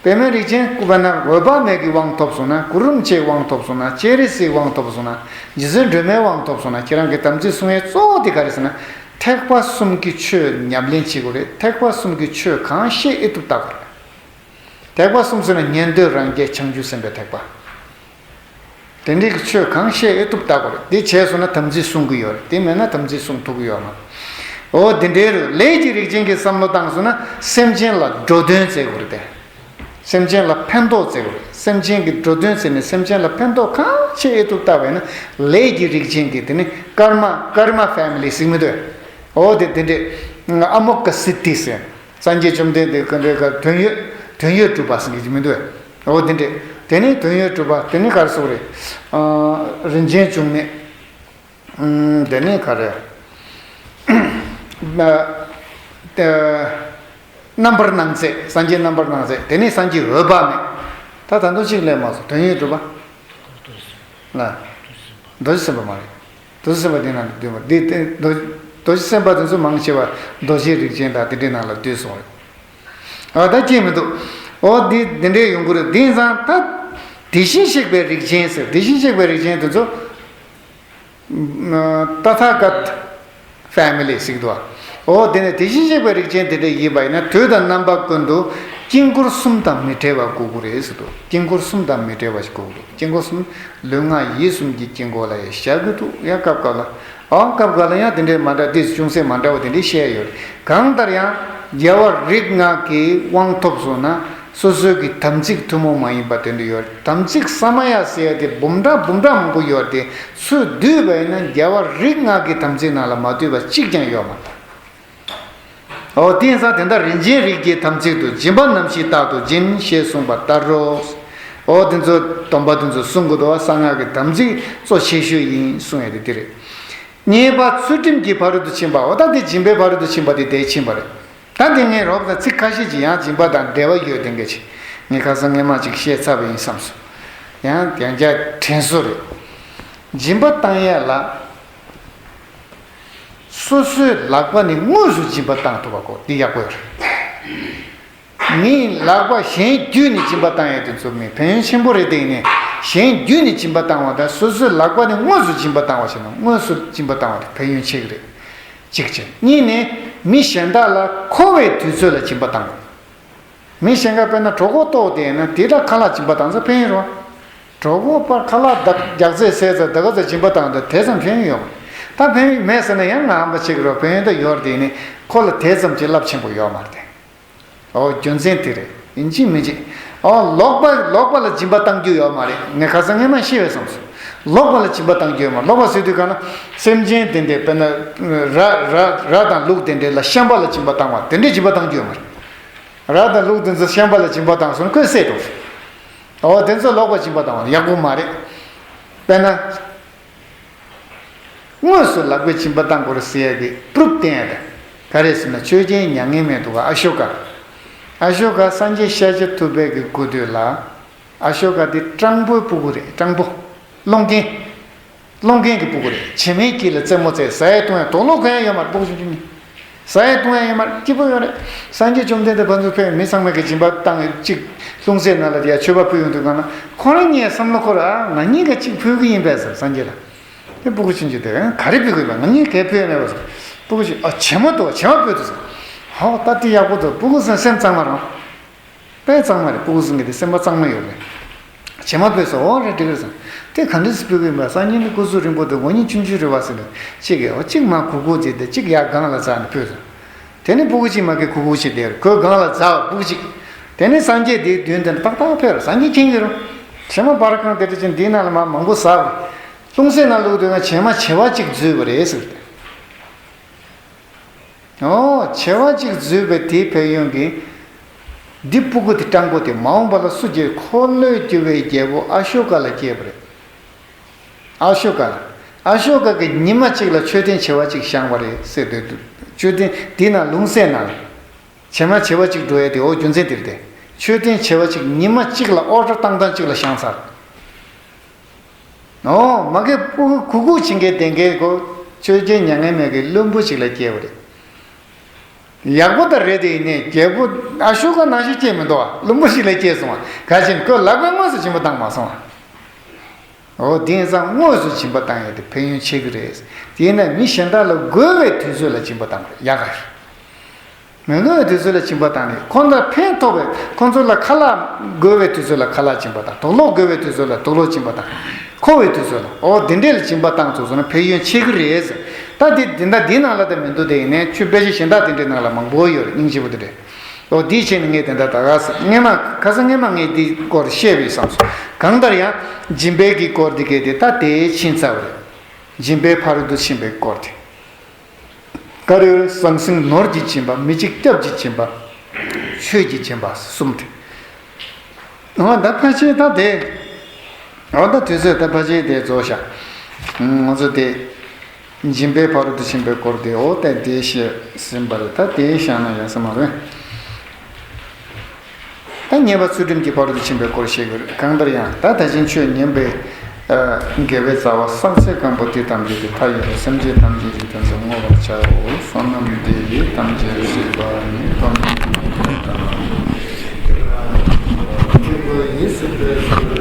པདྨའི་རིགས་ཅན་ཀུ་པ་ན་འོད་དཔག་མེད་ཀྱི་དབང་ཐོབ་སོང་ན། གུ་རུ་རིན་ཆེན་དབང་ཐོབ་སོང་ན། སྤྱན་རས་གཟིགས་དབང་ཐོབ་སོང་ན། རྗེ་བཙུན་སྒྲོལ་མའི་དབང་ཐོབ་སོང་ན་ཁྱེད་རང་གི་དམ་ཚིག་སྲུང་ཡས་གཙོ་བོ་དེ་ག་རེ་ཟེར་ན། ཐེག་པ་གསུམ་གྱི་ཆོས་ཉམས་ལེན་བྱེད་དགོས་རེད། ཐེག་པ་གསུམ་གྱི་ཆོས་གང་ཤེས་ཨེ་ཐུབ་བལྟ་དགོས་རེད། ཐེག་པ་གསུམ་ཟེར་ན་ཉན་ཐོས་རང་རྒྱལ་བྱང་ཆུབ་སེམས་དཔའི་ཐེག་པ། དེ་འདྲའི་གི་ཆོས་གང་ཤེས་ཨེ་ཐུབ་བལྟ་དགོས་རེད། དེ་བྱས་སོང་ན་དམ་ཚིག་སྲུང་གི་ཡོད་རེད། དེ་མེད་ན་དམ་ཚིག་སྲུང་ཐུབ་ཀྱི་ཡོད་མ་རེད། འོ་དེ་འདྲའི་རེད། ལས་ཀྱི་རིགས་ཅན་གྱི་བསམ་བློ་བཏང་སོང་ན་སེམས་ཅན་ལ་འགྲོ་དོན་བྱེད་དགོས་རེད་དེ། སེམས་ཅན་ལ་ཕན་ཐོགས་བྱེད་དགོས་རེད། སེམས་ཅན་གྱི་འགྲོ་དོན་བྱས་ནས་སེམས་ཅན་ལ་ཕན་ཐོགས་གང་ཆེ་ཨེ་ཐུབ་བལྟ་བས་ན་ལས་ཀྱི་རིགས་ཅན་གྱི་དེ་ནི་ཀརྨ་ཀརྨ་ཕེ་མི་ལི་ཟེར་གྱི་མི་འདུག་འོ་དེ་དེ་འདྲའི་ཨ་མོ་ཀ་སི་ཏི་ཟེར། སངས་རྒྱས་བཅོམ་ལྡན་འདས་ཀྱི་འདྲ་ག་དོན་ཡོད་དོན་ཡོད་གྲུབ་པ་ཟེར་གྱི་མི་འདུག་འོ་དེ་འདྲས། དེ་ནས་དོན་ཡོད་གྲུབ་པ་དེ་ནས་ག་རེ་ཟེར་དགོས་རེད། ཨ། རིན་ཆེན་འབྱུང་གནས། ཨ། དེ་ནས་ག་རེ། ཨ། རྣམ་པར་སྣང་མཛད། སངས་རྒྱས་རྣམ་པར་སྣང་མཛད། དེ་ནས་སངས་རྒྱས་འོད་དཔག་མེད། ད་ད་དུང་གཅིག་སླེབས་མ་སོང་། དོན་ཡོད་གྲུབ་པ། ལ། རྡོ་རྗེ་སེམས་དཔའ་མ་རེད། རྡོ་རྗེ་སེམས་དཔའ་དེ་ནང་དུ་འདུས་མ་རེད། དེ་རྡོ་རྗེ་སེམས་དཔའ་དེ་ཚོ་མང་ཆེ་བ་རྡོ་རྗེ་རིགས་ཅན་དང་དེ་འདྲའི་ནང་ལ་འདུས་སོང་རེད། ཨ་ད་ཅི་མི་འདུག་འོ་འདི་འདི་འདྲའི་ཡོང་གི་རེད། དེང་སང་ད་དེ་བཞིན་གཤེགས་པའི་རིགས་ཅན་ཟེར། དེ་བཞིན་གཤེགས་པའི་རིགས་ཅན་དེ་ཚོ་ཏ་ཐཱ་ག་ཏ་ཕེ་མི་ལི་ཟེར་གྱི་འདུག་འོ་དེ་ནས་དེ་བཞིན་གཤེགས་པའི་རིགས་ཅན་དེ་འདྲ་ཡིན་པ་ཡིན་ན་དུས་དང་རྣམ་པ་ཀུན་ཏུ་དཀྱིལ་འཁོར་གསུམ་དང་མི་འབྲལ་བ་དགོས་ཀྱི་རེད་ཟེར་འདུག་དཀྱིལ་འཁོར་གསུམ་དང་མི་འབྲལ་བ་ཞིག་དགོས་ཀྱི་རེད། དཀྱིལ་འཁོར་གསུམ་ལུས་ངག་ཡིད་གསུམ་གྱི་དཀྱིལ་འཁོར་ལ་ཡང་བཞག་གི་འདུག་ཡང་སྐབས་འགའ་ལ། ཨང་སྐབས་འགའ་ལ་ཡང་དེ་འདྲའི་མ་འདྲ་དེ་ཅུང་ཟད་མ་འདྲ་བ་དེ་འདྲའི་བཤད་ཡོད་རེད། གང་ལྟར་ཡང་རྒྱལ་བ་རིགས་ལྔ་གི་དབང་ཐོབ་སོང་ན་སོ་སོའི་གི་དམ་ཚིག་ཐུན་མོང་མ་ཡིན་པ་དེ་འདྲ་ཡོད་རེད། དམ་ཚིག་ས་མ་ཡ་ཟེར་ཡ་དེ་འབུམ་ཕྲག་འབུམ་ཕྲག་མང་པོ་ཡོད་རེད་དེ། ཚུར་བསྡུས་པ་ཡིན་ན་རྒྱལ་བ་རིགས་ལྔ་གི་དམ་ཚིག་ནང་ལ་མ་འདུས་པ་གཅིག་ཀྱང་ཡོད་མ་རེད། འོ་དེ་ཡིན་ཙང་དེ་འདྲ་རིན་ཆེན་རིགས་ཀྱི་དམ་ཚིག་ཏུ་སྦྱིན་པ་རྣམ་བཞི་རྟག་ཏུ་སྦྱིན་ཞེས་གསུངས་པ་ལྟར་རོ། འོ་དེ་ཚོ་སྡོམ་པ་དེ་ཚོ་སྲུང་དགོས་འདུག་གསང་སྔགས་ཀྱི་དམ་ཚིག་གཙོ་ཆེ་ཤོས་ཡིན་གསུང་ཡ་དེ་འདི་རེད། གཉིས་པ་ཚུལ་ཁྲིམས་ཀྱི་ཕ་རོལ་ཏུ་ཕྱིན་པ། འོ་ད་དེ་སྦྱིན་པའི་ཕ་རོལ་ཏུ་ཕྱིན་པ་དེ་དེ་ཕྱིན་པ་རེད། ད་དེ་ངས་རོབ་དང་ཚིག་ཁ་ཤས་ཀྱིས་ཡང་སྦྱིན་པ་དང་འབྲེལ་བ་ཡོད་དེ་འགའ་ཅིག་ངས་ཁ་སང་སྔས་མ་ཅིག་བཤད་ཚར་བ་ཡིན་བསམ་སོང་། ཡང་ཡང་བསྐྱར་དྲན་གསོ་རེད། སྦྱིན་པ་བཏང་ཡས་ལ། སོ་སོའི་ལག་པ་ནས་དངོས་སུ་སྦྱིན་པ་བཏང་ཐུབ་པ་ཁོ་འདི་ཡག་པོ་ཡོད་རེད། མིའི་ལག་པ་གཞན་བརྒྱུད་ནས་སྦྱིན་པ་བཏང་ཡས་དེ་ཚོ་མི་ཕན་ཡོན་ཆེན་པོ་རེད། དེ་ཡིན་ནའི་གཞན་བརྒྱུད་ནས་སྦྱིན་པ་བཏང་བ་དང་སོ་སོའི་ལག་པ་ནས་དངོས་སུ་སྦྱིན་པ་བཏང་བ་བྱས་ན་དངོས་སུ་སྦྱིན་པ་བཏང་བ་དེ་ཕན་ཡོན་ཆེ་གི་རེད། གཅིག་བྱས། གཉིས་ནས་མི་གཞན་དག་ལ་མཁོ་བའི་དུས་ཚོད་ལ་སྦྱིན་པ་བཏང་དགོས། མི་གཞན་དག་དཔེར་ན་གྲོད་ཁོག་ལྟོགས་བསྡད་ན་དེ་འདྲ་ཁ་ལག་སྦྱིན་པ་བཏང་ཚེ་ཕན་ཡོན་རེད་བ། གྲོད་ཁོག་པར་ཁ་ལག་རྒྱགས་ཚད་ཟས་ཚད་ད་ག་ཚོད་སྦྱིན་པ་བཏང་དུས་དེ་ཙམ་ཕན་ཡོན་ཡོད་མ་རེད། ད་ཕན་ཡོན་མེད་ཟེར་ན་ཡང་ང་ཧམ་པ་བྱེད་ཀྱི་རེད། ཕན་ཡོན་ད་ཡོད་རེད། དེ་ནི་ཁོ་ལ་དེ་ཙམ་གྱི་རླབས་ཆེན་པོ་ཡོད་མ་རེད། འོ་རྒྱུ་མཚན་དེ་རེད། ཡིན་གཅིག་མིན་གཅིག་འོ་ལོག་པ་ལོག་པ་ལ་སྦྱིན་པ་བཏང་རྒྱུ་ཡོད་མ་རེད། ངས་ཁ་སང་སྔས་མ་ཤེས་པས་བསམ་སོང་། ལོག་པ་ལ་སྦྱིན་པ་བཏང་རྒྱུ་ཡོད་མ་རེད། ལོག་པ་ཟེར་དུས་ག་ན་སེམས་ཅན་དེ་འདྲའི་དཔེར་ན་ར་ར་ར་དང་ལུག་དེ་འདྲའི་ལ་བཤན་པ་ལ་སྦྱིན་པ་བཏང་བ་དེ་འདྲའི་སྦྱིན་པ་བཏང་རྒྱུ་ཡོད་མ་རེད། ར་དང་ལུག་དེ་ཚོ་བཤན་པ་ལ་སྦྱིན་པ་བཏང་སོང་ན་ཁོས་བསད་འགྲོ། འོ་དེ་ཚོ་ལོག་པ་སྦྱིན་པ་བཏང་བ་ཡག་པོ་མ་རེད། དཔེར་ན། དངོས་སུ་ལག་པས་སྦྱིན་པ་བཏང་དགོས་རེད་ཟེར་ཡ་གི་པུ་རུབ་བསྟན་ཡ་དེ་ག་རེ་ཟེར་ན་ཆོས་རྒྱལ་མྱ་ངན་མེད་འདུག་ག་ཨ་ཤོ་ཀ་ཨ་ཤོ་ཀ་སངས་རྒྱས་ཤཱཀྱ་ཐུབ་པའི་གི་སྐུ་དུས་ལ་ཨ་ཤོ་ཀ་དེ་སྤྲང་པོའི་སྤུ་གུ་རེད། སྤྲང་པོ། སློང་རྐྱེན། སློང་མཁན་གྱི་སྤུ་གུ་རེད། བྱེ་མའི་དཀྱིལ་ལ་རྩེད་མོ་རྩེ། ཟ་ཡས་བཏུང་ཡས་དུག་ལོག་གོན་ཡས་ཡོད་མ་རེད། སྤུ་གུ་ཆུང་ཆུང་གཉིས། ཟ་ཡས་བཏུང་ཡས་ཡོད་མ་རེད། སྐྱིད་པོ་ཡོད་རེད། སངས་རྒྱས་བཅོམ་ལྡན་འདས་ཕན་ཚུན་ཕེབས། མི་ཚང་མས་ཀྱི་སྦྱིན་པ་བཏང་ཡས་གཅིག་ལྷུང་བཟེད་ནང་ལ་དེ་ཡ་མཆོད་པ་ཕུལ་ཡོང་དུས་སྒང་ལ། ཁོ་རང་གཉིས་བསམ་བློ་འཁོར། ཨ། ང་གཉིས་ཀ་གཅིག་ཕུལ་གི་ཡིན་པས་ཟེར། སངས་རྒྱས་ལ། དེ་སྤུ་གུ་ཆུང་ཆུང་དེ་ག་རེ་ཕུལ་གི་ཡོད་པ། ང་གཉིས་གས་ཕུལ་ཡོད་མེད་པ་ཟེར། སྤུ་གུ་ཆུང་། ཨ། བྱེ་མ་འདུག་བྱེ་མ་ཕུལ་འདུག་ཟེར། ཧོ། ད་དེ་ཡག་པོ་འདུག་སྤུ་གུ་ཚོའི་སེམས་གཙང་མ་རང་། དཔེ་གཙང་མ་རེད། སྤུ་གུ་ཚོ་གི་དེ་སེམས་པ་གཙང་མ་ཡོད་རེད། བྱེ་མ་ཕུལ་སོང་། འོ་རེད། འགྲིག་རེད་ཟེར། དེ་ག་འདྲ་སེ་ཕུལ་གི་ཡིན་པ། སང་ཉིན་ནི་སྐུ་གཟུགས་རིང་པོ་འདུག་མགོ་སྙིང་ཆུང་ཆུང་རེད་པ་ཟེར་ནས། གཅིག་གིས། འོ། གཅིག་མར་གུག་གུག་བྱས་ཏེ། གཅིག་ཡར་སྒང་ལ་འཛེགས་ནས་ཕུལ་སོང་། དེ་ནས་སྤུ་གུ་གཅིག་མ་གི་གུག་གུག་བྱས་བསྡད་རེད། ཁོའི་སྒང་ལ་འཛེགས། སྤུ་གུ་གཅིག་དེ་ནས་སངས་རྒྱས་དེའི་མདུན་དེར་ཏག་ཏག་ཕེབས་རེད། སངས་རྒྱས་མཁྱེན་གྱི་རེད། བྱེ་མ་སྦར་ཁང་དེ་འདྲ་ཅིག་འདིའི་ནང་ལ་མར་མང་པོ་ཟ་བ་རེད། ལྷུང་བཟེད་ནང་བླུགས་དུས་ང་བྱེ་མ་བྱེ་བ་གཅིག་འཛུལ་བ་རེད་ཟེར་ཏེ། ཨོ། བྱེ་བ་གཅིག་འཛུལ་བའི་དེའི་ཕན་ཡོན་གྱིས། འདི་སྤུ་གུ་དེ་སྤྲང་པོ་དེ་མ་འོངས་པ་ལ་སུ་སྐྱེ། འཁོར་ལོས་སྒྱུར་བའི་རྒྱལ་པོ་ཨ་ཤོ་ཀ་ལ་སྐྱེས་པ་རེད། ཨ་ཤོ་ཀ་ལ། ཨ་ཤོ་ཀ་གིས་ཉི་མ་གཅིག་ལ་མཆོད་རྟེན་བྱེ་བ་གཅིག་བཞེངས་པ་རེད་ཟེར་འདུག་མཆོད་རྟེན་འདི་ནང་ལྷུང་བཟེད་ནང་བྱེ་མ་བྱེ་བ་གཅིག་འགྲོ་ཡས་དེ། འོ། རྒྱུ་མཚན་དེ་རེད་དེ། མཆོད་རྟེན་བྱེ་བ་གཅིག་ཉི་མ་གཅིག་ལ་ཨོ་ཊར་བཏང་སྟངས་གཅིག་ལ་བཞེངས་ཚར། ཨོ། མ་གི་སྤུ་གུ་གུག་གུག་བྱེད་མཁན་དེ་གའི་གོ། ཆོས་རྒྱལ་མྱ་ངན་མེད་ཀྱི་བློན་པོ་ཞིག་ལ་སྐྱེས་པ་རེད། ཡག་པོ་ད་རེད་དེ། ཡིན་ནའི་རྒྱལ་པོ་ཨ་ཤོ་ཀ་ནང་བཞིན་སྐྱེས་མི་འདུག་བ། བློན་པོ་ཞིག་ལ་སྐྱེས་སོང་བ། ག་ཅིན་ཁོས་ལག་པས་དངོས་སུ་སྦྱིན་པ་བཏང་མ་སོང་བ། ཨོ། དེང་སང་དངོས་སུ་སྦྱིན་པ་བཏང་ཡས་དེ་ཕན་ཡོན་ཆེ་གི་རེད། དེས་ན་མི་གཞན་དག་ལ་དགོས་པའི་དུས་ཚོད་ལ་སྦྱིན་པ་བཏང་རེད། ཡག་ག་རེད། མི་དགོས་པའི་དུས་ཚོད་ལ་སྦྱིན་པ་བཏང་ནས་ཁོང་ཚོར་ཕན་ཐོགས་པའི། ཁོང་ཚོ་ལ་ཁ་ལག་དགོས་པའི་དུས་ཚོད་ལ་ཁ་ལག་སྦྱིན་པ་དང་། དུག་ལོག་དགོས་པའི་དུས་ཚོད་ལ་དུག་ལོག་སྦྱིན་པ་དང་། མཁོ་བའི་དུས་ཚོད་ལ། ཨོ། དེ་འདྲས་ལ་སྦྱིན་པ་བཏང་ཚུགས་སོང་ན་ཕན་ཡོན་ཆེ་གི་རེད་ཟེར། ད་དེ་འདི་འདྲ་འདིའི་ནང་ལ་ད་མི་འདུག་དེ་ཡིན་ནའི་ཆོས་དཔེ་ཆ་གཞན་དག་དེ་འདྲའི་ནང་ལ་མང་པོ་ཡོད་རེད། སྙིང་རྗེ་པོ་དེ་འདྲས། ཨོ། དེའི་ཆེད་ནས་ངས་དེ་འདྲ་ད་ག་ཟེར། སྔས་མ། ཁ་སང་སྔས་མ་ངས་འདིའི་སྐོར་བཤད་པ་ཡིན་བསམ་སོང་། གང་ལྟར་ཡང་སྦྱིན་པའི་གི་སྐོར་འདི་གས་དེ་ད་དེ་ཕྱིན་ཚར་བ་རེད། སྦྱིན་པའི་ཕ་རོལ་ཏུ་ཕྱིན་པའི་སྐོར་དེ། ག་རེ་ཟང་ཟིང་ནོར་གྱི་སྦྱིན་པ། མི་འཇིགས་སྐྱབས་ཀྱི་སྦྱིན་པ། ཆོས་ཀྱི་སྦྱིན་པ་གསུམ་དེ། འོ་ད་ཕལ་ཆེར་ད་དེ། འོ་ད་དུས་ཚོད་ད་ཕལ་ཆེར་དེ་རྫོགས་ཤག་ང་ཚོ་དེ་སྦྱིན་པའི་ཕ་རོལ་ཏུ་ཕྱིན་པའི་སྐོར་དེ། འོ་ད་དེ་བཤད་ཟིན་པ་རེད། ད་དེ་བཤད་ན་ཡག་ས་མ་རེད། ད་ཉེས་པ་ཚུལ་ཁྲིམས་ཀྱི་ཕ་རོལ་ཏུ་ཕྱིན་པའི་སྐོར་བཤད་དགོས་རེད། གང་ལྟར་ཡང་ད་ད་ཕྱིན་ཆོས་ཉན་པའི་དགེ་བའི་རྩ་བ་བསགས་ཚད་གང་པོ་དེ་ཐམས་ཅད་ཀྱི་མཐའ་ཡས་པའི་སེམས་ཅན་ཐམས་ཅད་ཀྱི་དོན་དུ་བསྔོ་བར་བྱའོ། བསོད་ནམས་འདི་ཡིས་ཐམས་ཅད་གཟིགས་པ་ཉིད། ཐོབ་ནས་ཉེས་པའི་དགྲ་རྣམས་ཀུན་ཀྱང་ཡིད་བཞིན་དུ་ཞི་བ་